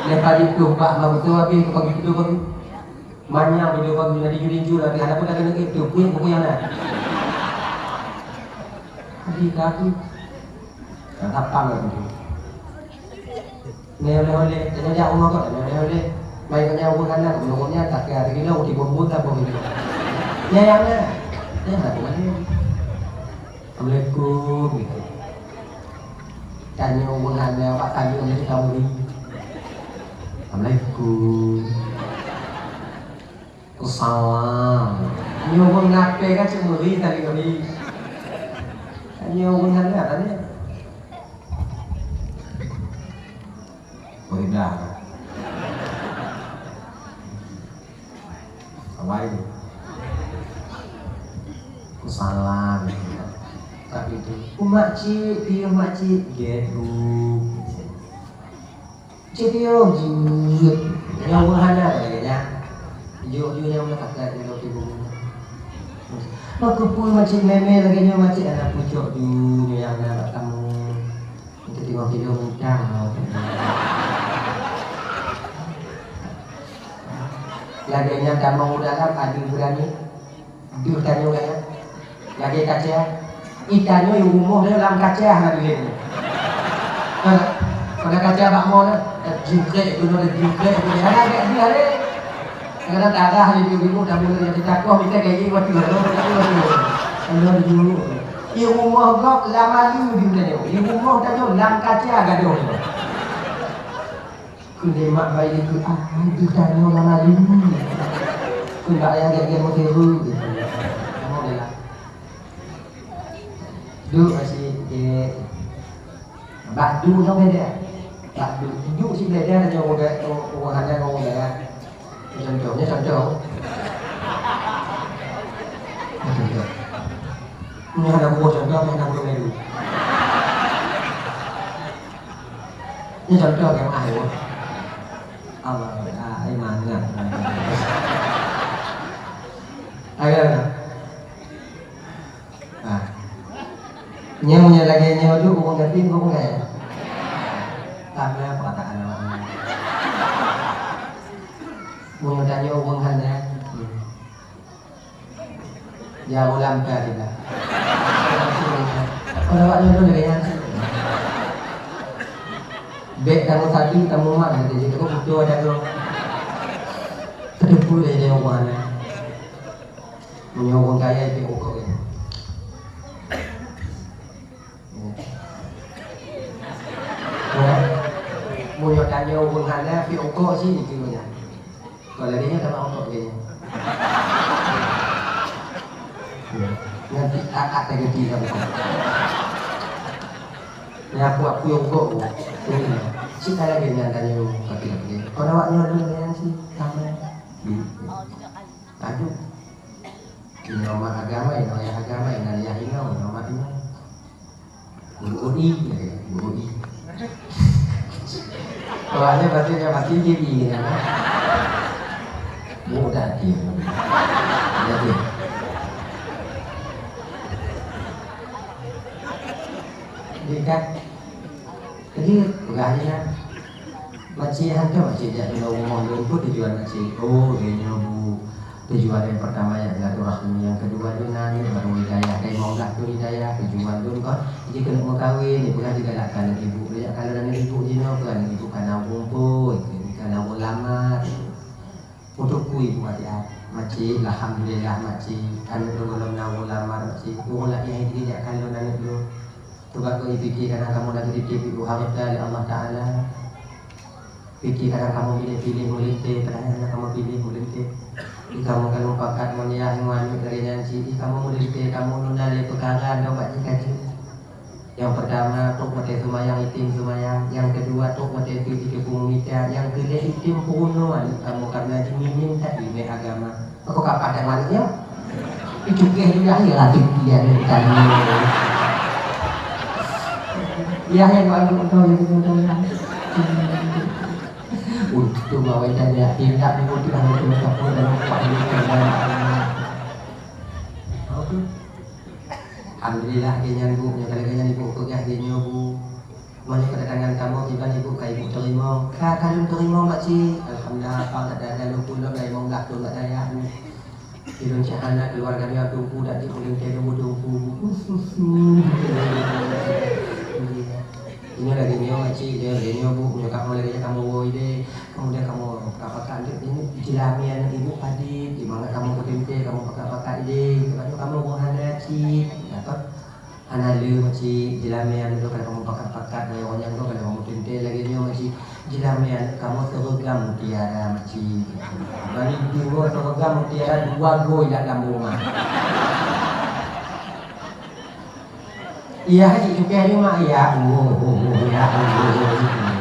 Lé padi tu, Pak, baru tu, Abi, ke pagi pintoe pageue. Manyang pintoe pageue, nanti juri-juri, Abi, ada pun dah kena itu, kuih, kuih yang nak. Abi, kaki. Dah lapang lah tu. Nyoe oleh-oleh, tanyoe jak rumoh kok, nyoe oleh-oleh. Mai keu nyan ureueng hana, ureueng nyan takeu lagèe nyoe, tiga buleuen, tiga buleuen. Nyan nyang na. Nyan na bukan nyoe. Assalamualaikum, gitu. Tanyoe ureueng hana, awak tanyoe lé ka meuri. Assalamualaikum. Salam. Nyoe ureueng lapée kan cit meuri tadi meuri. Nyoe ureueng hana tadi. Meuri blah. Awai. Salam. Tapi tu, "Oh, makcik, piye makcik?" Gèt bu. Cit yong jeuet. Nyang meuhana lagèe nyan. Jok-jok nyang meutakah di lôn tibu. Meukeupue macam meme lagèe nyoe macam aneuk pucok ju nyang na bak kamoe. Untuk tengok tidur mutang. Lagèe nyan tamong u dalam adu beurani. Deuh tanyoe nyan. Lagèe kaca. Ih, tanyoe rumoh nyoe lam kaca hana bileng. Hana, hana kaca bak mo na. Jingkrek tu, jingkrek tu. Hana gèt deuh lé. Kadang darah di diri mu dah mulai jadi takoh, kita kayak gini, waduh, waduh, waduh. Kalau dulu. Ih, rumoh gob lam alu di tanyoe. Ih, rumoh tanyoe lam kaca gadoh. Keuneuk mak bayi keu, ah, itu tanyoe lam alu. Keu bak ayah gèt-gèt motor tu. Alhamdulillah. Duek asyik, eh. Bak duek nyoe beda. Bak duek. Duek sih beda, ada orang, orang ada orang beda. Contoh, ni contoh. Contoh. Ni ada buah contoh, ni ada buah melu. Ni contoh yang lain. Allah, ah, iman lah. Ayo. Ah. Nyoe meunyoe lagèe nyoe tu, ureueng gaki, ureueng gaya. Sama perkataan awak nyan. Meunyoe tanyoe ureueng hana, hmm. Ya, ulang ka kita. Kalau awak nyoe tu lagèe nyan. Bèk kamoe satu, kamoe mak, kata dia. Kamoe beutôi ada tu. Aduh. Udah jadi orang mana? Punya orang kaya itu pokok ya. Ya. Punya tanya orang hana, tapi pokok sih itu punya. Kalau dia tak mau pokok dia. Ya. Nanti akak tak ganti sama. Ya, aku, aku yang pokok. Sih kalau dia nak tanya orang kaki lagi. Kalau awak nyonya dulu yang sih sama. Aduh. Inoe mak agama, inoe yah agama, inan yah inoe, inoe mak inoe. Guru I, ya, guru I. Awaknyan pasti dia pasti jadi, ya. Mudah dia. Ya, dia. Dia kan. Jadi, peugah je kan. Makcik hantom makcik jak keunoe rumoh lôn, peue tujuan makcik? Oh, lheueh nyoe Bu, tujuan nyang peurtama jak silaturahmi, nyang keudua lôn na aneuk barô hidayah, ka limong blah thon hidayah, tujuan lôn kon jikeuneuk meukawen, jipeugah jigalakkan aneuk ibu, jak kalon aneuk ibu jinoe keu aneuk ibu ka na ureueng phôn, ka na ureueng lamar. Untuk kui ibu até, makcik, alhamdulillah makcik, aneuk lôn gohlom na ureueng lamar makcik, ureueng lagèe nyan jak kalon aneuk lôn. Coba keu ipike kadang kamoe lagèe dititip ibu hareuta lé Allah Taala. Pike kadang kamoe piléh-piléh meulintèe, padahai hana kamoe piléh meulintèe. Di kamoe ka lôn pakat ngon yah ngon aneuk lagèe nyan cit, di kamoe meulintèe kamoe lôn na lé peukara nyoe bak jih ka jeuet. Nyang peurtama, trok watèe seumayang item seumayang. Nyang keudua, trok watèe teuk jiteupeue mita. Nyang keulhèe, item peurunoe aneuk kamoe kareuna jimimin that ileumèe agama. Aku ka padang manusia. Itu keh juga ya, lagi dia ni tanya. Ya, ya, kalau untuk tahu, ya, untuk tahu, ya. Untuk bawa tanya, tidak mengutip hal itu, tak pun dalam paham itu, dalam paham. Oke. Alhamdulillah, lagèe nyan, Bu. Nyoe ka lagèe nyan, Ibu, peugah lagèe nyoe, Bu. Meunyoe keudatangan kamoe kiban Ibu ka Ibu teurimong. Ka, ka lôn teurimong, makcik. Alhamdulillah, apa dak ada lôn pun lôn limong blah thon bak dayah, Bu. Di lôn cit hana keuluwarga lôn teungku dak jeuet ulôn keu lôn teungku. Nyoe lagèe nyoe, makcik, lagèe nyoe, Bu. Nyoe kamoe lagèe nyoe kamoe woe ideh. Kemudian kamoe ka pakat lé, ini jilamé aneuk ibu padit, di mana kamoe kuteuntèe, kamoe pakat-pakat idéh, lepas tu kamoe ureueng hana cit, apa? Hana lé makcik, jilamé aneuk tu kalau kamoe pakat-pakat, nyoe nyang tu kalau kamoe teuntèe lagèe nyoe makcik, jilamé aneuk kamoe seureugam mutiara makcik. Bani deungoe seureugam mutiara dua gôi lam, lam rumah. Iya, haji cukai lima, iya, oh, oh, oh, iya, oh, oh, oh, oh.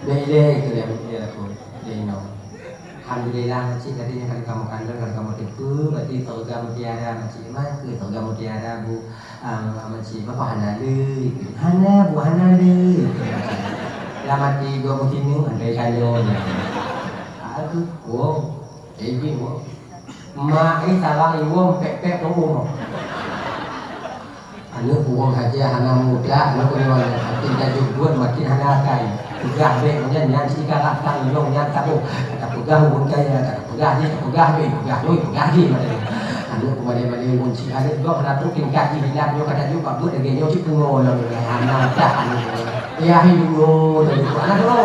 Dah ilé ke dia, dia aku, dia inong. Alhamdulillah, makcik, katanya kalau kamoe kandong, kalau kamoe teupeu, berarti sorga mutiara, makcik. Mah ke sorga mutiara, Bu? Ah, makcik, bapa hana le? Hana, Bu, hana le. Lah mati dua puluh tiga, andai kandong. Ah, tu, oh, jadi, Bu. Mak, eh, salah iwong pek-pek tu umur. Aneuk ureueng hajat hana muda, aneuk ureueng makin tajok buet makin hana akai. Peugah bèk nyan, nyan si karak tang inong nyan taboh. Tapeugah ureueng kaya, tapeugah jih, tapeugah bèk, peugah loi, peugah jih. Aneuk peumalée-malée ureueng si aneuk gob hana trok tingkat jih, bilang nyoe ka tajok bak buet lagèe nyoe cit pungo lom. Hana muda aneuk. Yah, hai dulu, tajok aneuk dulu.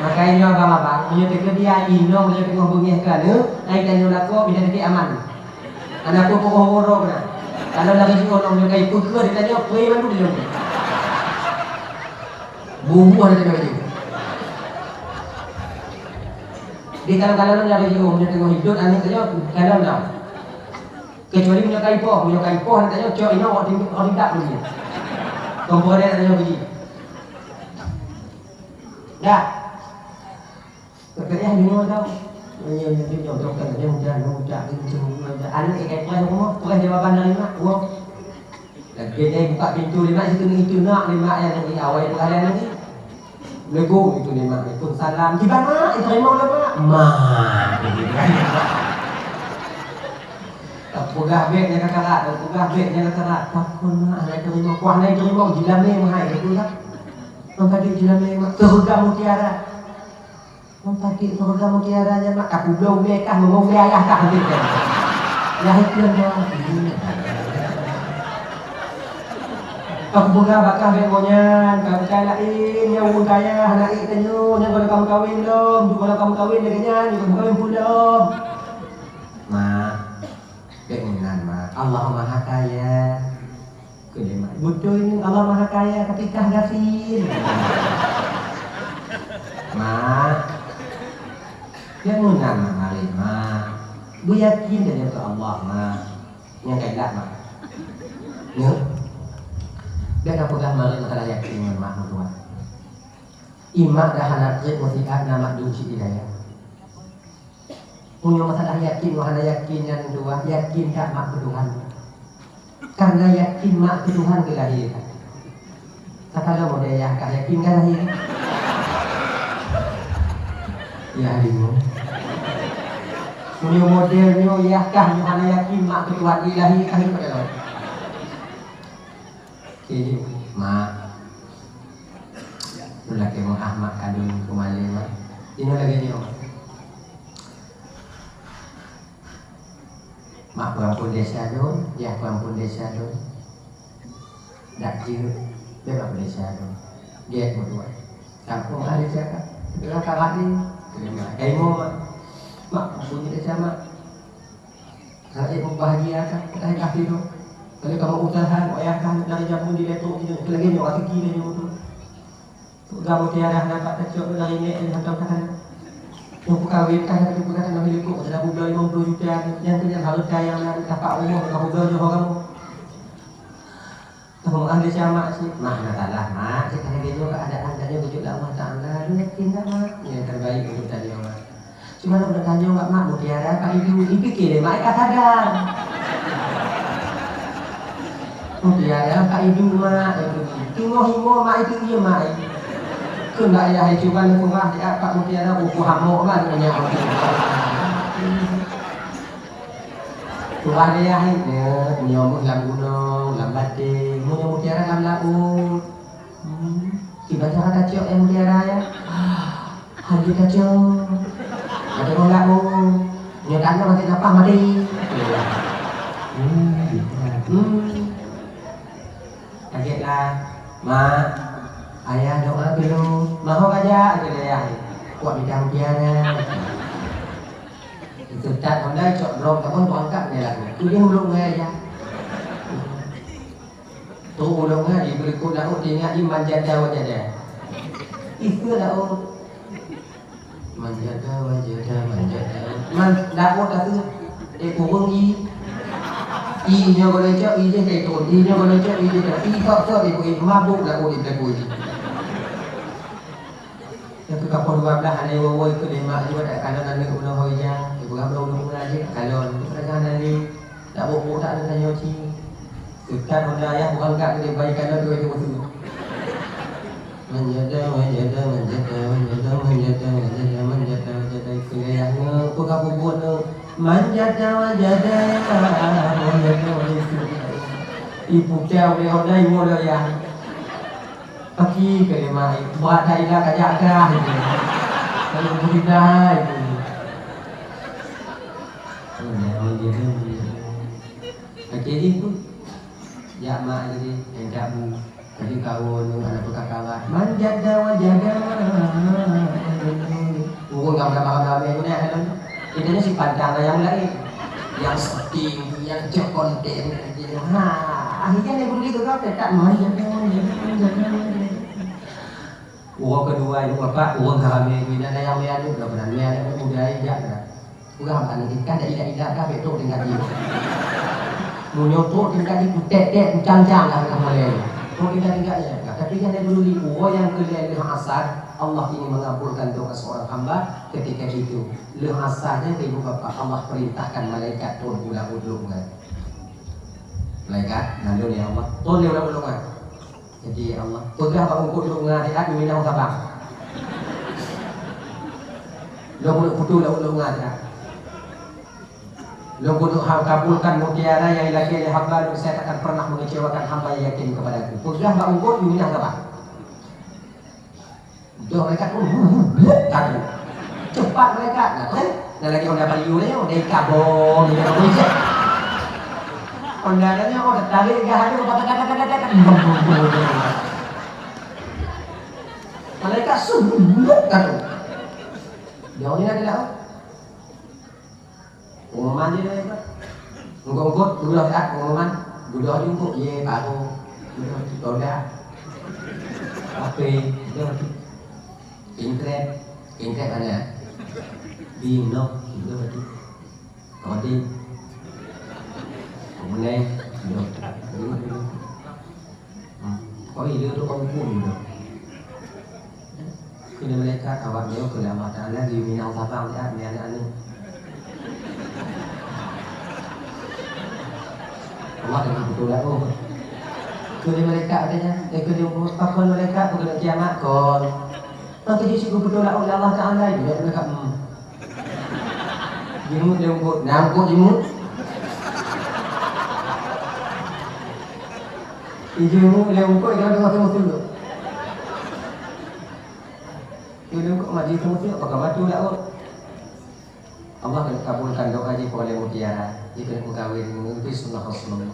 Makajih nyoe abang-abang, meunyoe teukeudi inong lé teungoh beungèh keu aneuk, ai tanyoe lakoe, bida teuke aman. Hana peue-peue uroe na. Kalau lagèe jiôh lom nyoe kai peue keu ditanyoe, peue mandum dilôn. Bubuih hana tanyoe laju. Di kalau-kalau lagèe jiôh nyoe teungoh hidup aneuk tanyoe, kalau na. Kecuali meunyoe kai poh, meunyoe kai poh hana tanyoe, cok inong awak tim-, awak tingkat dulu. Kompor dia tanyoe biji. Dah. Payah deungoe tau. Nyoe, nyoe, nyoe, nyoe, dokto, nyoe, mudah, nyoe, mudah, nyoe, mudah. Aneuk ikai preh rumoh, preh jawaban dari mak, rumoh. Lagèe nyan buka pintu lé mak, situ ngitu nak lé mak nyan, awai peuralian lagi. Assalamualaikum, itu lé mak, waalaikumsalam. Tiba mak, diterima oleh mak. Mak. Tapeugah bèk nyan ka karat, tapeugah bèk nyan ka karat. Pakon mak hana terima, kuah hana terima, jilamé mahai, betul tak? Nampak jilamé mak, seureuga mutiara. Meupakék syeuruga mutiara nyan mak, ka peubloe ulèe kah, meungoh ulèe ayah kah, habéh kah. Yah ikheun nyoe. Ka kupeugah bak kah bék ngon nyan, ka keukai laén, nyang ureueng kaya hana ék tanyoe, nyan gohlom ka meukawen lom, duek gohlom ka meukawen lagèe nyan, nyan ka meukawen phon lom. Mak, bék meunan, Mak. Allah Maha Kaya. Keu lé mak, beutôi ni Allah Maha Kaya, tapi kah gasien. Mak, bék meunan, Mak, Mak. Beuyakin saja keu Allah, Mak. Nyang kailah, Mak. Nyoe. Bék kapeugah marit masalah yakin ngon mak meutuah. Imak dah hana trép meusiat na mak dum cit hidayah. Meunyoe masalah yakin ngon hana yakin nyan dua, yakin that mak keu Tuhan. Karena yakin mak keu Tuhan geulahé. Takalon model yah kah yakin kan lahé? Ya, lima. Meunyoe model nyoe yah kah nyoe hana yakin mak keu Tuhan geulahé kah, takalon. Oke, mak. Ulôn lakèe meu'ah mak kandông keu malèe, mak. Inoe lagèe nyoe. Mak peuampôn desya lôn, yah peuampôn desya lôn. Dak jeuet, bèk mak peureulèe desya lôn. Gèt meutuah. Kampông ada siapa? Itulah kakak ni. Terima kasih, mak. Mak, ampôn desya, mak. Aneuk meubahagia kan, ka kafé lom. Kalau kamoe usaha, wayah kan dari jameun di Letok, di lagèe nyoe, rezeki lagèe nyoe tu. Peugah mutiara dapat tacok dari nek, dari hantom takan. Nyoe peukawen kan, tapi peugah tanah milik kok, sudah bubloe lima puluh juta, yang tu yang harus kaya, yang dapat umur, bukan bubloe nyoe kamoe. Teuma ahli sama sih, mak na salah, mak. Cit lagèe nyoe keuadaan tanyoe beujeuet lé Allah Taala. Nyoe yakin dak, mak? Nyang terbaik untuk tanyoe, mak. Cuma lôn tanyong bak mak, mutiara ka idu, ipike lé mak ka sadar. Mutiara ka idu, mak. Teungoh imo mak itu, iya, mak. Keu dak yah, cuba lôn peugah, ya, Pak Mutiara, uku hamok, mak, nyan. Tuhan ya, hai, nyoe, nyoe meuh lam gunong, lam bateng, meunyoe mutiara lam laôt. Hmm, kiban cara tacok nyang mutiara ya? Hana tacok. Ada orang laôt. Nyoe tanyong masih nafah mati. Hmm, gitu. Hmm. Kaget lah. Mak, ayah doa dulu. Mak, ho aja, kata ayah. Kuat bidang piara. Itu tak pandai cok drop, tak pun tuangkap ni lah. Tu dia ulung ngai ayah. Tu ulung ngai, di berikut laut, dia ingat di manjada wajada. Itu laut. Manjada, manjada, manjada. Man, dapur dah tu. Eh, kurung i. I nyoe boleh cok, i je kai turun. I nyoe boleh cok, i je kai. I kok, kok, ibu, ibu mabuk lah, oh, ibu, ibu. Yang tu kapal dua belas, ada yang wawai ke lima juga, tak kalau nak nak ulang hoi jang. Ibu ramai ulang ulang aja, tak kalau. Itu pada jangan nanti. Nak buk-buk tak ada tanya cik. Tekan Honda ya, bukan kat dia baik kalau tu itu betul. Manjada, manjada, manjada, manjada, manjada, manjada, manjada, manjada. Itu ya, ya. Nge, apa kau buat tu? Manjada, manjada, manjada, manjada. Ibu kau boleh Honda, ibu dah ya. Paki ke lima, buat dah ilah kajak dah itu. Kalau berita itu. Oke, itu. Jak mak jadi, eh, jak bu. Jadi kawan, ada buka kawan. Manjada wajada. Urung kawan ramai-ramai guna kan. Kita ni si pantang yang lain. Yang shooting, yang cek konten gitu. Ha, akhirnya dia boleh juga tetap manjada, manjada, manjada, manjada. Urang kedua itu bapak, urang kami bina dayang mé aneuk, dah pernah mé aneuk muda jak dah. Urang aneuk ikan dah idak-idak dah betok tingkat dia. Meunyoe trok tingkat dia, kutek-tek, kucang-cang dah ka mulai. Trok tingkat-tingkat dia. Nah, tapi jangan dulu di urang yang kedua dengan asal, Allah ingin mengabulkan doa seorang hamba ketika itu. Leuh asal nyan ke ibu bapak, Allah perintahkan malaikat turun ulang uduk kan. Malaikat, lalu ya Allah, turun ulang uduk kan. Jadi, ya Allah, peugah bak eungkôt lôn ngon até, minah sabang. Lôn keuneuk putôh lôn, lôn ngon até. Lôn keuneuk ha-, kabulkan mutiara nyang ilakée lé hamba lôn, saya takkan pernah mengecewakan hamba yang yakin kepada-Ku. Peugah bak eungkôt, minah sabang. Doh malaikat pun, hu, hu, blek, kabur. Cepat malaikat, nah, kan? Nah, lagi orang dapat liur ni, dari kabur, dari kabur je. Honda tanya, oh, tarik gas aja, tak, tak, tak, tak, tak, tak. Malaikat sungguh kan. Jauh ni nak tidak, oh. Pengumuman je dah, ya. Engkot-engkot, dua rakaat pengumuman, dua jungkuk, ye, baru. Dua jungkuk, Honda. Apa? Dua jungkuk. Kingkret. Kingkret mana? Di nok. Dua jungkuk. Kodi. Kemudian, dua jungkuk. Hmm. Oh, iya, tu kau hukum tu. Kena malaikat awak dia, kena Allah Ta'ala, di minang sabang, ya, ni anak ni. Allah dengan betul lah, oh. Kena malaikat katanya, eh, kena hukum, pakon malaikat, bukan kiamat, kon. Maka dia suruh betul lah, oleh Allah Ta'ala, dia kena kat, hmm. Jimut dia hukum, nah, hukum jimut. Ijeumu lé ungkot, jangan tengok-tengok tu. Ijeumu lé ungkot, maju tengok-tengok, pakai mata lah, oh. Allah keuneuk kabulkan doa jih, peureulèe mutiara. Jih keuneuk meukawen, meukeue sunnah Rasulullah.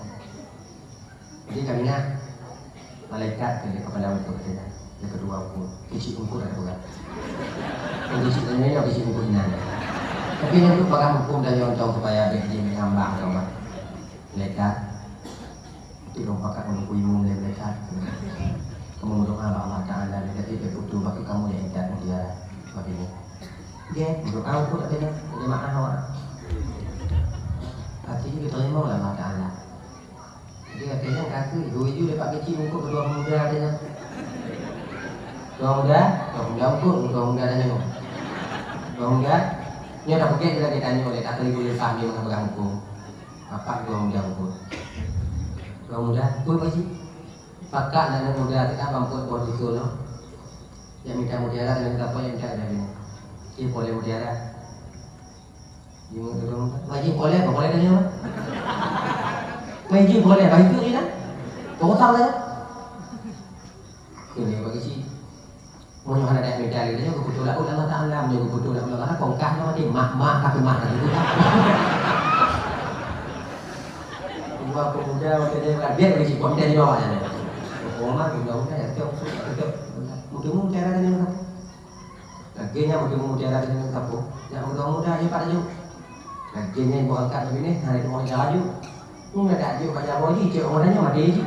Jadi, kami na malaikat keu lé kepala untuk kita. Yang kedua hukum, kicik ungkot ada pegang. Kicik nyoe, kicik ungkot inan. Tapi, nyan tu pegang hukum dan nyontong supaya dia, dia mengambang, tau, Mak. Malaikat. Itu dong pakat menunggu imum dari malaikat. Kamu berdoa bak Allah Ta'ala, dia kata, "Dia butuh bagi kamu yang intat mutiara." Sebab ini. Dia berdoa untuk katanya, jemaah awak. Hati dia diterima oleh Allah Ta'ala. Jadi, katanya, kaki, dua ju dapat kecil untuk kedua muda, katanya. Dua muda, dua muda untuk, dua muda dan nyoe. Dua muda, nyoe dah peugah dia lagi tanya oleh, tak boleh faham dia mengabarkan hukum. Apak dua muda muda. Dua muda, pun Pak Cik. Pakak aneuk muda kita mampu buat itu, no. Yang minta mutiara dengan apa yang minta dari ni. Dia boleh mutiara. Dia muda, muda. Majin boleh, apa boleh tanya, Mak? Majin boleh, baik tu je dah. Kau utang saja. Ini bagi si. Meunyoe hana dayah mita lé, nyoe geupeutulak uleh Allah Ta'ala, meunyoe geupeutulak uleh Allah, kongkah nyoe maté, mah, mah, tapi mah, tapi mah. Dua pemuda, waktu dia berat, dia bagi cipok, dia di bawah je. Pengumuman, muda-muda, ya, betul, betul. Muda-muda, cara dia nak apa? Lagi nyan, muda-muda, cara dia nak apa? Yang muda-muda, dia pada jauh. Lagi nyan, ibu angkat begini, hari itu orang jalan jauh. Ini ada jauh, pada jauh, cik orang tanya, mati je.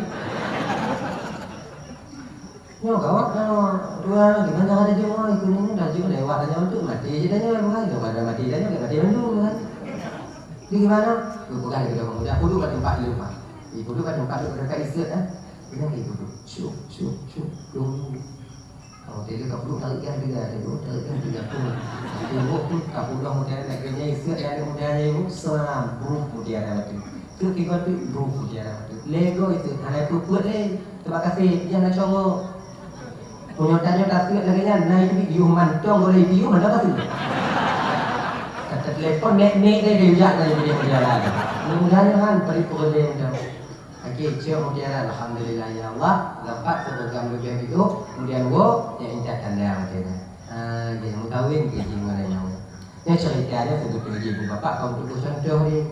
Nyoe gawat nyoe, dua, gimana ada jeuet nyoe, ikut ni dah jeuet lewat dah nyoe tu, mati je dah nyoe, bukan? Kalau pada mati dah nyoe, mati mandum, kan? Jadi gimana? Bukan lagi dah muda, puduk kat tempat dulu, Pak. Di puduk kat tempat dulu, dekat isut, eh. Dia lagi puduk. Syuk, syuk, syuk. Dua minggu. Kalau tiga kat puduk, tarik gas tiga, ada dua, tarik gas tiga pun. Nanti buruk pun, kat puduk muda, lagi ni isut, yang ada muda, yang ibu, selam, buruk muda, ada waktu. Tu tiga tu, buruk muda, ada waktu. Lego itu, hana ikut-ikut leh. Terima kasih, jangan congok. Meunyoe tanyoe taseuet lagèe nyan, na ibi-ibi mantong, boleh ibi mantong taseuet. Kata telepon, nek-nek deh, dia jak na ibi dia berjalan. Mudah-mudahan kan, beri peureulee mantong. Oke, cek mutiara, alhamdulillah ya Allah, dapat program lebih itu, kemudian wo, yang intat tanda macam ni. Ha, dia mengkawin ke jing mana nyawa. Ni ceritanya sebetulnya ibu bapak kau untuk contoh ni.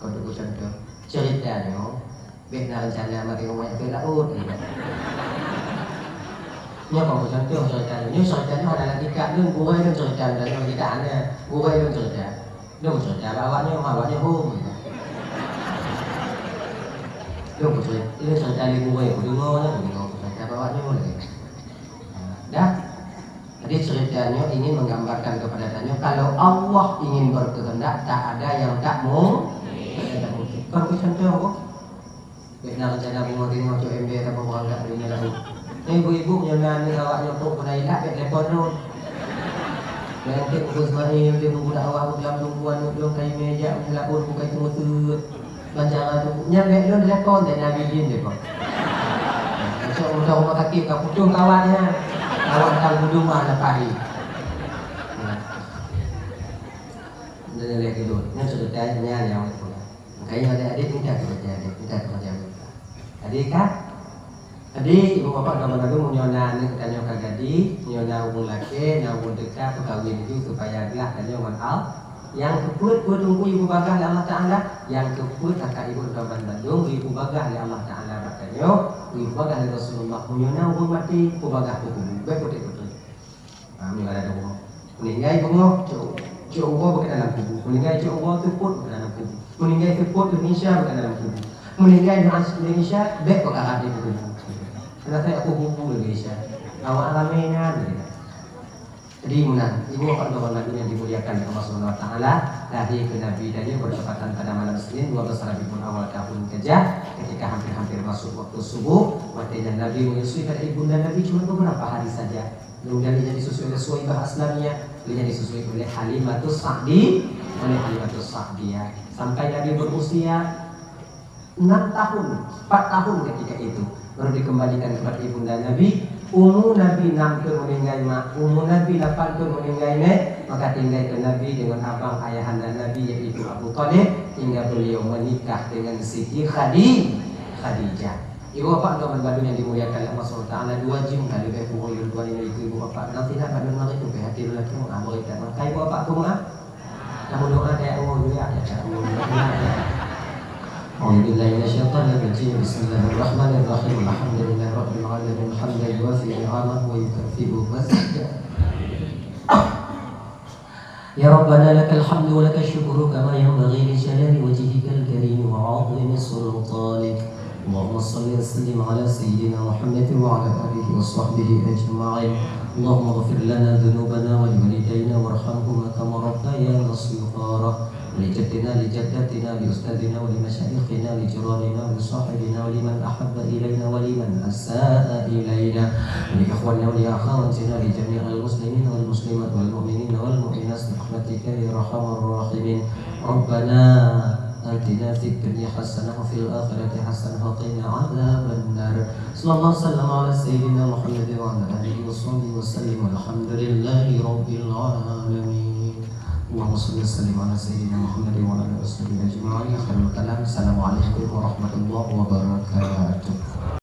Kau tunggu contoh. Ceritanya, bèk na rencana maté ngon manyét laôt, ya. Nyoe kau contoh ceritanya. Nyoe ceritanya ada lagi kat lôn, gurèe lôn cerita, dan lôn cerita ana, gurèe lôn cerita. Lôn cerita bak awaknyoe, awaknyoe hom, ya. Lôn cerita, lôn cerita lé gurèe, kudeungö, kudeungö cerita bak awaknyoe lagi. Dah. Jadi, cerita nyoe ingin menggambarkan kepada tanyoe, kalau Allah ingin berkehendak, tak ada yang tak mu-, tak ada yang tak mungkin. Kon keu contoh, Bu. Bèk na rencana bungoh tengok cok ember atawa beurangkat dari nyoe lalu. Nyoe ibu-ibu nyoe na aneuk awak nyoe pok pernah ilak, bèk telepon tu. Nanti Abu Ismail, dia buku dakwah, buku dalam tumpuan, buku dalam kayu meja, buku lapor, buku itu musuh. Bancara tu, nyan bèk lôn telepon, dan Nabi Din dia kok. Masuk mudah rumah sakit, ka putus kawan nyan. Kawan ka guduma lepas ni. Nah. Dia leh tidur. Nyan cerita nyan yang aku nak. Makanya adik-adik minta kerja, adik minta kerja. Adik kan? Jadi, ibu bapak dan anak, meunyoe na aneuk tanyoe ka gadih, meunyoe na ureueng lakèe, na ureueng teuka, peukawén ju supaya glah tanyoe ngon Al-, Nyang keupeuet peue Teungku ipeubagah lé Allah Taala? Nyang keupeuet kakak ibu droe bandum ipeubagah lé Allah Taala bak tanyoe, ipeubagah lé Rasulullah. Meunyoe na ureuëng maté, peubagah keu kubu, bék peutrek-peutrek. Ha, meunyoe ada dua. Meuninggai beungoh, cok, cok uroe beuka dalam kubu. Meuninggai cok uroe, seupôt beuka dalam kubu. Meuninggai seupôt, leumisya beuka dalam kubu. Meuninggai leumisya, bék beuka rab di kubu. Karena saya kubu leumisya. Awak ramai nyan. Jadi meunan, ibu bapak droe bandum yang dimuliakan oleh Allah Subhanahu wa Taala, lahé keu Nabi Daniel bertepatan pada malam Senin dua belas Rabiul Awal tahun Hijrah, ketika hampir-hampir masuk waktu subuh, watée nyan Nabi menyusui pada ibunda Nabi cuma beberapa hari saja. Kemudian ia disusui oleh Suwaibah Aslamiyah, ia disusui oleh Halimatus Sa'di, oleh Halimatus Sa'diyah. Sampai Nabi berusia enam tahun, empat tahun ketika itu, baru dikembalikan kepada ibunda Nabi. Umu Nabi enam tahun meninggai mak, umu Nabi lapan tahun meninggai nek, maka tinggai ke Nabi dengan abang ayahanda Nabi, yaitu Abu Thalib, hingga beliau menikah dengan Siti Khadi-, Khadijah. Ibu bapak droe bandum yang dimuliakan oleh Allah Subhanahu wa Taala, dua jim ka leubeh kurang lôn tuan ini, ibu bapak, dan tidak pada mari tu hati lelaki, ah, boleh tak makai ibu bapak tu, ah? Kamu doa kayak Allah juga, ya, kamu doa. أعوذ بالله من الشيطان الرجيم. بسم الله الرحمن الرحيم. الحمد لله رب العالمين. حمدا يوافي نعمه ويكافئ مزيده. يا ربنا لك الحمد ولك الشكر كما ينبغي لجلال وجهك الكريم وعظيم سلطانك. اللهم صل وسلم على سيدنا محمد وعلى آله وصحبه أجمعين. اللهم اغفر لنا ذنوبنا ولوالدينا وارحمهما كما ربيانا صغارا. ولجدنا لجدتنا لأستاذنا ولمشايخنا لجيراننا ولصاحبنا ولمن أحب إلينا ولمن أساء إلينا ولإخواننا ولأخواتنا لجميع المسلمين والمسلمات والمؤمنين والمؤمنات برحمتك يا أرحم الراحمين. ربنا آتنا في الدنيا حسنة وفي الآخرة حسنة وقنا عذاب النار. صلى الله وسلم على سيدنا محمد وعلى آله وصحبه وسلم. والحمد لله رب العالمين. اللهم صل وسلم على سيدنا محمد وعلى آله وصحبه أجمعين. خير الكلام. السلام عليكم ورحمة الله وبركاته.